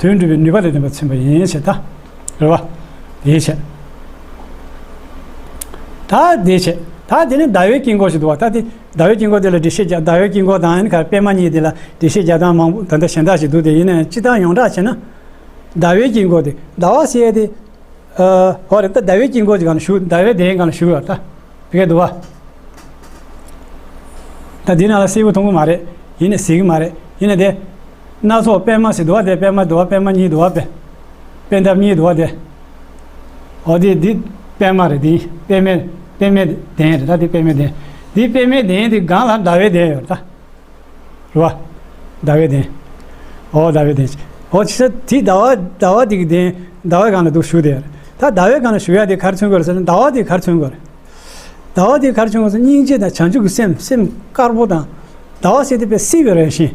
དོན་སྒྲུབ་པའི་ནུས་པ་ལ་ལྡན་པ་མཚོན་པ་ཡིན་ཞེས་ད། རེད་བ། དེའི་ཕྱིར། ད་དེའི་ཕྱིར། ད་དེ་ནི་ཟླ་བའི་དཀྱིལ་འཁོར་ཞིག་འདུག་བ། ད་དེ་ཟླ་བའི་དཀྱིལ་འཁོར་དེ་ལ་འགྲེལ་བཤད་རྒྱག་ཟླ་བའི་དཀྱིལ་འཁོར་དང་ཨ་ནི་ག་པད་མ་གཉིས་དེ་ལ་འགྲེལ་བཤད་རྒྱག་སྟངས་མང་པོ་ད་ལྟ་གཞན་དག་ཞིག་འདུག་དེ་ཡིན་ནའང་སྤྱིར་བཏང་ཡོངས་གྲགས་བྱས་ན། ཟླ་བའི་དཀྱིལ་འཁོར་དེ་ཟླ་བ་ཟེར་ཡ་དེ། ཨ་ཧོ་རེད། ད་ཟླ་བའི་དཀྱིལ་འཁོར་གྱི་སྒང་ལ་བཞུགས། ཟླ་བའི་གདན་སྒང་ལ་བཞུགས་ཡོད་ད། དེ་ག་འདུག་བ། ད་འདི་ནང་ལ་གསལ་པོ་མཐོང་གི་མ་རེད། ཡིན་ནའི་གཟིགས་ཀྱི་མ་རེད། ཡིན་ནའི་དེ། སྣ་ཚོགས་པད་མ་ཟེར་འདུག་བ། དེ་པད་མ་འདུག་བ། པད་མ་གཉིས་འདུག་བ། པད། པད་འདབ་གཉིས་འདུག་བ་དེ། འོ་དེ་འདི་པད་མ་རེད། འདི་པད་མའི་པད་མའི་གདན་རེད། ད་འདི་པད་མའི་གདན། འདི་པད་མའི་གདན་འདི་སྒང་ལ་ཟླ་བའི་གདན་ཡོད་ད། རེད་བ། ཟླ་བའི་གདན། འོ་ཟླ་བའི་གདན། འོ་ཅི་ཟེར་དེ་ཟླ་བ་ཟླ་བ་དེ་གི་གདན། ཟླ་བའི་སྒང་ལ་འདུག་བཞུགས་དེ། ད་ཟླ་བའི་སྒང་ལ་བཞུགས་ཡ་དེ་ག་རེ་མཚོན་གྱི་ཡོད་རེད་ཟེར་ན། ཟླ་བ་དེ་ག་རེ་མཚོན་གྱི་ཡོད་རེད། ཟླ་བ་དེ་ག་རེ་མཚོན་གྱི་ཡོད་ཟེར་ན་སྙིང་རྗེ་དང་བྱང་ཆུབ་ཀྱི་སེམས། སེམས་དཀར་པོ་དང་། ཟླ་བ་ཟེར་དེ་དཔེ་བསིལ་བའི་རང་བཞིན།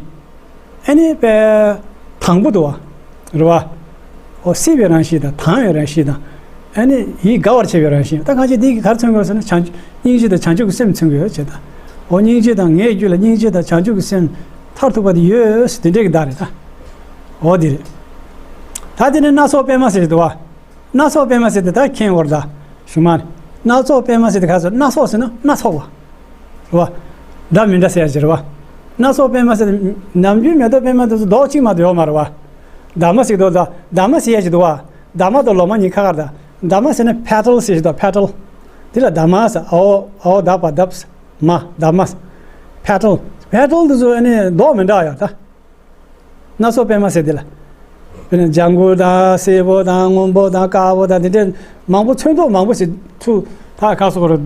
ཨ་ནི་དཔེ་དྭངས་པོ་འདུག་བ། རེད་བ། འོ་བསིལ་བའི་རང་བཞིན་དང་དྭངས་པའི་རང་བཞིན་དང་། ཨ་ནི་ཡིད་དགའ་བར་བྱེད་པའི་རང་བཞིན། ད་གང་ཅི་འདི་གིས་ག་རེ་མཚོན་གྱི་ཡོད་ཟེར་ན་བྱང་སྙིང་རྗེ་དང་བྱང་ཆུབ་ཀྱི་སེམས་མཚོན་གྱི་ཡོད་ཅེས་དང་། འོ་སྙིང་རྗེ་དང་། ངའི་རྒྱུད་ལ་སྙིང་རྗེ་དང་བྱང་ཆུབ་ཀྱི་སེམས་མཐར་ཐུག་པ་དེ་ཡོད་ཟེར་དེ་འདྲས་ཀྱི་བརྡ་རེད་ད། འོ་དེ་རེད། ད་དེ་ནས་སྣ་ཚོགས་པད་མ་ཟེར་གྱི་འདུག་བ། སྣ་ཚོགས་པད་མ་ཟེར་དེ་ད་མཁྱེན་དགོས་རེད་ད། གཞུག་མ་ནས། སྣ་ཚོགས་པད་མ་ཟེར་དེ་ག་ཚོད། སྣ་ཚོགས་ཟེར་ན་སྣ་ཚོགས་པ། རེད་བ། འདྲ་མི་འདྲ་ཟེར་ཡ་ཅིག་རེད་བ། སྣ་ཚོགས་པད་མ་ཟེར་དེ་ནམ་རྒྱུན་མེ་ཏོག་པད་མ་དེ་ཚོ་མདོག་གཅིག་མ་གཏོགས་ཡོད་མ་རེད་བ། འདབ་མ་ཟེར་དུས་ད་འདབ་མ་ཟེར་ཡ་ཅིག་འདུག་བ། འདབ་མ་དང་ལོ་མ་གཉིས་ཁ་ཁར་ད། འདབ་མ་ཟེར་ན་པེ་ཊལ་ཟེར་ཞིག་འདུག་པེ་ཊལ། དེ་ལ་འདབ་མ་ཟེར། འོ་འོ་འདབ་པ་འདབ་མ་འདབ་མ། པེ་ཊལ། པེ་ཊལ་དེ་ཚོ་ཨ་ནི་མདོག་མི་འདྲ་ཡོད་ད། སྣ་ཚོགས་པད་མ་ཟེར་དེ་ལ། དཔེར་ན་ལྗང་གུ་དང་སེར་པོ་དང་སྔོན་པོ་དང་དཀར་པོ་དང་དེ་འདྲའི་མང་པོ་ཚོན་མདོག་མང་པོ་ཞིག་ཚུར་ཐག་ཁ་སོགས་རུ་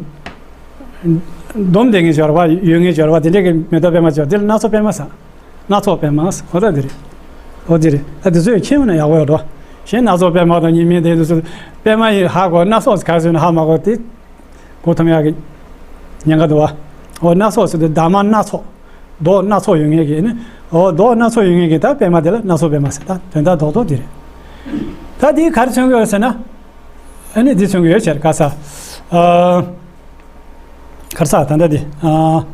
བསྡོམས་བསྡད་མཁན་ཅིག་ཡོད་རེད་བ། ཡོད་མཁན་ཅིག་ཡོད་རེད་བ། དེ་འདྲའི་གི་མེ་ཏོག་པད་མ་ཅིག་ཡོད། དེ་ལ་སྣ་ཚོགས་པད་མ་ཟེར། སྣ་ཚོགས་པད་མ་ཟེར། འོ་ད་དེ་རེད། འོ་དེ་རེད། ད་དེ་ཚོ་ཡང་མཁྱེན་པ་ན་ཡག་པོ་ཡོད་རེད་བ། གཞན་སྣ་ཚོགས་པད་མ་དང་གཉིས་མེད་དེ་དུས་སུ་པད་མ་ཡིན་ཧ་གོ། སྣ་ཚོགས་ག་ཟེར་ན་ཧ་མ་གོ་དེ། གོ་ཐུབ་ཡག་གི་ཉེན་ཁ་འདུག་བ། འོ་སྣ་ཚོགས་ཟེར་དུས་འདབ་མ་སྣ་ཚོགས། མདོག་སྣ་ཚོགས་ཡོད་མཁན་གྱི་ནི། འོ་མདོག་སྣ་ཚོགས་ཡོད་མཁན་གྱི་ད་པད་མ་དེ་ལ་སྣ་ཚོགས་པད་མ་ཟེར། ད་དོན་དག་རྡོག་རྡོག་དེ་རེད། ད་དེ་ག་རེ་མཚོན་གྱི་ཡོད་ཟེར་ན། ཨ་ནི་འདི་མཚོན་གྱི་ཡོད་ཟེར་ག་ས། ཨ། ག་རེ་ཟ་ད་ལྟ་འདི། ཨ།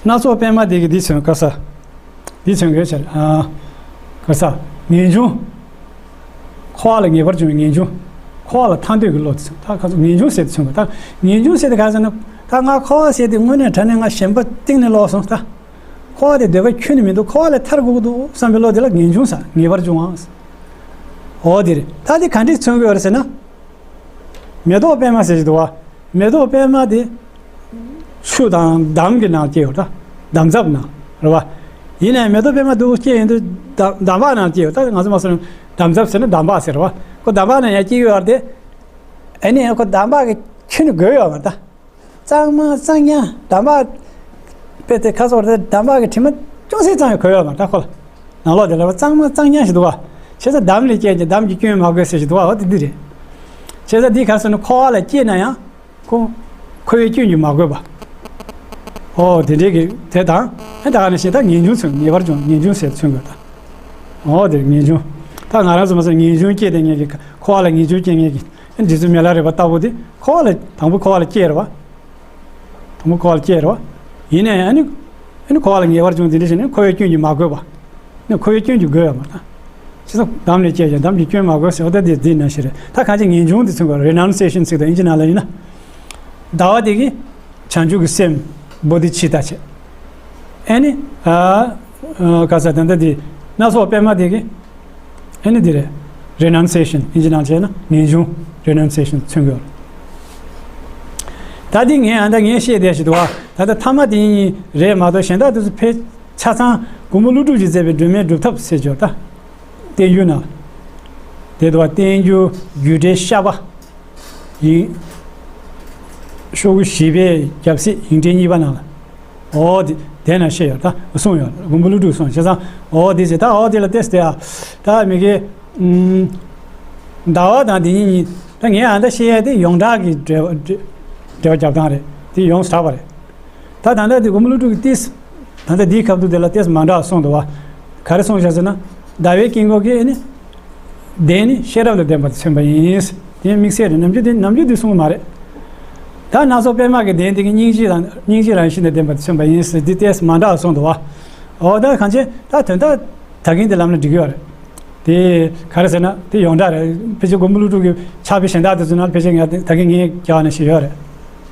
སྣ་ཚོགས་པད་མ་དེ་གི་འདི་མཚོན་ག་ས། འདི་མཚོན་གྱི་ཡོད་ཟེར། ཨ། ག་རེ་ཟ། ངེས་འབྱུང་། འཁོར་བ་ལ་ངེས་པར་འབྱུང་བའི་ངེས་འབྱུང་། འཁོར་བ་ལ་ཐར་འདོད་ཀྱི་བློ་དེ་ཚོ། ད་ག་ཚོད་ངེས་འབྱུང་ཟེར་དེ་མཚོན་གྱི། ད་ངེས་འབྱུང་ཟེར་དེ་ག་ཟེར་ན། ད་ང་འཁོར་བ་ཟེར་དེ་དངོས་གནས་དྲང་གནས་ང་ཞེན་པ་གཏིང་ནས་ལོག་སོང་ད། འཁོར་བ་དེ་འདོད་པ་ཁྱོན་ནས་མི་འདུག་འཁོར་བ་ལས་ཐར་དགོས་ཀྱི་འདུག་བསམ་པའི་བློ་དེ་ལ་ངེས་འབྱུང་ཟེར། ངེས་པར་འབྱུང་བ། འོ་དེ་རེད། ད་དེ་ག་འདྲས་མཚོན་གྱི་ཡོད་རེད་ཟེར་ན། མེ་ཏོག་པད་མ་ཟེར་གྱི་འདུག་བ། མེ་ཏོག་པད་མ་དེ་ཆུ་དང་འདམ་གྱི་ནང་སྐྱེ་ཡོད་ད། འདམ་རྫབ་ནང་རེད་བ། ཡིན་ནའི་མེ་ཏོག་པད་མ་དེ་སྐྱེ་ཡོང་དུས་འདམ་འདམ་བག་ནང་སྐྱེ་ཡོད་ད། ང་ཚོ་མ་སོང་འདམ་རྫབ་ཟེར་ན་འདམ་བག་ཟེར་བ། ཁོ་འདམ་བག་ནང་ཡང་སྐྱེ་ཡོད་རེད་དེ། ཨ་ནི་ཁོ་འདམ་བག་གི་ཁྱོན་ནས་འགོས་ཡོད་མ་རེད་ད། གཙང་མ་གཙང་རྐྱང་འདམ་བག་དཔེ་དེ་ཁ་སོགས་རེད། འདམ་བག་གི་དྲི་མ་ཅུང་ཟད་ཙམ་ཡང་འགོས་ཡོད་མ་རེད་ད་ཁོ་ལ། ནང་ལོགས་དེ་ལ་གཙང་མ་གཙང་རྐྱང་ཞིག་འདུག་བ། བྱས་ཙང་འདམ་ལས་སྐྱེས་ཀྱི་འདམ་གྱི་སྐྱོན་མ་གོས་ཟེར་ཞིག་འདུག་བ། འོ་དེ་འདི་རེད། བྱས་ཙང་འདི་ག་ཟེར་ན་འཁོར་བ་ལ་སྐྱེས་ན་ཡང་ཁོ་འཁོར་བའི་སྐྱོན་གྱིས་མ་གོས་པ། འོ་དེ་འདྲའི་གི་དེ་དང་ཨེ་ད་ག་ནང་བཞིན་ད་ངེས་འབྱུང་མཚོན། ངེས་པར་འབྱུང་། ངེས་འབྱུང་ཟེར་མཚོན་དགོས་ད། འོ་དེ་ངེས་འབྱུང་ ད་ང་རང་ཚོ་མ་ཟད་ངེས་འབྱུང་སྐྱེས་དེ་ངེས་ཀྱི་འཁོར་བ་ལ་ངེས་འབྱུང་སྐྱེ་ངེས་ཀྱི་འདི་ཚོ་མེ་ལ་རེད་པ་ལྟ་བུ་དེ་འཁོར་བ་ལ་དང་པོ་འཁོར་བ་ལ་སྐྱེས་རེད་བ། དང་པོ་འཁོར་བ་ལ་སྐྱེས་རེད་བ། ཡིན་ནའི་ཨ་ནི་ཨ་ནི་འཁོར་བ་ལ་ངེས་པར་འབྱུང་དེ་འདྲ་བྱས་ནས་འཁོར་བའི་སྐྱོན་གྱིས་མ་གོས་པ། ནི་འཁོར་བའི་སྐྱོན་གྱིས་གོས་ཡོད་མ་ད། བྱས་ཙང་འདམ་ལས་སྐྱེས་ཀྱང་འདམ་གྱི་སྐྱོན་མ་གོས་ཟེར་བ་ད་དེ་འདི་ནང་བཞིན་རེད། ད་གང་ཅི་ངེས་འབྱུང་དེ་མཚོན་གོ་རེ་ནན་སེ་ཤན་ཟེར་དང་ཨིན་ཇི་ནང་ལ་ཡིན་ན། ཟླ་བ་དེ་གི་བྱང་ཆུབ་ཀྱི་སེམས་བོ་དྷི་ཙིཏྟ་བྱས། ཨེ་ནི། ཨ། ཨ། ག་ས་ད་ལྟ་དེ་སྣ་ཚོགས་པད་མ་དེ་གི། ཨེ་ནི་དེ་རེད། རེ་ནན་སེ་ཤན་ཨིན་ཇི་ནང་བྱས་ན་ངེས་འབྱུང་རེ་ནན་སེ་ཤན་མཚོན་གྱི་ཡོད་རེད། ད་དེ་ངས་ཨ་ད་ངས་བཤད་བསྡད་ཞིག་འདུག་ཨ། ད་ལྟ་ཐ་མ་དེ་གཉིས་རེད་མ་གཏོགས་གཞན་དག་དེ་ཚོ་ཕལ་ཆ་ཚང་མགོན་པོ་ཀླུ་སྒྲུབ་ཀྱིས་མཛད་པའི་སྒྲོན་མེའི་སྒྲུབ་ཐབས་ཟེར་གྱི་ཡོད་ད། བསྟན་འགྱུར་ནང་། དེ་འདུག་བ། བསྟན་འགྱུར་རྒྱུད་འགྲེལ་ཤར་པ། ཡིན། ཤོག་གུ་བཞི་པའི་རྒྱབ་གཟིགས་ཡིག་ཕྲེང་གཉིས་པ་ནང་ལ། འོ་དེ་དེ་ན་བཤད་ཡོད་ད་གསུངས་ཡོད་མགོན་པོ་ཀླུ་སྒྲུབ་གསུངས་བྱས་ཙང་འོ་དེ་ཟེར་ད་འོ་དེ་ལ་ཏེས་དེ་ཨ། ད་མི་གེ་ཟླ་བ་དང་དེ་གཉིས་གཉིས་ད་ངས་ཨ་ད་བཤད་ཡ་དེ་ཡོངས་གྲགས་ཀྱི་འགྲེལ་བ་འགྲེལ་བ་རྒྱབ་སྟངས་རེད་དེ་ཡོངས་སུ་གྲགས་པ་རེད། ད་ད་ལྟ་དེ་མགོན་པོ་ཀླུ་སྒྲུབ་ཀྱི་ཏེས། ད་ལྟ་འདིའི་ཁ་ཐུག་དེ་ལ་ཏེས་མ་འདྲ་གསུངས་འདུག་བ། ག་རེ་གསུངས་བཞག་ཟེར་ན། ཟླ་བའི་དཀྱིལ་འཁོར་གྱི་ཨེ་ནི། གདན་ནི་ཤེས་རབ་ལ་ལྡན་པ་དེ་མཚོན་པ་ཡིན། དེ་དམིགས་བསལ་རེད་ནམ་རྒྱུན་དེ་ནམ་རྒྱུན་དེ་གསུང་གི་མ་རེད། ད་སྣ་ཚོགས་པད་མ་གི་གདན་དེ་གི་སྙིང་རྗེ་དང་སྙིང་རྗེ་རང་བཞིན་དང་ལྡན་པ་དེ་མཚོན་པ་ཡིན་ཟེར་འདི་ཏེས་མ་འདྲ་གསུངས་འདུག་བ། འོ་ད་གང་ཅི་ད་དོན་དག་ད་གིན་དེ་ལམ་ལ་འགྲིག་གི་ཡོད་རེད། དེ་ག་རེ་ཟེར་ན་དེ་ཡོངས་གྲགས་རེད། ཕལ་ཆེར་མགོན་པོ་ཀླུ་སྒྲུབ་ཀྱི་ཕྱག་དཔེ་གཞན་དག་དེ་ཚོ་ནང་ཕལ་ཆེར་ངས་ད་གིན་ངས་རྒྱག་ནས་ཞིག་ཡོད་རེད།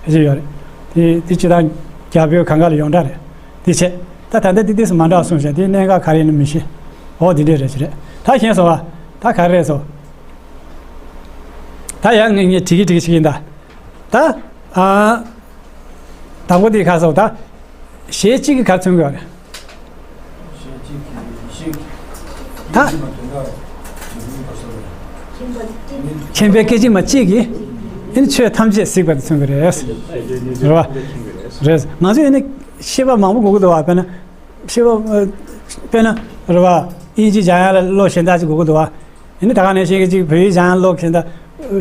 ཕལ་ཆེར་ཡོད་རེད། དེ་དེ་སྤྱི་དང་རྒྱ་བོད་གང་ག་ལ་ཡོངས་གྲགས་རེད། དེ་བྱས་ད་ད་ལྟ་དེ་དེ་ཚོ་མ་འདྲ་གསུངས་བྱས་དེ་གནད་འགག་ག་རེ་ཡིན་ན་མི་ཤེས། འོ་དེ་འདྲས་རེད་ཅི་རེད། ད་ཤེས་སོང་བ། ད་ག་རེ་རེད་སོ། ད་ཡང་ངས་ངས་དྲི་གི་དྲི་གི་ཞིག་ཡིན་ད། ད་ཨ། དང་པོ་དེ་ག་སོ་ད། ཞེ་གཅིག་གི་ག་མཚོན་གི་ཡོད་རེད། ད། མཁྱེན་པའི་སྐད་ཅིག་མ་གཅིག་གིས། ཨེ་ནི་ཆོས་ཐམས་ཅད་གཟིགས་པ་དེ་མཚོན་གི་རེད། རེད་བ། རེད། ང་ཚོས་ཨེ་ནི་ཤེས་པ་མང་པོ་དགོས་ཀྱི་འདུག་བ། དཔེར་ན། ཤེས་པ། དཔེར་ན། རེད་བ། དབྱིན་ཇི་སྦྱང་ཡ་ལ་བློ་གཞན་དག་ཅིག་དགོས་ཀྱི་འདུག་བ། ཡིན་ན་ད་ག་ནང་བཞིན་གྱི་གཅིག་བོད་ཡིག་སྦྱང་ཡ་ལ་བློ་གཞན་དག་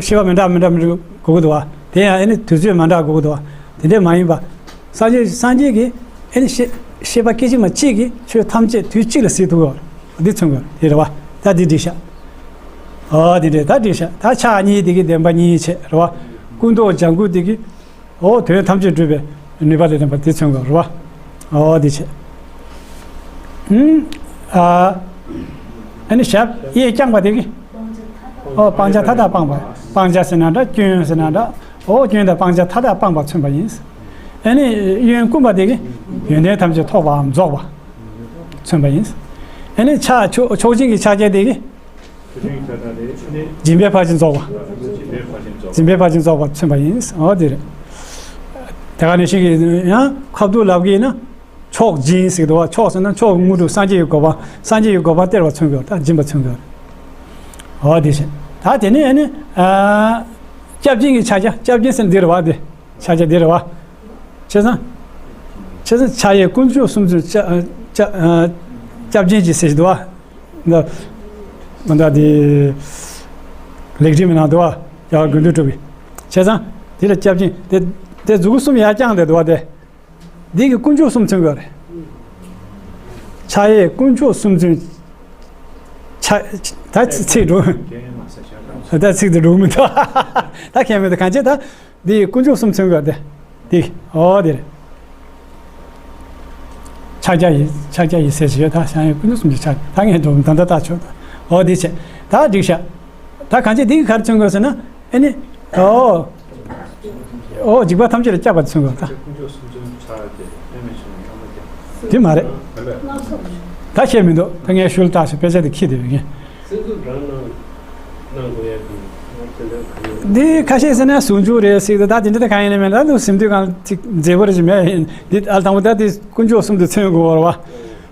ཤེས་པ་མི་འདྲ་མི་འདྲ་མི་འདྲ་དགོས་ཀྱི་འདུག་བ། དེ་ཡང་ཨེ་ནི་དུས་ཚོད་མ་འདྲ་དགོས་ཀྱི་འདུག་བ། དེ་འདྲས་མ་ཡིན་པ། སངས་རྒྱས་སངས་རྒྱས་ཀྱིས་ཨེ་ནི་ཤེས་ཤེས་པ་སྐད་ཅིག་མ་གཅིག་གིས་ཆོས་ཐམས་ཅད་དུས་གཅིག་ལ་གཟིགས་ཐུབ་ཀྱི་ཡོད་རེད། འདི་མཚོན་གྱི་ཡོད་རེད། དེ་རེད་བ། ད་འདི་འགྲིག་ཤག་ཨོ་དེ་འདྲས་ད་འགྲིག་ཤག་ད་ཕྱག་གཉིས་དེ་གི་བདེན་པ་གཉིས་བྱས་རེད་བ། སྐུ་མདོག་ལྗང་གུ་དེ་གི་ཨོ་དོན་ཐམས་ཅད་འགྲུབ་པའི་ནུས་པ་དང་ལྡན་པ་དེ་མཚོན་གྱི་རེད་བ། ཨོ་དེ་བྱས། ཨུམ། ཨ། ཨ་ནི་ཞབས་གཡས་བརྐྱང་པ་དེ་གི་ཨོ་སྤང་བྱ་མཐའ་དག་སྤངས་པ། སྤང་བྱ་ཟེར་ན་འདྲ་སྐྱོན་ཟེར་ན་འདྲ། ཨོ་སྐྱོན་དང་སྤང་བྱ་མཐའ་དག་སྤངས་པ་མཚོན་པ་ཡིན། ཨ་ནི་གཡོན་བསྐུམ་པ་དེ་གི་ཡོན་ཏན་ཐམས་ཅད་ཐོབ་པའམ་རྫོགས་པ་མཚོན་པ་ཡིན། ཨ་ནི་ཕྱག་མཆོག་མཆོག་སྦྱིན་གྱི་ཕྱག་རྒྱ་དེ་གི་སྦྱིན་པའི་ཕར་ཕྱིན་རྫོགས་པ། སྦྱིན་པའི་ཕར་ཕྱིན་རྫོགས་པ་མཚོན་པ་ཡིན། འོ་དེ་རེད། དེ་ག་ནང་བཞིན་གྱི་ཡང་ཁ་བསྡུ་ལབ་ཀྱི་ཡིན་ན། མཆོག་སྦྱིན་ཟེར་གྱི་འདུག་བ། མཆོག་ཟེར་ན་མཆོག་དངོས་གྲུབ་སངས་རྒྱས་ཀྱི་གོ་འཕང་སངས་རྒྱས་ཀྱི་གོ་འཕང་སྟེར་བ་མཚོན་གྱི་ཡོད་ད་སྦྱིན་པ་མཚོན་གྱི་ཡོད། འོ་དེ་བཞིན་ད་དེ་ནས་ཨ་ནི། སྐྱབས་སྦྱིན་གྱི་ཕྱག་རྒྱ་སྐྱབས་སྦྱིན་ཟེར་ན་འདི་རེད་བ་འདི། ཕྱག་རྒྱ་འདི་རེད་བ། བྱས་ཙང་། བྱས་ཙང་ཕྱག་གཡས་དཀོན་མཆོག་གསུམ་མཚོན་སྐྱབས་སྐྱབས་སྐྱབས་སྦྱིན་གྱི་ཟེར་གྱི་འདུག་བ། འདི། མ་འདྲ་དེ། ལེགས་བྲིས་མི་ནང་འདུག་བ། ཡར་དགོས་འདུག་གྲུབ་པའི། བྱས་ཙང་། དེ་ལ་སྐྱབས་སྦྱིན་དེ། དེ་མཛུ་གུ་གསུམ་ཡར་བརྐྱངས་ཏེ་འདུག་བ་དེ། འདི་གི་དཀོན་མཆོག་གསུམ་མཚོན་གྱི་ཡོད་རེད། ཕྱག་གཡས་དཀོན་མཆོག་གསུམ་མཚོན། ཕྱག་ད་ཚིག་འགྲོ། ད་ཚིག་དེ་འགྲོ་མི་འདུག་ད་མཁྱེན་མི་འདུག་གང་བྱེད་ད། འདི་དཀོན་མཆོག་གསུམ་མཚོན་གྱི་ཡོད་དེ། འདི་ཨོ་དེ་རེད། ཕྱག་རྒྱ་ཡིས་ཕྱག་རྒྱ་ཡིས་ཟེར་ཞིག་ཡོད་ད་ཕྱག་གཡས་དཀོན་མཆོག་གསུམ་གྱི་ཕྱག་ད་ངས་འགྲོ་ད་ད་ད་ཆོག་ད། ཨོ་དེ་བྱས་ད་འགྲིག་ཤག་ད་གང་བྱེད་འདི་གི་ག་རེ་མཚོན་གྱི་ཡོད་ཟེར་ན། ཨེ་ནི། ཨོ། ཨོ་འཇིགས་པ་ཐམས་ཅད་ལ་སྐྱབས་པ་མཚོན་གྱི་ཡོད་ད། དེ་མ་རེད། ད་བཤད་མི་འདུག་ད་ངས་ཤུལ་བཏགས་ཤིག་དཔེ་ཆ་དེ་ཁྱི་དེ་ཡོད་ངས། འདི་ཁ་ཤས་ཟེར་ན་ཟུང་འཇུག་རེད་ཟེར་ཏེ་ད་དེ་འདྲ་ད་གང་ཡིན་ནའི་མེད་ད་འདུག་སེམས་དུས་གང་ཅིག་མཛེས་པོ་རེ་ཞིག་མེད་ཡིན་འདི་ཨ་དང་པོ་ད་དེ་དཀོན་མཆོག་གསུམ་དུ་མཚོན་དགོས་པ་རེད་བ།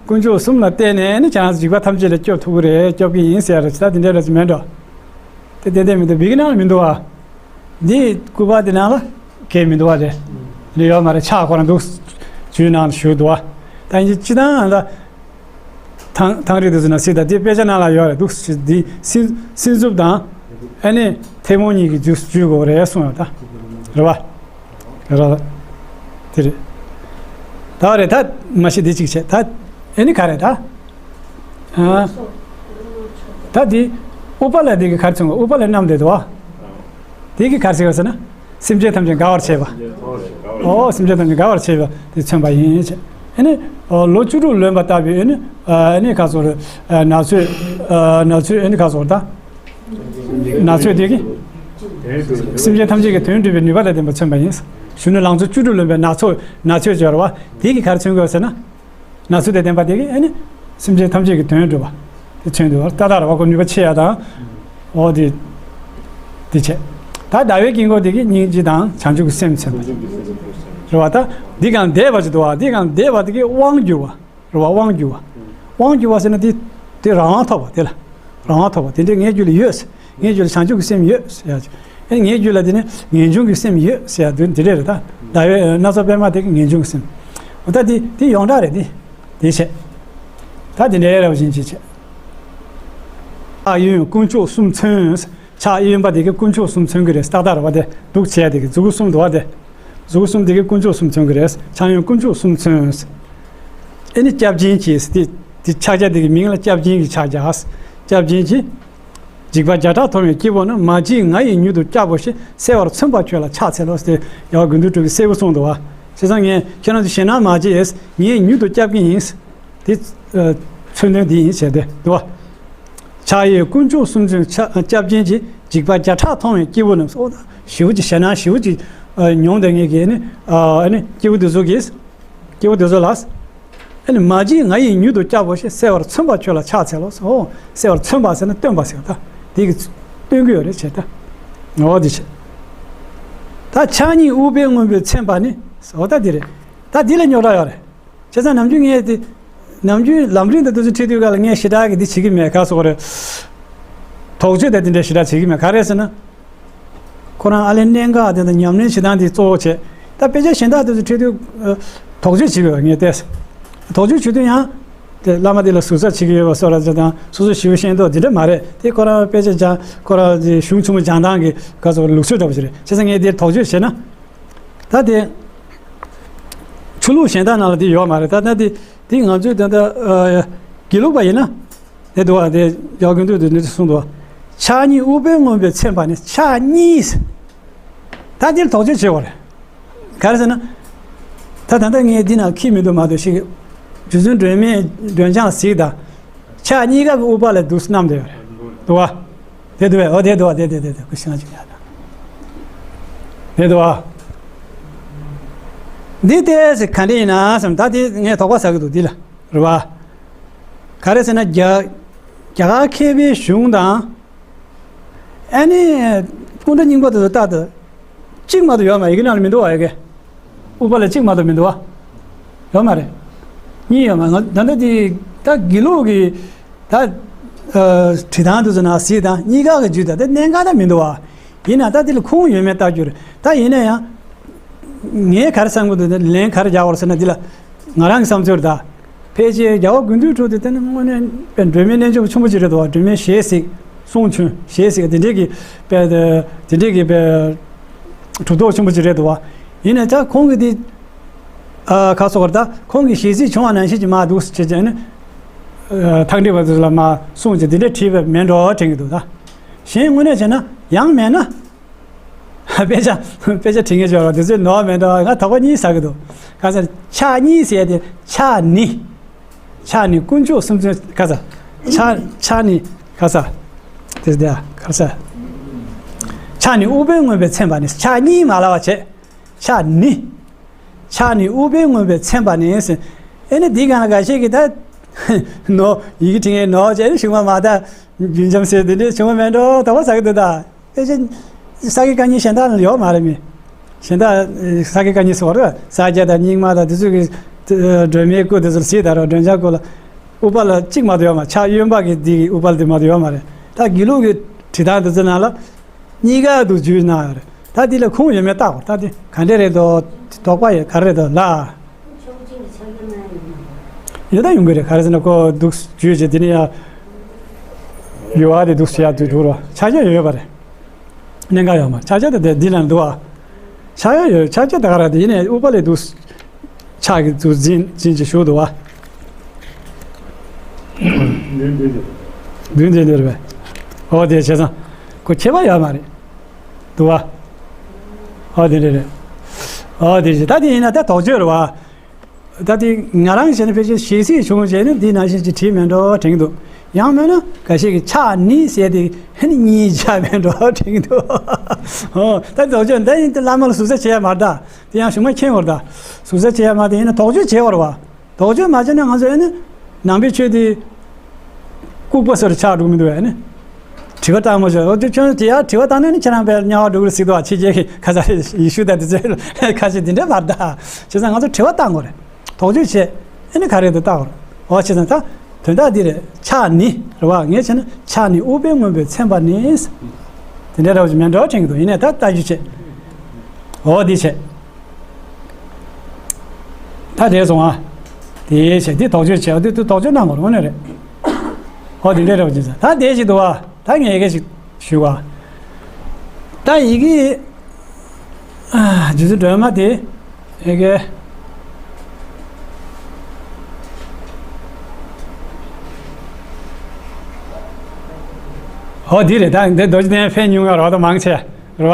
དཀོན་མཆོག་གསུམ་ལ་བརྟེན་ནས་ནི་ཁྱེད་རང་ཚོ་འཇིགས་པ་ཐམས་ཅད་ལས་སྐྱོབ་ཐུབ་ཀྱི་རེད་སྐྱོབ་ཀྱི་ཡིན་ཟེར་རེད་ད་དེ་འདྲ་རེ་ཞིག་མེད་འགྲོ། དེ་ཏན་ཏན་མི་འདུག་བི་གི་ནང་ལ་མི་འདུག་བ། འདི་སྐུ་པར་འདི་ནང་ལ་གས་མི་འདུག་བ་རེད། འདི་ཡོད་མ་རེད་ཕྱག་ཁོ་རང་འདུག་ཇུས་ནང་ལ་ཞུགས་འདུག་བ། ད་ཡིན་གཅིག་དང་ལ། ཐང་ཐང་རིག་འདི་ཚོ་ན་སྲིད་ད་འདི་དཔེ་ཆ་ནང་ལ་ཡོད་རེད་འདུག་འདི་སྲིད་སྲིད་མཛུབ་དང་། ཨ་ནི་ཐལ་མོ་གཉིས་ཀྱི་ཇུས་ཇུས་དགོས་རེད་གསུངས་ཡོད་ད། རེད་བ། རེད་བ། དེ་རེད། ད་རེད་ད་མ་གཞི་འདི་གཅིག་བྱས་ད། ཨ་ནི་ག་རེད་ད། ཨ། ད་དེ་ཨུཏྤ་ལ་དེ་གིས་ག་རེ་མཚོན་གི། ཨུཏྤ་ལ་རྣམས་དེ་འདུག་བ། དེ་གིས་ག་རེ་ཟེར་བ་ཟེར་ན། སེམས་ཅན་ཐམས་ཅད་དགའ་བར་བྱེད་པ། ཨོ་སེམས་ཅན་ཐམས་ཅད་དགའ་བར་བྱེད་པ་དེ་མཚོན་པ་ཡིན་ཟེར། ཨ་ནི་ལོ་བཅུ་དྲུག་ལོན་པ་ལྟ་བུའི་ཨ་ནི་ཨ་ནི་ག་ཟེར་ན་ཚོད། ན་ཚོད་ཨ་ནི་ག་ཟེར་ད། ན་ཚོད་དེ་གིས་སེམས་ཅན་ཐམས་ཅད་ཀྱི་དོན་སྒྲུབ་པའི་ནུས་པ་དང་ལྡན་པ་མཚོན་པ་ཡིན། གཞོན་ནུ་ལང་ཚོ་བཅུ་དྲུག་ལོན་པའི་ན་ཚོད། ན་ཚོད་སྦྱོར་བ་དེ་གིས་ག་རེ་མཚོན་དགོས་ཟེར་ན། ན་ཚོད་དང་ལྡན་པ་དེ་གིས་ཨ་ནི་སེམས་ཅན་ཐམས་ཅད་ཀྱི་དོན་སྒྲུབ་པ་དེ་མཚོན་འདུག་བ། ཏག་ཏག་རེད་བ། ཁོ་ནུས་པ་ཆེ་ཡ་དང་། ཨོ་དེ་དེ་བྱས། ད་ཟླ་བའི་དཀྱིལ་འཁོར་དེ་གིས་སྙིང་རྗེ་དང་བྱང་ཆུབ་ཀྱི་སེམས་མཚོན་པ་རེད་བ། ད་འདི་གང་འདས་པ་ཅིག་འདུག་བ། འདི་གང་འདས་པ་དེ་གིས་དབང་བསྒྱུར་བ། རེད་བ། དབང་བསྒྱུར་བ། དབང་བསྒྱུར་བ་ཟེར་ན་དེ་དེ་རང་དབང་ཐོབ་པ། དེ་ལ་རང་དབང་ཐོབ་པ། དེ་འདྲའི་ངའི་རྒྱུད་ལ་ཡོད། ངའི་རྒྱུད་ལ་བྱང་ཆུབ་ཀྱི་སེམས་ཡོད་ཟེར་ཡ་ཅིག་ཨེ་ངའི་རྒྱུད་ལ་དེ་ནི་ངེས་འབྱུང་གི་སེམས་ཡོད་ཟེར་ཡ་དེ་འདི་འདྲ་རེད། ད་ཟླ་བའི་སྣ་ཚོགས་པད་མ་དེ་གི་ངེས་འབྱུང་གི་སེམས། འོ་ད་དེ་དེ་ཡོངས་གྲགས་རེད། དེ་དེ་བྱས། ད་དེ་འདྲའི་རེ་བ་བཞིན་ཅིག་བྱས། ཕྱག་གཡོན་དཀོན་མཆོག་གསུམ་མཚོན། ཕྱག་གཡོན་པ་དེ་གིས་དཀོན་མཆོག་གསུམ་མཚོན་གྱི་རེད། ཏག་ཏག་རེད་བ། དེ་འདུག་བྱས་དེ་གིས་མཛུབ་གུ་གསུམ་འདུག་བ། དེ་མཛུབ་གུ་གསུམ་དེ་གིས་དཀོན་མཆོག་གསུམ་མཚོན་གྱི་རེད། ཕྱག་གཡོན་དཀོན་མཆོག་གསུམ་མཚོན། ཨེ་ནི་སྐྱབས་སྦྱིན་གྱིས། དེ་དེ་ཕྱག་རྒྱ་དེ་གི་མིང་ལ་སྐྱབས་སྦྱིན་གྱི་ཕྱག་རྒྱ། སྐྱབས་སྦྱིན་གྱིས། འཇིགས་པ་བརྒྱ་ཕྲག་མཐོང་བའི་སྐྱེ་བོ་རྣམས། མ་བྱིན་ང་ཡིས་མྱུར་དུ་སྐྱབས་འགྲོ་ཞེས། གསལ་བར་མཚོན་པ་ཁྱོད་ལ་ཕྱག་འཚལ་ལོ་ཟེར་ཏེ། རྒྱལ་བ་མགོན་དུ་གྲུབ་ཀྱིས་གསལ་པོ་གསུངས་འདུག་བ། བྱས་ཙང་ངས་ཁྱེད་རང་ཚོ་ཞེད་སྣང་མ་བྱེད། ངས་མྱུར་དུ་སྐྱབས་ཀྱི་ཡིན། དེ་མཚོན་དོན་དེ་ཡིན་བྱས་ཏེ་འདུག་བ། ཕྱག་གཡས་དཀོན་མཆོག་གསུམ་མཚོན་ཕྱག་སྐྱབས་སྦྱིན་གྱིས། འཇིགས་པ་བརྒྱ་ཕྲག་མཐོང་བའི་སྐྱེ་བོ་རྣམས། ཨོ་ད་ཞེ་པོ་ཅིག་ཞེད་སྣང་ཞེ་པོ་ཅིག་མྱོང་བསྡད་མཁན་གྱི་ཨ་ནི་ཨ་ནི་སྐྱེ་བོ་དེ་ཚོ་གིས། སྐྱེ་བོ་དེ་ཚོ་ལ། ཨ་ནི་མ་བྱིན་ང་ཡིས་མྱུར་དུ་སྐྱབས་འགྲོ་ཞེས། གསལ་བར་མཚོན་པ་ཁྱོད་ལ་ཕྱག་འཚལ་ལོ་ཟེར། ཨོ་གསལ་བར་མཚོན་པ་ཟེར་ན་སྟོན་པ་ཟེར་བ། ད་དེ་གིས་སྟོན་གྱི་ཡོད་རེད་བྱས་ད། འོ་དེ་བྱས། ད་ཕྱག་གཉིས་ཨུཏྤལ་སྔོན་པོས་མཚན་པ་ནི། འོ་ད་དེ་རེད། ད་འདི་ལ་རྙོག་དྲ་ཡོད་རེད། བྱས་ཙང་ནམ་རྒྱུན་ངས་དེ། ནམ་རྒྱུན་ལམ་རིམ་དང་དེ་ཚོ་ཁྲིད་དུས་སྐབས་ལ་ངས་ཞེ་དྲག་གི་འདི་བྱེད་ཀྱི་མེད། ག་ཟེར་དགོས་རེད། དོགས་གཅོད་དང་དེ་འདྲ་ཞེ་དྲག་བྱེད་ཀྱི་མེད། ག་རེ་ཟེར་ན། ཁོ་རང་ཨ་ལས་གནད་འགག་དེ་དང་ཉམས་ལེན་བྱེད་སྟངས་དེ་གཙོ་བོ་བྱས། ད་དཔེ་ཆ་གཞན་དག་དེ་ཚོ་ཁྲིད་དུས་ཨ་དོགས་གཅོད་བྱེད་དགོས། ངས་བལྟས། དོགས་གཅོད་བྱེད་དུས་ཡང་། དེ་བླ་མ་དེ་ལ་ཟུར་ཟ་བྱེད་ཀྱི་ཡོད་པ་བཟོ་འདྲ་ཅིག་དང་། སོ་སོ་ཞེ་པོ་ཤེས་མདོག་དེ་འདྲ་མ་རེད། དེ་ཁོ་རང་དཔེ་ཆ་སྦྱང་། ཁོ་རང་གཞུང་ཆེན་མོ་སྦྱང་སྟངས་ཀྱི་ག་ཟེར་དགོས་རེད། ལུགས་སྲོལ་འདྲ་པོ་ཞིག་རེད། བྱས་ཙང་ངས་དེར་དོགས་གཅོད་བྱས་ན། ད་དེ། ཆོས་ལུགས་གཞན་དག་ནང་ལ་དེ་ཡོད་མ་རེད། ད་ད་དེ་དེ་ང་ཚོའི་ད་ལྟ་ཨ་དགེ་ལུགས་པ་ཡིན་ན། དེ་འདུག་བ། དེ་རྒྱལ་བ་མགོན་དུ་དེ་འདྲ་གསུངས་འདུག་བ། ཕྱག་གཉིས་ཨུཏྤལ་སྔོན་པོས་མཚན་པ་ནི། ཕྱག་གཉིས། ད་དེར་དོགས་གཅོད་བྱེད་དགོས་རེད། ག་རེ་ཟེར་ན། ད་ད་ལྟ་ངས་འདི་ནང་ཁྱི་མི་འདུག་མ་གཏོགས་ཤིག་རྗེ་བཙུན་སྒྲོལ་མའི་སྒྲོལ་ལྗང་གཟིགས་དང་། ཕྱག་གཉིས་ཀ་གི་ཨུཏྤལ་ལ་འདུག་བསྣམས་བསྡད་ཡོད་རེད། འདུག་བ། དེ་འདུག་བས། འོ་དེ་འདུག་བ། དེ་དེ་དེ་དེ་ཁུ་ཤང་ཅིག་ཡ་ད། དེ་འདུག་བ། འདི་ལྟས་ཟེར་ག་འདྲ་ཡིན་ན་བསམ། ད་དེ་ངས་དོགས་པ་ཟ་གི་འདུག་འདི་ལ། རེད་བ། ག་རེ་ཟེར་ན་རྒྱ་རྒྱ་གར་མཁས་པའི་གཞུང་དང་། ཨ་ནི་སྐུ་འདྲ་རྙིང་པ་དེ་ཚོ་ལྟར་དུ་གཅིག་མ་གཏོགས་ཡོད་མ། ཡི་གེ་ནང་ལ་མི་འདུག་བ། ཡི་གེ་ཨུཏྤལ་ལ་གཅིག་མ་གཏོགས་མི་འདུག་བ། ཡོད་མ་རེད། གཉིས་ཡོད་མ། ང་ད་ལྟ་དེ་ད་དགེ་ལུགས་ཀྱི་ད་ཨ་བྲིས་ཐང་དེ་ཚོ་ནང་གཟིགས་དང་། གཉིས་ཀ་གི་རྒྱུད་ད་དེ་གནད་འགག་ད་མི་འདུག་བ། ཡིན་ན་ད་དེ་ལ་ཁུངས་ཡོད་མེད་ལྟ་རྒྱུ་རེད། ད་ཡིན་ན་ཡང་ངས་ག་རེ་བསམ་གི་འདུག་ལན་ག་རེ་རྒྱག་དགོས་རེད་ཟེར་ན། འདི་ལ་ང་རང་གི་བསམ་ཚུལ་རེད་ད། ཕལ་ཆེར་རྒྱལ་བ་མགོན་དུ་གྲུབ་དེ་དེ་ནི་དངོས་གནས་དཔེ་སྒྲོལ་མའི་རྣལ་འབྱོར་པ་ཆེན་པོ་ཅིག་རེད་འདུག་བ། སྒྲོལ་མའི་ཞལ་གཟིགས། གསུང་ཆོས། ཞལ་གཟིགས། དེ་འདྲས་ཀྱི་དཔེ་དེ་འདྲས་ཀྱི་དཔེ་གྲུབ་ཐོབ་ཆེན་པོ་ཅིག་རེད་འདུག་བ། ཡིན་ནའི་ད་ཁོང་གི་དེ་ཨ་ཁ་སོགས་རེད་ད། ཁོང་གི་ཞལ་གཟིགས་བྱུང་བ་ནང་བཞིན་གྱི་མ་འདུག་ཟེར་བྱས་ནས་ཨ་ཐག་འགྲིག་པ་དེ་ཚོ་ལ་མ་གསུང་བྱས་དེ་འདྲས་བྲིས་པ་མེད་འགྲོ་དྲན་གྱི་འདུག་ད། གཞན་དངོས་གནས་བྱས་ན་ཡང་མེད་ན། དཔེ་ཆ་དཔེ་ཆ་བྲིས་མཁན་ཅིག་ཡོད་རེད། དེ་ཚོས་ནོར་བ་མེད་འགྲོ། ང་དོགས་པ་གཉིས་ཟ་གི་འདུག་ག་ས་ཕྱག་གཉིས་ཟེར་ཏེ། ཕྱག་ནི། ཕྱག་ནི་དཀོན་མཆོག་གསུམ་མཚོན། ག་ས་ཕྱག་ཕྱག་ནི་ག་ས་དེ་དེ་ག་ས་ཕྱག་ནི་ཨུཏྤལ་སྔོན་པོས་མཚན་པ་ནི། ཕྱག་གཉིས་མ་ལབ་པ་བྱས། ཕྱག་ནི། ཕྱག་ནི་ཨུཏྤལ་སྔོན་པོས་མཚན་པ་ནི་ཟེར། ཨེ་ནི་འདི་གང་ལ་འགའ་ཤས་ཀྱིས་ད་ནོར། ཡི་གེ་བྲིས་མཁན་ནོར་བྱས་ནས་གཞུང་མ་མ་ད་རྒྱུན་འབྱམས་ཟེར་དེ་འདྲས་བྱུང་བ་མེད་འགྲོ། དོགས་པ་ཟ་གི་འདུག་ད། དཔེ་ཆ་ས་དགེ་བཀའ་རྙིང་གཞན་དག་ལ་ཡོད་མ་རེད་མི། གཞན་དག་ས་དགེ་བཀའ་རྙིང་ཟེར་བ་རེད། ས་སྐྱ་དང་རྙིང་མ་དང་དེ་ཚོ་གི་སྒྲོལ་མའི་སྐུ་དེ་ཚོར་གཟིགས་དང་རོ། སྒྲོལ་ལྗང་སྐུ་ལ་ཨུཏྤལ་གཅིག་མ་གཏོགས་ཡོད་མ། ཕྱག་གཡོན་པ་གི་འདི་གི་ཨུཏྤལ་དེ་མ་གཏོགས་ཡོད་མ་རེད། ད་དགེ་ལུགས་ཀྱི་བྲིས་སྟངས་དེ་ཚོ་ནང་ལ་གཉིས་ཀ་འདུག་བརྗོད་གནང་ཡོད་རེད། ད་འདི་ལ་ཁུངས་ཡོད་མེད་བལྟ་དགོས། ད་འདི་ག་འདྲས་རེད་འདུག་དོགས་པ་ཡོད་ག་རེ་རེད་འདུག་ལ། ཡོད་ད་ཡོང་གི་རེད། ག་རེ་ཟེར་ན་ཁོ་འདུག་བརྗོད་བྱས་དེ་ནས་ཡ་ཡོད་ཨ། དེ་འདུག་བྱས་ཡ་དུས་འདུག་རོ། ཕྱག་རྒྱ་ཡོད་ཡོད་པ་རེད། གནད་འགག་ཡོད་མ་རེད། ཕྱག་རྒྱ་དེ་དེ་འདི་ལ་འདུག་ཨ། ཕྱག་རྒྱ་ཡོད། ཕྱག་རྒྱ་ད་ག་རེ་དེ་ཡིན་ནས་ཨུཏྤལ་ལ་འདུག་ཕྱག་གི་འདུག་འཛིན་འཛིན་གྱི་བཞུགས་འདུག་ཨ། མདུན་དེ་འདིར་བས། ཨོ་དེ་བྱས་ཙང་། ཁོ་ཁྱད་པར་ཡོད་མ་རེད། འདུག་བ། ཨོ་དེ་འདྲ་རེད། ཨོ་དེ་བྱས་ད་དེ་ཡིན་ན་ད་དོགས་གཅོད་རེད་བ། ད་དེ་ང་རང་བྱས་ན་ཕལ་ཆེར་ཞེ་སྲིད་བྱུང་བྱས་ན་འདི་ནང་བཞིན་གྱི་བྲིས་མེད་འགྲོ་དྲན་གྱི་འདུག་ཡང་མིན་ན་འགའ་ཤས་ཀྱིས་ཕྱག་ནི་ཟེར་ཏེ་ཧན་གཉིས་བྱས་མེད་འགྲོ་དྲན་གྱི་འདུག་ཨོ་ད་དོགས་གཅོད་འདི་ཡིན་ཏེ་བླ་མ་ལ་ཟུར་ཟ་བྱེད་ཡ་མ་རེད་ད། དེ་ཡང་གཞུང་མ་མཁྱེན་བར་ད། ཟུར་ཟ་བྱེད་ཡ་མ་དེ་ཡིན་ན་དོགས་གཅོད་བྱེད་བར་བ། དོགས་གཅོད་མ་བྱས་ན་ང་ཚོ་ཨེ་ནི་ནང་པའི་ཆོས་དེ་ལྐུགས་པ་སོགས་ཆགས་འགྲོ་གི་མི་འདུག་ཨེ་ནི། དྲི་བ་བཏང་མ་བྱུང་། འོ་དེ་ཁྱོད་དེ་ཡར་དྲི་བ་བཏང་ན་ནི་ཁྱེད་རང་དཔེ་དམྱལ་བ་འགྲོ་གི་རེད་ཟེར་གི་འདུག་ཨ། ཕྱི་རྒྱལ་གྱི་ཁ་ས་ཡེ་ཤུ་དང་དེ་ཚོའི་ཁ་ཤས་དེ་འདྲ་མ་རེད་ད། བྱས་ཙང་ང་ཚོ་དྲི་བ་བཏང་དགོས་རེད། དོགས་གཅོད་བྱས་ཨེ་ནི་ག་རེ་འདུག་བལྟ་དགོས་རེད། འོ་བྱས་ཙང་ད་དོན་དག་འདི་རེད། ཕྱག་ནི་རེད་བ། ངས་བྱས་ན་ཕྱག་ནི་ཨུཏྤལ་སྔོན་པོས་མཚན་པ་ནི། དེ་འདྲ་འདྲ་བོ་ཞིག་མེད་འགྲོ་དྲན་གྱི་འདུག་ཡིན་ནའི་ད་ལྟ་རྒྱུ་བྱས། འོ་འདི་བྱས། ད་དེ་སོང་ཨ། དེ་བྱས་དེ་དོགས་གཅོད་བྱས། འོ་དེ་དེ་དོགས་གཅོད་གནང་དགོས་རེད། དངོས་གནས་རེད། འོ་དེ་འདྲ་འདྲ་བོ་ཅིག་ད་དེ་ཞིག་འདུག་བ། ད་ངས་ཡི་གེ་ཞིག་ཞུ་བ། ད་ཡི་གེ་རྗེ་བཙུན་སྒྲོལ་མ་དེ་ཡི་གེ། ཨོ་འདི་རེད། ད་འདི་རྡོ་རྗེ་གདན་ཕེབས་མྱོང་ཡོད་རེད་བ། ད་མང་ཆེ་རེད་བ།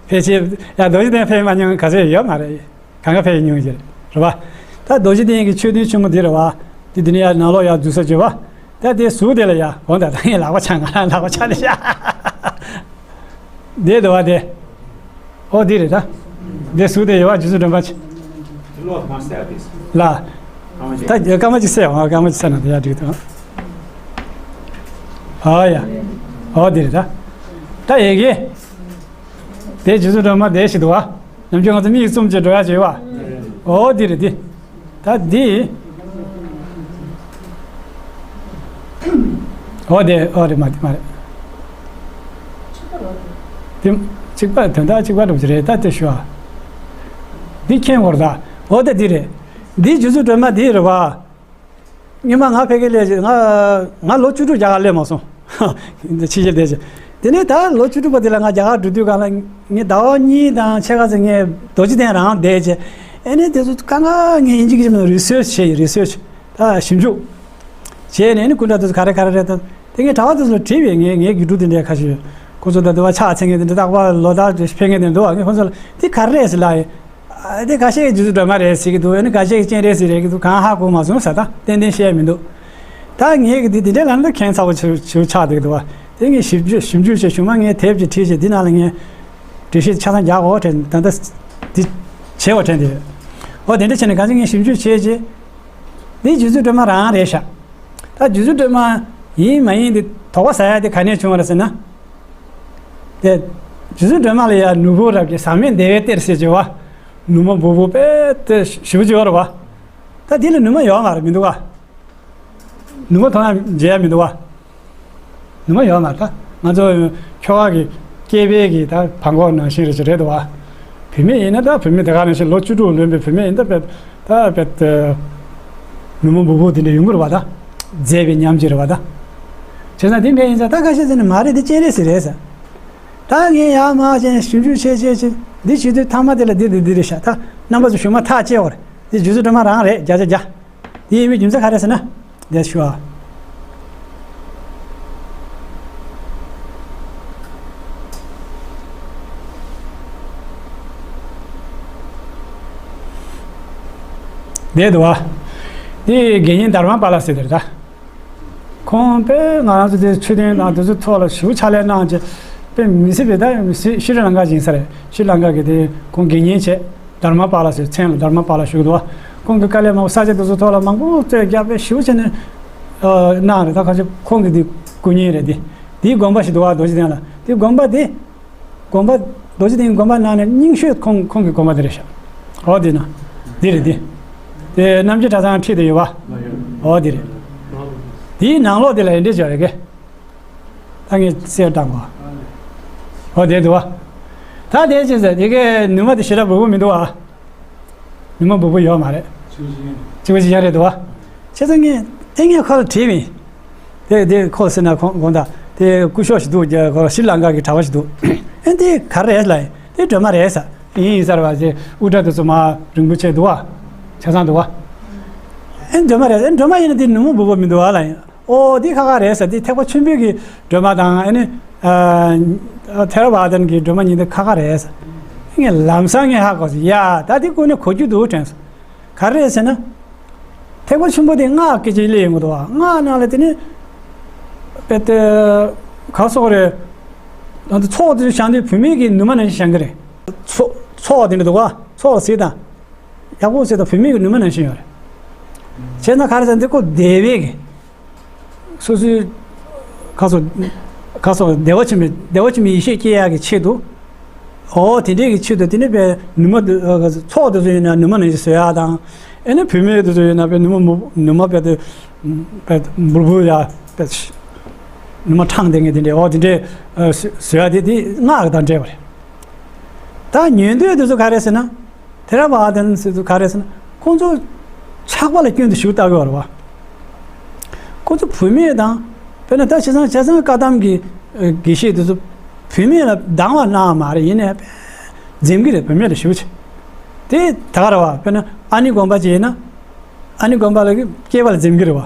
ཕལ་ཆེར་ཡ་རྡོ་རྗེ་གདན་ཕེབས་མ་མྱོང་ག་ཚོད་ཡོད་མ་རེད། གང་ག་ཕེབས་མྱོང་གི་རེད་བ། ད་རྡོ་རྗེ་གདན་གྱི་མཆོད་རྟེན་ཆེན་མོ་འདི་རེད་བ། འདི་འདི་ནས་ཡར་ནང་ལོགས་ཡར་འཛུལ་ས་བརྗོད་བ། ད་དེ་ཟུར་དེ་ལ་ཡ་འོང་ད། ད་ངས་ལག་པ་འཆང་། ང་རང་ལག་པ་འཆང་ནས་བཞག་དེ་འདུག་བ་དེ། ཨོ་འདི་རེད་ད། དེ་ཟུར་དེ་ཡོད་བ། རྗེ་བཙུན་སྒྲོལ་མ་ཆེ། ལ། ད་སྐར་མ་གཅིག་གསལ་འོང་། སྐར་མ་གཅིག་གསལ་ན་དེ་ཡར་འགྲིག་འདུག་ཨོ་ཡ། ཨོ་འདི་རེད་ད། ད་ཡི་གེ་དེ་རྗེ་བཙུན་སྒྲོལ་མ་དེ་ཞིག་འདུག་བ། ནམ་རྒྱུན་ང་ཚོ་མིག་བཙུམ་བྱས་འགྲོ་ཡ་བྱེད་བ། ཨོ་འདི་རེད་འདི། ད་འདི། ཨོ་དེ་ཨོ་རེད། མ་དེ་མ་རེད། དེ་གཅིག་པ། དོན་དག་གཅིག་པ་འགྲོ་གི་རེད། ད་དེ་ཞུ་བ། འདི་མཁྱེན་དགོས་རེད་ད། ཨོ་ད་འདི་རེད། འདི་རྗེ་བཙུན་སྒྲོལ་མ་འདི་རེད་བ། སྔོན་མ་ང་ཕ་གིར་སླེབས་རྗེས་ང་ང་ལོ་བཅུ་དྲུག་རྒྱ་གར་སླེབས་མ་སོང་། ཕྱི་རྒྱལ་བསྡད་རྗེས། དེ་ནས་ད་ལོ་བཅུ་དྲུག་པ་དེ་ལ་ང་རྒྱ་གར་འགྲོ་དུས་སྒང་ལ་ངས་ཟླ་བ་གཉིས་དང་ཕྱེད་ཀ་ཙམ་ངས་རྡོ་རྗེ་གདན་རང་བསྡད་རྗེས། ཨེ་ནས་དེ་ཚོ་དཀའ་ངལ། ངས་དབྱིན་ཇི་གི་ཆེད་དུ་རི་སར་ཆི་བྱས། རི་སར་ཆི་ད་ཞིབ་འཇུག་བྱས་ནས། ཨེ་ནས་སྐུ་འདྲ་དེ་ཚོ་ག་རེ་ག་རེ་རེད་དང་། དེ་ངས་གྲྭ་པ་དེ་ཚོ་ལ་དྲིས་པས། ངས་ངའི་དགེ་ཕྲུག་དེ་འདྲའི་ཁ་ཤས། ཁོ་ཚོ་ད་དུ་བ་ཕྱག་འཚལ་མཁན་དེ་འདྲ། རྟག་པར་ལོ་ལྟར་ཕེབས་མཁན་དེ་འདྲ་འདུག་བ། ངས་ཁོ་ཚོ་ལ་དེ་ག་རེ་རེད་ཟེར་ལབ་ཡིན། ཨ། དེ་ཁ་ཤས་ཀྱིས་རྗེ་བཙུན་སྒྲོལ་མ་རེད་ཟེར་གྱི་འདུག་ཨ་ནི་ཁ་ཤས་ཀྱིས་སྤྱན་རས་གཟིགས་རེད་གྱི་འདུག་གང་ཧ་གོ་མ་སོང་ཟེར། ད་ཏན་ཏན་བཤད་མི་འདུག་ད་ངས་ཀྱི་འདི་འདི་འདྲའི་ལམ་དུ་ཁྱད་མཚར་པོ་ཆེ་ཆེ་ཆགས་བསྡད་ཀྱི་འདུག་བ། དེ་ངས་ཞིབ་འཇུག་ཞིབ་འཇུག་བྱས། གཞུག་མ་ངས་དེབ་ཅིག་བྲིས་བྱས། འདི་ནང་ལ་ངས་འགྲེལ་བཤད་ཆ་ཚང་རྒྱག་དགོས་དྲན། ད་ལྟ་འདི་བྱེད་དགོས་དྲན་ཏེ་ཡོད། འོ་དེ་འདྲ་བྱས་ནས་གང་ཅི་ངས་ཞིབ་འཇུག་བྱས་རྗེས། འདི་རྗེ་བཙུན་སྒྲོལ་མ་རང་རེད་ཤག་ད་རྗེ་བཙུན་སྒྲོལ་མ་ཡིན་མ་ཡིན་དེ་དོགས་པ་ཟ་ཡ་དེ་ག་ནས་བྱུང་བ་རེད་ཟེར་ན། དེ་རྗེ་བཙུན་སྒྲོལ་མ་ལ་ཡ་ནུ་བོ་རབ་ཀྱི་ཟག་མེད་བདེ་བའི་གཏེར་ཟེར་གྱི་བ། ནུ་མ་བུ་བུ་དཔེ་དེ་ཞེ་པོ་ཅིག་ཡོད་རེད་བ། ད་འདི་ལ་ནུ་མ་ཡོད་མ་རེད། མི་འདུག་ག་ནུ་མ་མཐོང་ན་མཇལ་ཡ་མི་འདུག་ག་ནུ་མ་ཡོད་མ་རེད། ད་ང་ཚོ་ཁྱོ་ག་གི་སྐྱེས་པའི་གི་ད་བྲང་ཁོག་ནང་བཞིན་རེད་ཅེས་རེད་འདུག་བ། བུད་མེད་ཡིན་ན་ད་བུད་མེད་དེ་ག་ནང་བཞིན་ལོ་བཅུ་དྲུག་ལོན་པའི་བུད་མེད་ཡིན་ན་ད་དཔེ་ད་དཔེ་ནུ་མ་བུ་བུ་དེ་འདྲ་ཡོང་གི་རེད་བ། ད་མཛེས་པའི་ཉམས་ཅིག་རེད་བ། ད་བྱས་ཙང་དེ་འདྲ་ཡིན་ཙང་ད་ཁ་ཤས་ཟེར་ནས་མ་རེད། དེ་སྤྱན་རས་གཟིགས་རེད་ཟེར། ད་ངས་ཡར་མར་བྱས་ནས་ཞིབ་འཇུག་བྱས་བྱས་བྱས་འདི་བྱེད་དུས་མཐའ་མ་དེ་ལ་འདི་འདི་འདི་རེད་ཤག་ད་རྣམ་པ་ཚོ་གཞུག་མ་ཐག་བཅད་དགོས་རེད། འདི་རྗེ་བཙུན་སྒྲོལ་མ་རང་རེད། བརྒྱ་ཆ་བརྒྱ། དེ་ཡིན་པའི་རྒྱུ་མཚན་ག་རེ་ཟེར་ན། འདི་ཞུ་ཨ། འདི་འདུག་བ། འདི་དགེ་བསྙེན་དྷརྨ་པཱ་ལ་ཟེར་དེ་རེད་ད། ཁོང་དཔེ་ང་རང་ཚོ་དེ་མཆོད་རྟེན་དང་དེ་ཚོ་ཐོག་ལ་ཞེ་པོ་ཕྱག་ལས་གནང་བྱས། དཔེ་མི་སྲིད་པའི་ད་ཤྲི་ལང་ཀ་ཡིན་ས་རེད། ཤྲི་ལང་ཀ་གི་དེ་ཁོང་དགེ་བསྙེན་བྱས། དྷརྨ་པཱ་ལ་ཟེར་མཚན་ལ་དྷརྨ་པཱ་ལ་ཞུ་གི་འདུག་བ། ཁོང་གི་དཀའ་ལས་མང་པོ་ས་ཆ་དེ་ཚོ་ཐོག་ལ་མང་པོ་རྩོད་རྒྱག་དཔེ་ཞེ་པོ་བྱས་ནས་གནང་རེད། ད་ཁ་ཤས་ཁོང་གི་དེ་སྐུ་བརྙན་རེད། དེ་དེའི་དགོན་པ་ཞིག་འདུག་བ། རྡོ་རྗེ་གདན་ལ་དེ་དགོན་པ་དེ། དགོན་པ། རྡོ་རྗེ་གདན་དགོན་པ་ནང་ནས་རྙིང་ཤོས་ཁོང་ཁོང་གི་དགོན་པ་དེ་རེད་ཤག་འོ་དེ་ན། དེ་རེད་དེ། དེ་རྣམ་རྒྱལ་གྲྭ་ཚང་ཁྲིད་དེ་ཡོད་པ། འོ་དེ་རེད། དེའི་ནང་ལོགས་དེ་ལ་ཡིན་འདྲ་བྱས་རེད་གི་ད་ངས་གསལ་བཏང་གོ་འོ་དེ་འདུག་བ། ད་དེ་ཅི་ཟེར་དེ་གའི་ནུ་མ་དེ་ཞེ་དྲག་འབུར་པོ་མི་འདུག་བ། ཉི་མ་འབུར་པོ་ཡོད་མ་རེད། གཅིག་པ་གཅིག་རྐྱང་རེད་འདུག་བ། བྱས་ཙང་ངས་དེ་ངས་ཁོ་ལ་དྲིས་པ་ཡིན། དེ་དེ་ཁོ་ཟེར་ན་ཁོང་དགོངས་དག་དེ་སྐུ་ཞབས་ཤིག་འདུག་ཁོ་ཤྲི་ལང་ཀ་གི་གྲྭ་པ་ཞིག་འདུག་ཨེ་འདི་ག་རེ་རེད་ལབ་ཡིན། དེ་སྒྲོལ་མ་རེད་ཟེར། ཡིན་ཡིན་ཟེར་བ་ཞེས་དབུ་སྐྲ་དེ་ཚོ་མར་རིང་པོ་བྱས་འདུག་བ། ཆ་ཚང་འདུག་བ། ཨེ་སྒྲོལ་མ་རེད། ཨེ་སྒྲོལ་མ་ཡིན་ན་དེ་ནུ་མ་འབུར་པོ་མི་འདུག་བ་ལབ་ཡིན། ཨོ་འདི་ཁ་ཁ་རེད་ཟེར། འདི་ཐེག་པ་ཆེན་པོའི་གི་སྒྲོན་མ་དང་ཨ་ནི་ཨ་ཐེ་ར་ཝ་དན་གྱི་སྒྲོན་མ་གཉིས་འདི་ཁ་ཁ་རེད་ཟེར། ངས་ལམ་སང་ངས་ཧ་གོ་སོང་། ཡ་ད་འདི་ཀུན་ནས་གོ་རྒྱུ་འདུག་དྲན་སོང་། ག་རེ་རེད་ཟེར་ན། ཐེག་པ་ཆེན་པོ་དེ་སྔགས་སྐད་ཅིག་སླེབས་ཡོང་གི་འདུག་བ། སྔགས་ནང་ལ་དེ་ནི་དཔེ་དེ་ག་སོགས་རེད། ད་ཚོགས་དེ་བཞག་དུས་བུད་མེད་ཀྱི་ནུ་མ་ནང་བཞིན་བཞག་གི་རེད། ཚོགས་ཚོགས་དེ་འདྲ་འདུག་བ། ཚོགས་ཟེར་དང་ཡག་པོ་ཟེར་དང་བུད་མེད་ཀྱི་ནུ་མ་ནང་བཞིན་ཡོད་རེད། བྱས་ན་ག་རེ་ཟེར་ན་འདི་ཁོ་བདེ་བའི་གི་སོ་སོའི་ག་སོགས་ག་སོགས་བདེ་བ་ཆེན་པོའི་བདེ་བ་ཆེན་པོའི་ཡེ་ཤེས་སྐྱེ་ཡག་གི་ཆེད་དུ། ཨོ་དེ་འདྲའི་གི་ཆེད་དུ་དེ་ནི་པའི་ནུ་མ་དེ་ཚོགས་དེ་ཚོ་ཡིན་ན་ནུ་མ་ནང་བཞིན་བཟོ་ཡག་དང་། ཨེ་ནི་བུད་མེད་དེ་ཚོ་ཡིན་ན་པའི་ནུ་མ་མོ་ནུ་མ་པའི་དེ་པའི་འབུར་འབུར་ཡག་པའི་ནུ་མ་ཕྲེང་ལྡན་གི་དེ་འདྲའི་ཨོ་དེ་འདྲའི་བཟོ་ཡག་དེ་དེ་སྔགས་དང་འདྲེས་པ་རེད། ད་ཉན་ཐོས་དེ་ཚོ་ག་རེ་ཟེར་ན། ཐེ་ར་ཝ་དན་ཟེར་དུས་ག་རེ་ཟེར་ན། ཁོང་ཚོ་ཆགས་པ་ལ་སྐྱོན་དུ་ཞུགས་ལྟ་གི་ཡོད་རེད་བ། ཁོང་ཚོ་བུད་མེད་དང་། དཔེར་ན་ད་བྱས་ཙང་བྱས་ཙང་བཀའ་གདམས་ཀྱི་ཨ་དགེ་བཤེས་དེ་ཚོ་བུད་མེད་ལ་སྡང་བ་གནང་བ་མ་རེད། ཡིན་ནའི་འཛེམ་གི་རེད། བུད་མེད་ལ་ཞུགས་བྱས། དེ་ད་ག་རེད་བ། དཔེར་ན་ཨ་ནི་དགོན་པ་ཅིག་ཡིན་ན། ཨ་ནི་དགོན་པ་ལ་སྐྱེས་པ་ལ་འཛེམ་གི་རེད་བ།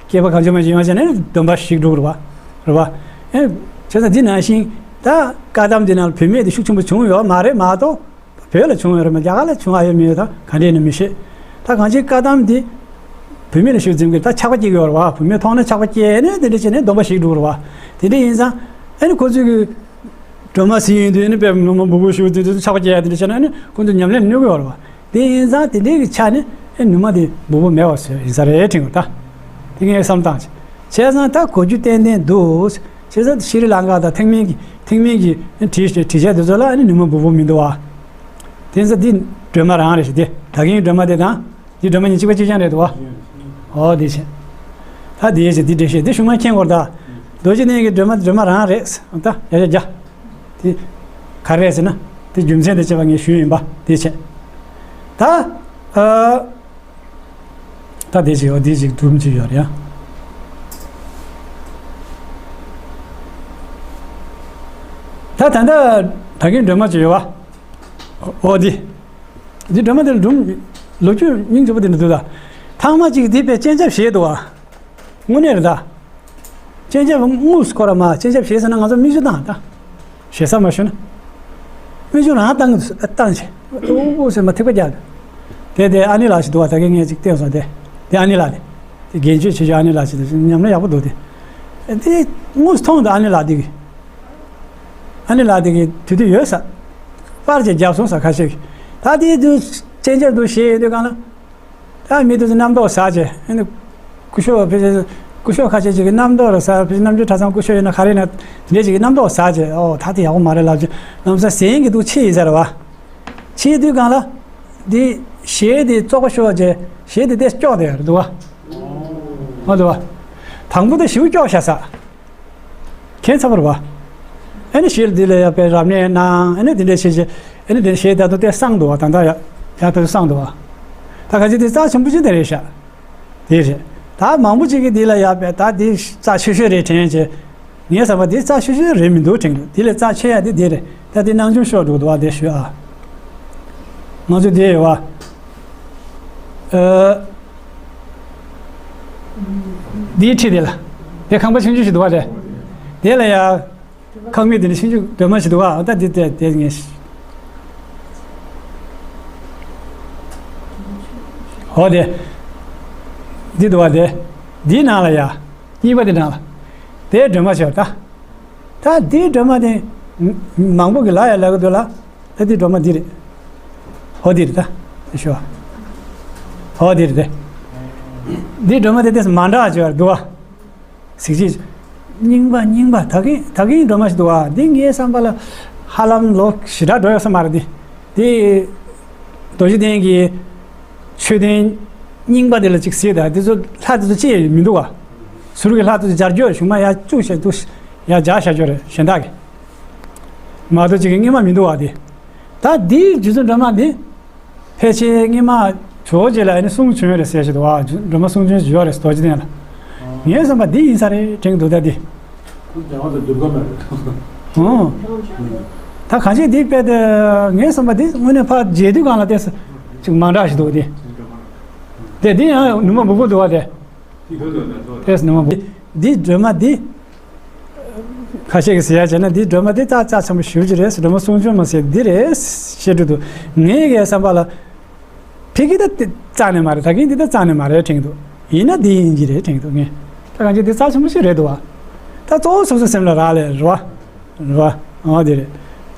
སྐྱེས་པ་གང་བྱུང་མང་བྱུང་ཡོང་བྱས་ནས་སྡོམ་པ་ཞིག་སྒྲུག་རེད་བ། རེད་བ། ཨེ། བྱས་ཙང་འདི་ནང་བཞིན་ད་བཀའ་གདམས་འདི་ནང་ལ་བུད་མེད་དེ་ཤུགས་ཆེན་པོ་བྱུང་ཡོད་མ་རེད་མ་གཏོགས། བོད་ལ་བྱུང་ཡོད་རེད་མ། རྒྱ་གར་ལ་བྱུང་ཨ་ཡོད་མེད་ཡོད་ད་ག་འདྲས་ནི་མི་ཤེས། ད་གང་ཅིའི་བཀའ་གདམས་འདི་བུད་མེད་ལ་ཤུགས་འཛིན་གི་ད་ཆགས་པ་སྐྱེ་གི་ཡོད་རེད་བ། བུད་མེད་མཐོང་ན་ཆགས་པ་སྐྱེ་ནས་དེ་འདྲ་བྱས་ནས་སྡོམ་པ་ཞིག་སྒྲུག་རེད་བ། དེ་འདྲ་ཡིན་ཙང་ཨ་ནི་ཁོ་ཚོས་གི་སྒྲོལ་མ་ཟེར་ཡོང་དུས་ཨ་ནི་དཔེ་མི་མང་པོ་ཤུགས་འཛིན་དུས་ཆགས་པ་སྐྱེ་ཡ་དེ་འདྲ་བྱས་ན་ཨ་ནི་ཁོ་ཚོ་ཉམས་ལེན་གནོད་གི་ཡོད་རེད་བ། དེ་ཡིན་ཙང་དེ་འདྲའི་གི་ཆ་ནས་ཨེ་ནུ་མ་དེ་འབུ་བོ་མེད་པ་བཟོས་ཡིན་ས་རེད་དྲན་གི་ད། དེ་ངས་བསམ་བཏང་བྱས། བྱས་ཙང་ད་གོ་རྒྱུ་ཏན་ཏན་འདུག་བྱས་ཙང་ཤྲི་ལང་ཀ་དང་ཐེག་དམན་གྱི་ཐེག་དམན་གྱི་བྲིས་བྲིས་བྱས་དེ་ཚོ་ལ་ཨ་ནི་ནུ་མ་འབུ་བོ་མི་འདུག་བ། དེ་ཚོ་འདི་སྒྲོལ་མ་རང་རེད་ཤག་དེ་ད་གིན་སྒྲོལ་མ་དེ་དང་འདི་སྒྲོལ་མ་གཉིས་གཅིག་པ་གཅིག་རྐྱང་རེད་འདུག་བ། ཨོ་དེ་བྱས། ད་དེ་བྱས་འདི་འགྲེལ་བཤད་འདི་གཞུག་མ་མཁྱེན་དགོས་རེད་ད། རྡོ་རྗེ་གདན་གྱི་སྒྲོལ་མ་སྒྲོལ་མ་རང་རེད་ད། ཡ་ཡ་ཡ། དེ་ག་རེ་རེད་ཟེར་ན། དེ་རྒྱུ་མཚན་དང་བཅས་པ་ངས་ཞུས་ཡིན་པ་དེ་བྱས། ད་ཨ། ད་དེ་ཅིག་ཡོད་དེ་ཅིག་སྒྲུང་ཅིག་ཡོད་རེད་ཡ། ད་ད་ལྟ་ད་གིན་སྒྲོལ་མ་ཅིག་ཡོད་བ། ཨོ་དེ། དེ་སྒྲོལ་མ་དེ་ལ་སྒྲུང་ལོ་རྒྱུས་སྙིང་རྗེ་པོ་དེ་འདྲ་འདུག་ད། ཐེངས་མ་གཅིག་དེ་དཔེ་སྤྱན་ཆབ་བཞེས་འདུག་བ། དངོས་གནས་རེད་ད། སྤྱན་ཆབ་དངོས་སུ་ཁོ་ར་མ་སྤྱན་ཆབ་བཞེས་ཟེར་ན་ང་ཚོ་མིག་ཆུ་བཏང་ད། ཞེ་ས་མ་ཞུ་ན། མིག་ཆུ་རང་བཏང་གི་འདུག་བཏང་བྱས། ཨུ་ཨུ་ཟེར་མ་ཐིགས་པ་རྒྱག་གི། དེ་དེ་ཨ་ནི་ལགས་ཞིག་འདུག་བ། ད་གིན་ངས་ཅིག་བསྟན་སོང་དེ། དེ་ཨ་ནི་ལགས་དེ། དེ་རྒན་ཆོས་ཆེ་ཆུང་ཨ་ནི་ལགས་ཞིག་འདུག་ཉམས་ལེན་ཡག་པོ་འདུག་དེ། དེ་དངོས་སུ་མཐོང་འདུག་ཨ་ནི་ལགས་དེ་གི། ཨ་ནི་ལགས་དེ་གི་དུས་དུས་ཡོད་ས། པར་ཅིག་བརྒྱབ་སོང་ས་ཁ་ཤས་ཀྱིས། ད་དེ་དུས་སྤྱན་ཆབ་འདུག་བཞེས་ཡོད་དུས་གང་ལ། ད་མི་དེ་ཚོ་རྣམ་རྟོག་ཟ་བྱས། ཨ་ནི་སྐུ་ཞབས་ཕལ་ཆེར་སྐུ་ཞབས་ཁ་ཤས་ཅིག་གི་རྣམ་རྟོག་རེད་ཟ། ཕལ་ཆེར་རྣམ་འགྱུར་གྲྭ་ཚང་སྐུ་ཞབས་ཡིན་ན་ག་རེ་ཡིན་ན་དེ་འདྲས་ཅིག་གི་རྣམ་རྟོག་ཟ་བྱས། ཨོ་ད་དེ་ཡག་པོ་མ་རེད་ལབ་བྱས་ལམ་སང་ཟན་གྱི་འདུག་ཕྱིན་ཡིན་ས་རེད་བ། ཕྱིན་དུས་གང་ལ། འདི་གཞས་དེ་བཙོག་པ་ཤོར་བྱས་གཞས་དེ་དེ་སྐྱོག་དེ་རེད་འདུག་བ། མ་འདུག་བ། དང་པོ་དེ་ཞིའུ་སྐྱོག་བཞག་ས། ཁྱད་མཚར་པོ་རེད་བ། ཨ་ནི་གཞས་འདི་ལ་ཡ་པའི་རབ་གནས་གནང་། ཨ་ནི་འདི་འདྲ་བྱས་བྱས། ཨ་ནི་འདི་གཞས་ད་དུང་དེ་གསང་འདུག་བ། ད་ལྟ་ཡ་ཡ་ད་དུང་གསང་འདུག་བ། ད་ག་ཅི་དེ་རྩ་ཆེན་པོ་ཅིག་དེ་རེད་ཤག་དེ་རེད། ད་མང་པོ་ཅིག་གིས་འདི་ལ་ཡ་པའི་ད་འདི་རྩ་ཆེ་ཤོས་རེད་དྲན་བྱས། ངས་བསམ་པ་འདི་རྩ་ཆེ་ཤོས་རེད་མི་འདུག་དྲན་གི་འདུག་འདི་ལས་རྩ་ཆེ་ཡ་དེ་འདི་རེད། ད་འདི་སྣང་ཆུང་ཤོར་འགྲོ་འདུག་བ། དེ་ཞུ་ཨ། ང་ཚོ་འདི་ཡོད་བ། ཨ། འདིའི་འཁྲིས་དེ་ལ། དེ་ཁང་པ་ཆུང་ཆུང་ཞིག་འདུག་བ་རེད། དེ་ལ་ཡ། ཁང་མིག་དེ་ནི་ཆུང་ཆུང་སྒྲོལ་མ་ཞིག་འདུག་བ། ད་འདི་དེ་དེ་ངས། ཧོ་དེ། འདི་འདུག་བ་དེ། འདིའི་ནང་ལ་ཡ། གཉིས་པ་དེ་ནང་ལ། དེ་སྒྲོལ་མ་ཞིག་ད། ད་འདིའི་སྒྲོལ་མ་དེ། མང་པོ་གི་ལ་ཡ་ལ་གི་འདུག་ལ། ད་འདི་སྒྲོལ་མ་འདི་རེད། ཧོ་འདི་རེད་ད། དེ་ཞུ་བ། ཧོ་འདི་རེད་དེ། འདི་སྒྲོལ་མ་དེ་དེ་མ་འདྲ་བ་བྱས་པར་འདུག་བ། གཟིགས་ཅིག་རྙིང་པ་རྙིང་པ་ད་གིན་ད་གིན་སྒྲོལ་མ་ཞིག་འདུག་བ། འདི་ངའི་བསམ་པ་ལ་ཧ་ལམ་ལོ་ཞེ་དྲག་འགྲོ་ཡོད་ས་མ་རེད་འདི། འདི་རྡོ་རྗེ་གདན་གྱི་མཆོད་རྟེན་རྙིང་པ་དེ་ལ་ཅིག་གཟིགས་དང་། དེ་ཚོ་ལྷ་དེ་ཚོ་ཅི་ཡང་མི་འདུག་བ། ཟུར་གྱི་ལྷ་དེ་ཚོ་སྦྱར་རྒྱུ་གཞུག་མ་ཡར་བཅུག་བྱས་འདུག་ཡར་སྦྱར་བཞག་རྒྱུ་རེད་གཞན་དག་གི། མ་གཏོགས་ཅིག་གི་སྔོན་མ་མི་འདུག་བ་དེ། ད་འདིའི་རྗེ་བཙུན་སྒྲོལ་མ་འདི། ཕལ་ཆེར་སྔོན་མ་ཇོ་བོ་རྗེ་ལ་ཨ་ནི་གསུང་བྱོན་རེད་ཟེར་ཞིག་འདུག་བ། སྒྲོལ་མ་གསུང་བྱོན་ཞིག་ཡོད་རེད་རྡོ་རྗེ་གདན་ལ། ངའི་བསམ་པ་འདི་ཡིན་ས་རེད་དྲན་གྱི་འདུག་ད་འདི། ཁོང་རྒྱལ་བ་དང་འདུལ་ཁ་མེད་རེད། ཨོ། ད་གང་ཅི་འདི་དཔེ་དེ་ངའི་བསམ་པ་འདི་དངོས་གནས་ཕར་མཇལ་དུས་སྒང་ལ་ཏོག་ཙམ་ཅིག་མ་འདྲ་ཞིག་འདུག་འདི། དེ་འདི་ཡང་ནུ་མ་འབུ་བོ་འདུག་བ་དེ། ཏེས་ནི་མ་འདི་སྒྲོལ་མ་འདི། ཁ་ཤས་ཀྱིས་ཟེར་ཡ་བྱས་ན་འདི་སྒྲོལ་མ་འདི་རྩ་རྩ་ཆེན་པོ་ཞེ་པོ་ཅིག་རེད། སྒྲོལ་མ་གསུང་ཆུང་མ་ཟེར་འདི་རེད་བཤད་འགྲོ་འདུག་ངའི་གི་བསམ་པ་ལ། ཕ་གི་ད་འདི་རྩ་ནས་མ་རེད། ད་གིན་འདི་ད་རྩ་ནས་མ་རེད་དྲན་འདུག་ཡིན་ན་འདི་ཡིན་གྱི་རེད་དྲན་འདུག་ངས། ད་གང་ཅི་འདི་རྩ་ཆེན་པོ་ཞིག་རེད་འདུག་བ། ད་གཙོ་བོ་སོ་སོའི་སེམས་ལ་རག་ལས་རེད་བ། རེད་བ། ཨ་འདི་རེད།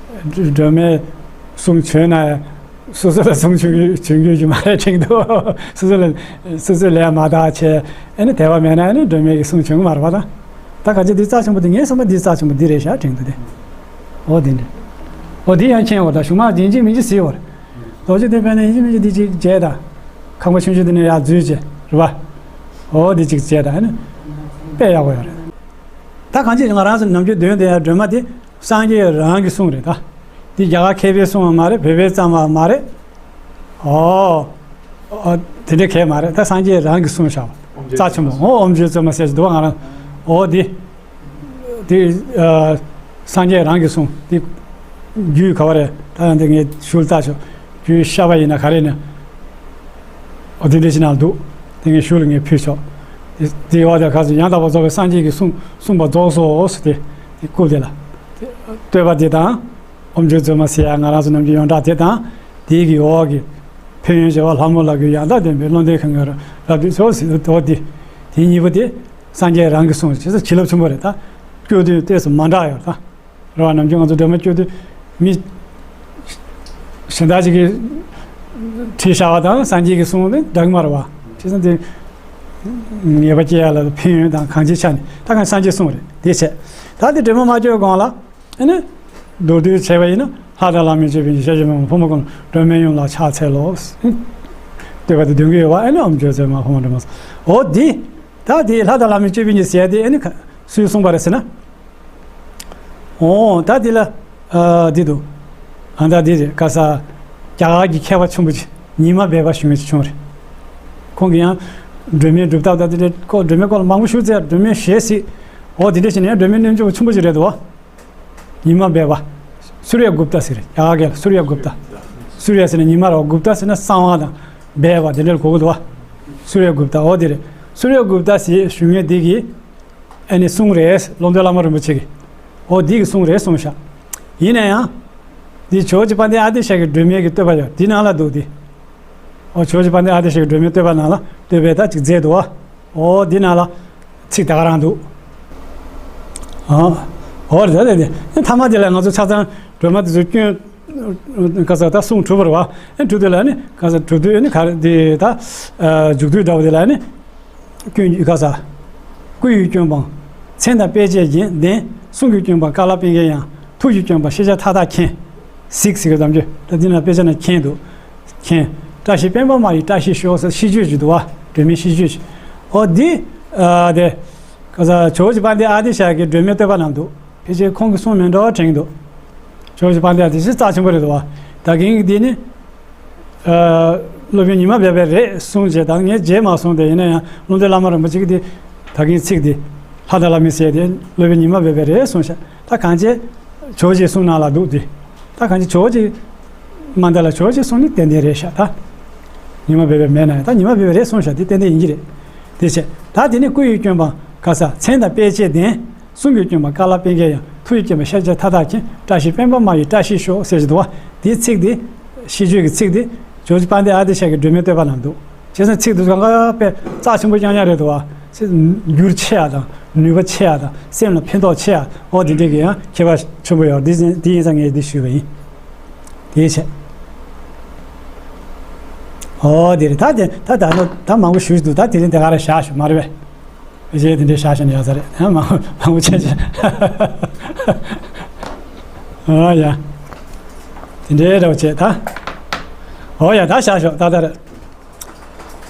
སྒྲོལ་མའི་གསུང་བྱོན་ན་ཡང་། སོ་སོ་ལ་གསུང་བྱོན་བྱོན་རྒྱུ་ཞིག་མ་རེད་དྲན་འདུག་སོ་སོ་ལ། སོ་སོའི་ལས་མ་དག་བྱས། ཨ་ནི་དད་པ་མེད་ན་ཨ་ནི་སྒྲོལ་མའི་གི་གསུང་བྱོན་གི་མ་རེད་བ་ད། ད་གང་ཅི་འདི་རྩ་ཆེན་པོ་འདི་ངའི་བསམ་པ་འདི་རྩ་ཆེན་པོ་འདི་རེད་ཤག་དྲན་འདུག་སྟེ། འོ་འདི་འདྲ། འོ་འདི་ཡང་མཁྱེན་བ་དང་གཞུང་མང་ཡིན་གཅིག་མིན་གཅིག་གཟིགས་བར། རྡོ་རྗེ་གདན་ཕེབས་ན་ཡིན་གཅིག་མིན་གཅིག་འདི་གཅིག་མཇལ་དང་། ཁང་པ་ཆུང་ཆུང་འདི་ནས་ཡར་འཛུལ་བྱས་རེད་བ། འོ་འདི་གཅིག་མཇལ་དང་ཨ་ནི། དཔེ་ཡག་པོ་ཡོད་རེད། ད་གང་ཅི་ང་རང་ཚོ་ནམ་རྒྱུན་འདོན་བསྡད་ཡ་སྒྲོལ་མ་འདི་སངས་རྒྱས་རང་གི་གསུང་རེད་ད། འདི་རྒྱ་གར་མཁས་པའི་གསུང་བ་མ་རེད། བོད་པའི་གཙང་མ་མ་རེད། ཨོ། ཨོ། དེ་འདྲའི་གལ་མ་རེད། ད་སངས་རྒྱས་རང་གི་གསུང་བཞག་པ། རྩ་ཆེན་པོ། ཨོ་ཨོམ་བཅོས་རྩོལ་མ་ཟེར་གྱི་འདུག་བ་ང་རང་། ཨོ་འདི། འདི། ཨ། སངས་རྒྱས་རང་གི་གསུང་འདི། རྒྱུད་ག་བ་རེད། ད་ཡང་འདི་ངས་ཞུ་ལྟ་ཆོག་རྒྱུད་ཤ་བ་ཡིན་ན་ག་རེ་ནས། ཨོ་དེ་འདྲ་ཞིག་ནང་འདུག་དེ་ངས་ཞུ་ལ་ངས་ཕུལ་ཆོག་དེ་དེ་བ་དེ་ག་ཚོད་ཡང་དག་པར་རྫོགས་པའི་སངས་རྒྱས་ཀྱི་གསུང་གསུངས་པ་རྫོགས་སོ་ཟེར་ཏེ། དེ་སྐུ་དེ་ལ། བསྟོད་པ་དེ་དང་། ཨོམ་བཅོས་རྩོལ་མ་ཟེར་ཡ་ང་རང་ཚོ་ནམ་རྒྱུན་ཡོངས་གྲགས་དེ་དང་། དེའི་གི་འོག་གི། ཕན་ཡོན་བྱེ་བ་ལྷ་མོ་ལ་གུས་ཡང་དག་ལྡན་པའི་བློ་ལྡན་གང་གིས་རབ་ཏུ་ཚོལ་ཟེར་དོ་དེ། དེ་གཉིས་པོ་དེ། སངས་རྒྱས་རང་གི་གསུང་བྱས་ཙང་བྱིན་རླབས་ཆེན་པོ་རེད་ད། སྐྱོ་དུས་ཏོག་ཙམ་མ་འདྲ་ཡོད་ད། རེད་བ། ནམ་རྒྱུན་ང་ཚོ་སྒྲོལ་མ་སྐྱོ་དུས་མི་གཞན་དག་ཅིག་གིས་བྲིས་བཞག་པ་དང་སངས་རྒྱས་ཀྱི་གསུང་ནི་འདྲ་གི་མ་རེད་བ། བྱས་ཙང་དེ་ངེས་པ་སྐྱེ་ཡ་ལ་ཕན་ཡོན་དང་གང་ཅིའི་ཆ་ནས་ད་གང་སངས་རྒྱས་གསུང་རེད་དེ་བྱས། ད་དེ་སྒྲོལ་མ་མ་བསྐྱོད་གོང་ལ་ཨ་ནི་མདོར་བསྡུས་བྱས་པ་ཡིན་ན་ལྷ་དང་ལྷ་མིན་སྤྱོད་པའི་ཞལ་བཞུགས་མ་ཕོ་མོ་ཀུན་སྒྲོལ་མའི་ཡུམ་ལ་ཕྱག་འཚལ་ལོ། བསྟོད་པ་དེ་འདོན་གྱི་ཡོད་བ། ཨ་ནི་ཨོམ་བཅོས་རྩོལ་མ་ཕོ་མོ་སྒྲོལ་མ་ཟེར། འོ་འདི། ད་དེ་ལྷ་དང་ལྷ་མིན་སྤྱོད་པའི་ཉིད་ཟེར་ཡ་དེ་ཨ་ནི་ཁ་སུས་གསུངས་པ་རེད་ཟེར་ན། འོ་ད་འདི་ལ། ཨ་འདི་འདུག་ཨ་ད་འདི་རེད། ག་ས། རྒྱ་གར་གྱི་མཁས་པ་ཆེན་པོ་ཅིག་ཉི་མ་སྦས་པ་ཞུ་མཁན་ཅིག་བྱུང་རེད། ཁོང་གིས་ཡང་། སྒྲོལ་མའི་སྒྲུབ་ཐབས་དང་དེ་འདྲའི་སྐོར་སྒྲོལ་མའི་སྐོར་ལ་མང་པོ་ཞུ་ཚེ་སྒྲོལ་མའི་ཞལ་གཟིགས། འོ་དེ་འདྲ་བྱས་ནས་སྒྲོལ་མའི་རྣལ་འབྱོར་པ་ཆེན་པོ་ཅིག་རེད་འདུག་བ། ཉི་མ་སྦས་པ། སུརྱ་གུབྟ་ཟེར་རེད། རྒྱ་གར་སྐད་ལ་སུརྱ་གུབྟ། སུརྱ་ཟེར་ན་ཉི་མ་རེད་བ། གུབྟ་ཟེར་ན་གསང་བ་དང་། སྦས་པ་དེ་འདྲ་ལ་གོ་གི་འདུག་བ། སུརྱ་གུབྟ་འོ་དེ་རེད། སུརྱ་གུབྟ་ཟེར་ཞུ་མཁན་དེ་གིས། ཨ་ནི་གསུང་རེད། ཀློང་རྡོལ་བླ་མ་རིན་པོ་ཆེ་གིས། འོ་འདི་གི་གསུང་རེད་གསུངས་ཤག་ཡིན་ན་ཡང་། འདི་ཇོ་བོ་རྗེ་དཔལ་ལྡན་ཨ་ཏི་ཤ་གི་སྒྲོལ་མའི་གི་བསྟོད་པ་ཡོད། འདི་ནང་ལ་འདུག་སྟེ། འོ་ཇོ་བོ་རྗེ་དཔལ་ལྡན་ཨ་ཏི་ཤ་གི་སྒྲོལ་མའི་བསྟོད་པ་ནང་ལ་བསྟོད་པའི་ད་ཅིག་མཛད་འདུག་བ། འོ་འདི་ནང་ལ་ཚིག་ད་ག་རང་འདུག་ཨ། འོ་རེད་ད་དེ་དེ་ཐ་མ་དེ་ལ་ང་ཚོ་ཆ་ཚང་སྒྲོལ་མ་དེ་ཚོ་སྐྱོན། ག་ས་ད་གསུང་གྲུབ་པ་རེད་བ། ཨེ་གྲུབ་དུས་ལ་ནི་ག་ས་གྲུབ་དུས་ནི་ག་རེ་དེ་ད། མཇུག་དུས་འདྲ་བ་དེ་ལ་ནི། སྐྱོན་ག་ས། སྐུ་ཡི་སྐྱོན་སྤངས། མཚན་དང་དཔེ་བྱད་ལྡན། གསུང་གི་སྐྱོན་སྤངས་བཀའ་སློབ་སྤེལ་མཁན་ཡང་། ཐུགས་ཀྱི་སྐྱོན་སྤངས་ཤེས་བྱ་མཐའ་དག་མཁྱེན། གཟིགས་ཟེར་གི་ཙམ་གྱིས་ད་འདི་ན་དཔེ་ཆ་ན་མཁྱེན་འདུག་མཁྱེན། བཀྲ་ཤིས་དཔལ་འབར་མ་ཡི་བཀྲ་ཤིས་ཤོག་ཟེར་ཤིས་བརྗོད་ཅིག་འདུག་བ། སྒྲོལ་མའི་ཤིས་བརྗོད་ཅིག་འོ་འདི། ཨ་དེ། ག་ས་ཇོ་བོ་རྗེ་དཔལ་ལྡན་ཨ་ཏི་ཤ་གི་སྒྲོལ་མའི་བསྟོད་པ་ནང་འདུག་ཕལ་ཆེར་ཁོང་གི་གསུང་མིན་འགྲོ་དྲན་གྱི་འདུག་ཇོ་བོ་རྗེ་དཔལ་ལྡན་ཨ་ཏི་ཤ་རྩ་ཆེན་པོ་རེད་འདུག་བ། ད་གིན་གྱི་འདི་ནི། ཨ། སློབ་དཔོན་ཉི་མ་སྦས་པའི་རེད་གསུངས་བྱས་ད་ངས་མཇལ་མ་སོང་སྟེ་ཡིན་ན་ཡང་ཀློང་རྡོལ་བླ་མ་རིན་པོ་ཆེ་གི་འདི། ད་གིན་ཚིག་འདི། ལྷ་དང་ལྷ་མིན་ཟེར་ཏེ་སློབ་དཔོན་ཉི་མ་སྦས་པའི་རེད་གསུངས་ཤག་ད་གང་བྱས། ཇོ་བོ་རྗེ་གསུང་ནང་ལ་འདུག་སྟེ། ད་གང་བྱས་ཇོ་བོ་རྗེ། མ་འདི་ལ་ཇོ་བོ་རྗེ་གསུང་ནི་ཏན་ཏན་རེད་ཤག་ད། ཉི་མ་སྦས་པའི་མེད་ན་ཡང་ད་ཉི་མ་སྦས་པའི་རེད་གསུངས་ཤག་འདི་ཏན་ཏན་ཡིན་གྱི་རེད། དེ་བྱས། ད་དེ་ནི་སྐུ་ཡི་སྐྱོན་སྤངས་ག་ས་མཚན་དང་དཔེ་བྱད་ལྡན། གསུང་གི་སྐྱོན་སྤངས་བཀའ་སློབ་སྤེལ་མཁན་ཡང་། ཐུགས་ཀྱི་སྐྱོན་སྤངས་ཤེས་བྱ་མཐའ་དག་མཁྱེན། བཀྲ་ཤིས་དཔལ་འབར་མ་ཡི་བཀྲ་ཤིས་ཤོག་ཟེར་གྱི་འདུག་བ། དེའི་ཚིག་དེ། ཤིས་བརྗོད་ཀྱི་ཚིག་དེ། ཇོ་བོ་རྗེ་དཔལ་ལྡན་ཨ་ཏི་ཤ་གི་སྒྲོལ་མའི་བསྟོད་པ་ནང་འདུག་བྱས་ཙང་ཚིག་དེ་ཚོ་གང་ག་དཔེ་རྩ་ཆེན་པོ་རྐྱང་རྐྱང་རེད་འདུག་བ། ཚིག་འགྱུར་ཆེ་ཡ་དང་ནུས་པ་ཆེ་ཡ་དང་སེམས་ལ་ཕན་ཐོགས་ཆེ་ཡ་འོ་དེ་འདྲས་ཀྱི་ཡང་ཁྱད་པར་ཆེན་པོ་ཡོད་འདི་འདི་ཡིན་ཙང་ངས་འདི་ཞུས་པ་ཡིན། དེའི་ཕྱིར། ཨོ་དེ་རེད་ད་དེ་ད་ད་ད་མང་པོ་ཞུས་འདུག་ད་དེ་རིང་དེ་ག་རེ་བཞག་ཞུ་མ་རེད་པས། གཞས་དེ་འདྲའི་བཞག་བཞག་ན་ཡག་ས་རེད་ཧ་མང་པོ་མང་པོ་བྱས་བྱས། ཨོ་ཡ། དེ་འདྲའི་འདྲ་བོ་བྱས་ད། ཨོ་ཡ་ད་བཞག་ཞོག་ད་ད་རེད།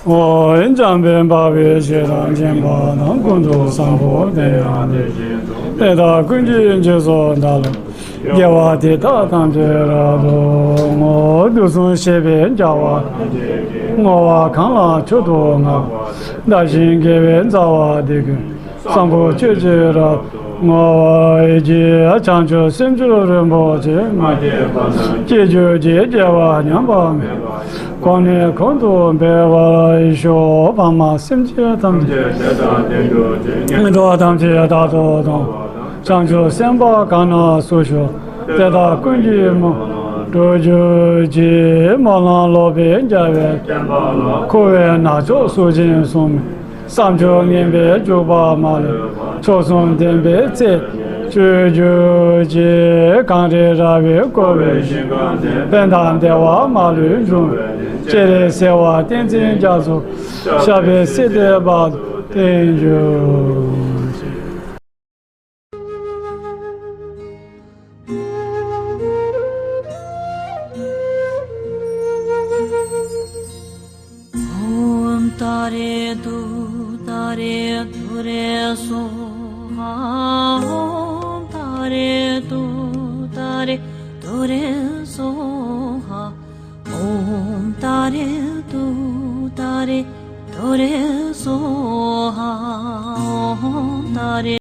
ཨོ་ཡ་འཇམ་དཔལ་འབར་བའི་ཞལ་གྲངས་ཅན་པ་དང་ཀུན་ཏུ་བཟང་པོ་དེ་ཡང་དེ་བཞིན་དུ་དེ་དག་ཀུན་གྱི་རྗེས་སུ་བདག་སློབ། དགེ་བ་འདི་དག་ཐམས་ཅད་རབ་ཏུ་བསྔོ། དུས་གསུམ་གཤེགས་པའི་རྒྱལ་བ་ཐམས་ཅད་ཀྱིས། བསྔོ་བ་གང་ལ་མཆོག་ཏུ་བསྔགས་པ། བདག་གཞན་དགེ་བའི་རྩ་བ་འདི་ཀུན། བསམ་པ་ཆོས་ཀྱི་རབ་ཏུ་བསྔོ་བ་ཡིས། བྱང་ཆུབ་སེམས་མཆོག་རིན་པོ་ཆེ། མ་སྐྱེས་པ་རྣམས་སྐྱེ་གྱུར་ཅིག་སྐྱེ་བ་ཉམས་པ་མེད་པ། གོང་ནས་གོང་དུ་འཕེལ་བར་ཤོག །འཕགས་མ་སེམས་ཅན་ཐམས་ཅད། འགྲོ་བ་ཐམས་ཅད་རྟག་ཏུ་སྟོང་། བྱང་ཆུབ་སེམས་དཔའ་གང་ན་སུ་བཞུགས། དེ་དག་ཀུན་གྱི་སྨོན་འགྲུབ་གྱུར་ཅིག །སྨོན་ལམ་ལོག་པའི་རྒྱལ་བས། འཁོར་བའི་ནག་ཕྱོགས་སུ་འབྱིན་སོང་མེད། བསམ་སྤྱོད་ངན་པས་འཇུག་པ་མ་ལུས། མཆོག་གསུམ་ལྡན་པའི་ཚེ་སྤྱོད་གྱུར་ཅིག །གངས་རི་ར་བས་བསྐོར་བའི་ཞིང་ཁམས་ནས། ཕན་དང་བདེ་བ་མ་ལུས་འབྱུང་བའི་གནས། སྤྱན་རས་གསལ་བ་ཏིང་འཛིན་རྒྱ་མཚོ། ཞབས་པད་སྲིད་མཐའི་བར་དུ་བརྟན་གྱུར་ཅིག་ཨོཾ་ཏཱ་རེ་ཏུཏྟཱ་རེ་ཏུ་རེ་སྭཱ་ཧཱ། ཨོཾ་ཏཱ་རེ་ཏུཏྟཱ་རེ་ཏུ་རེ་སྭཱ་ཧཱ། ཨོཾ་ཏཱ་རེ་ཏུཏྟཱ་རེ་ཏུ་རེ་སྭཱ་ཧཱ། ཨོཾ་ཏཱ་རེ།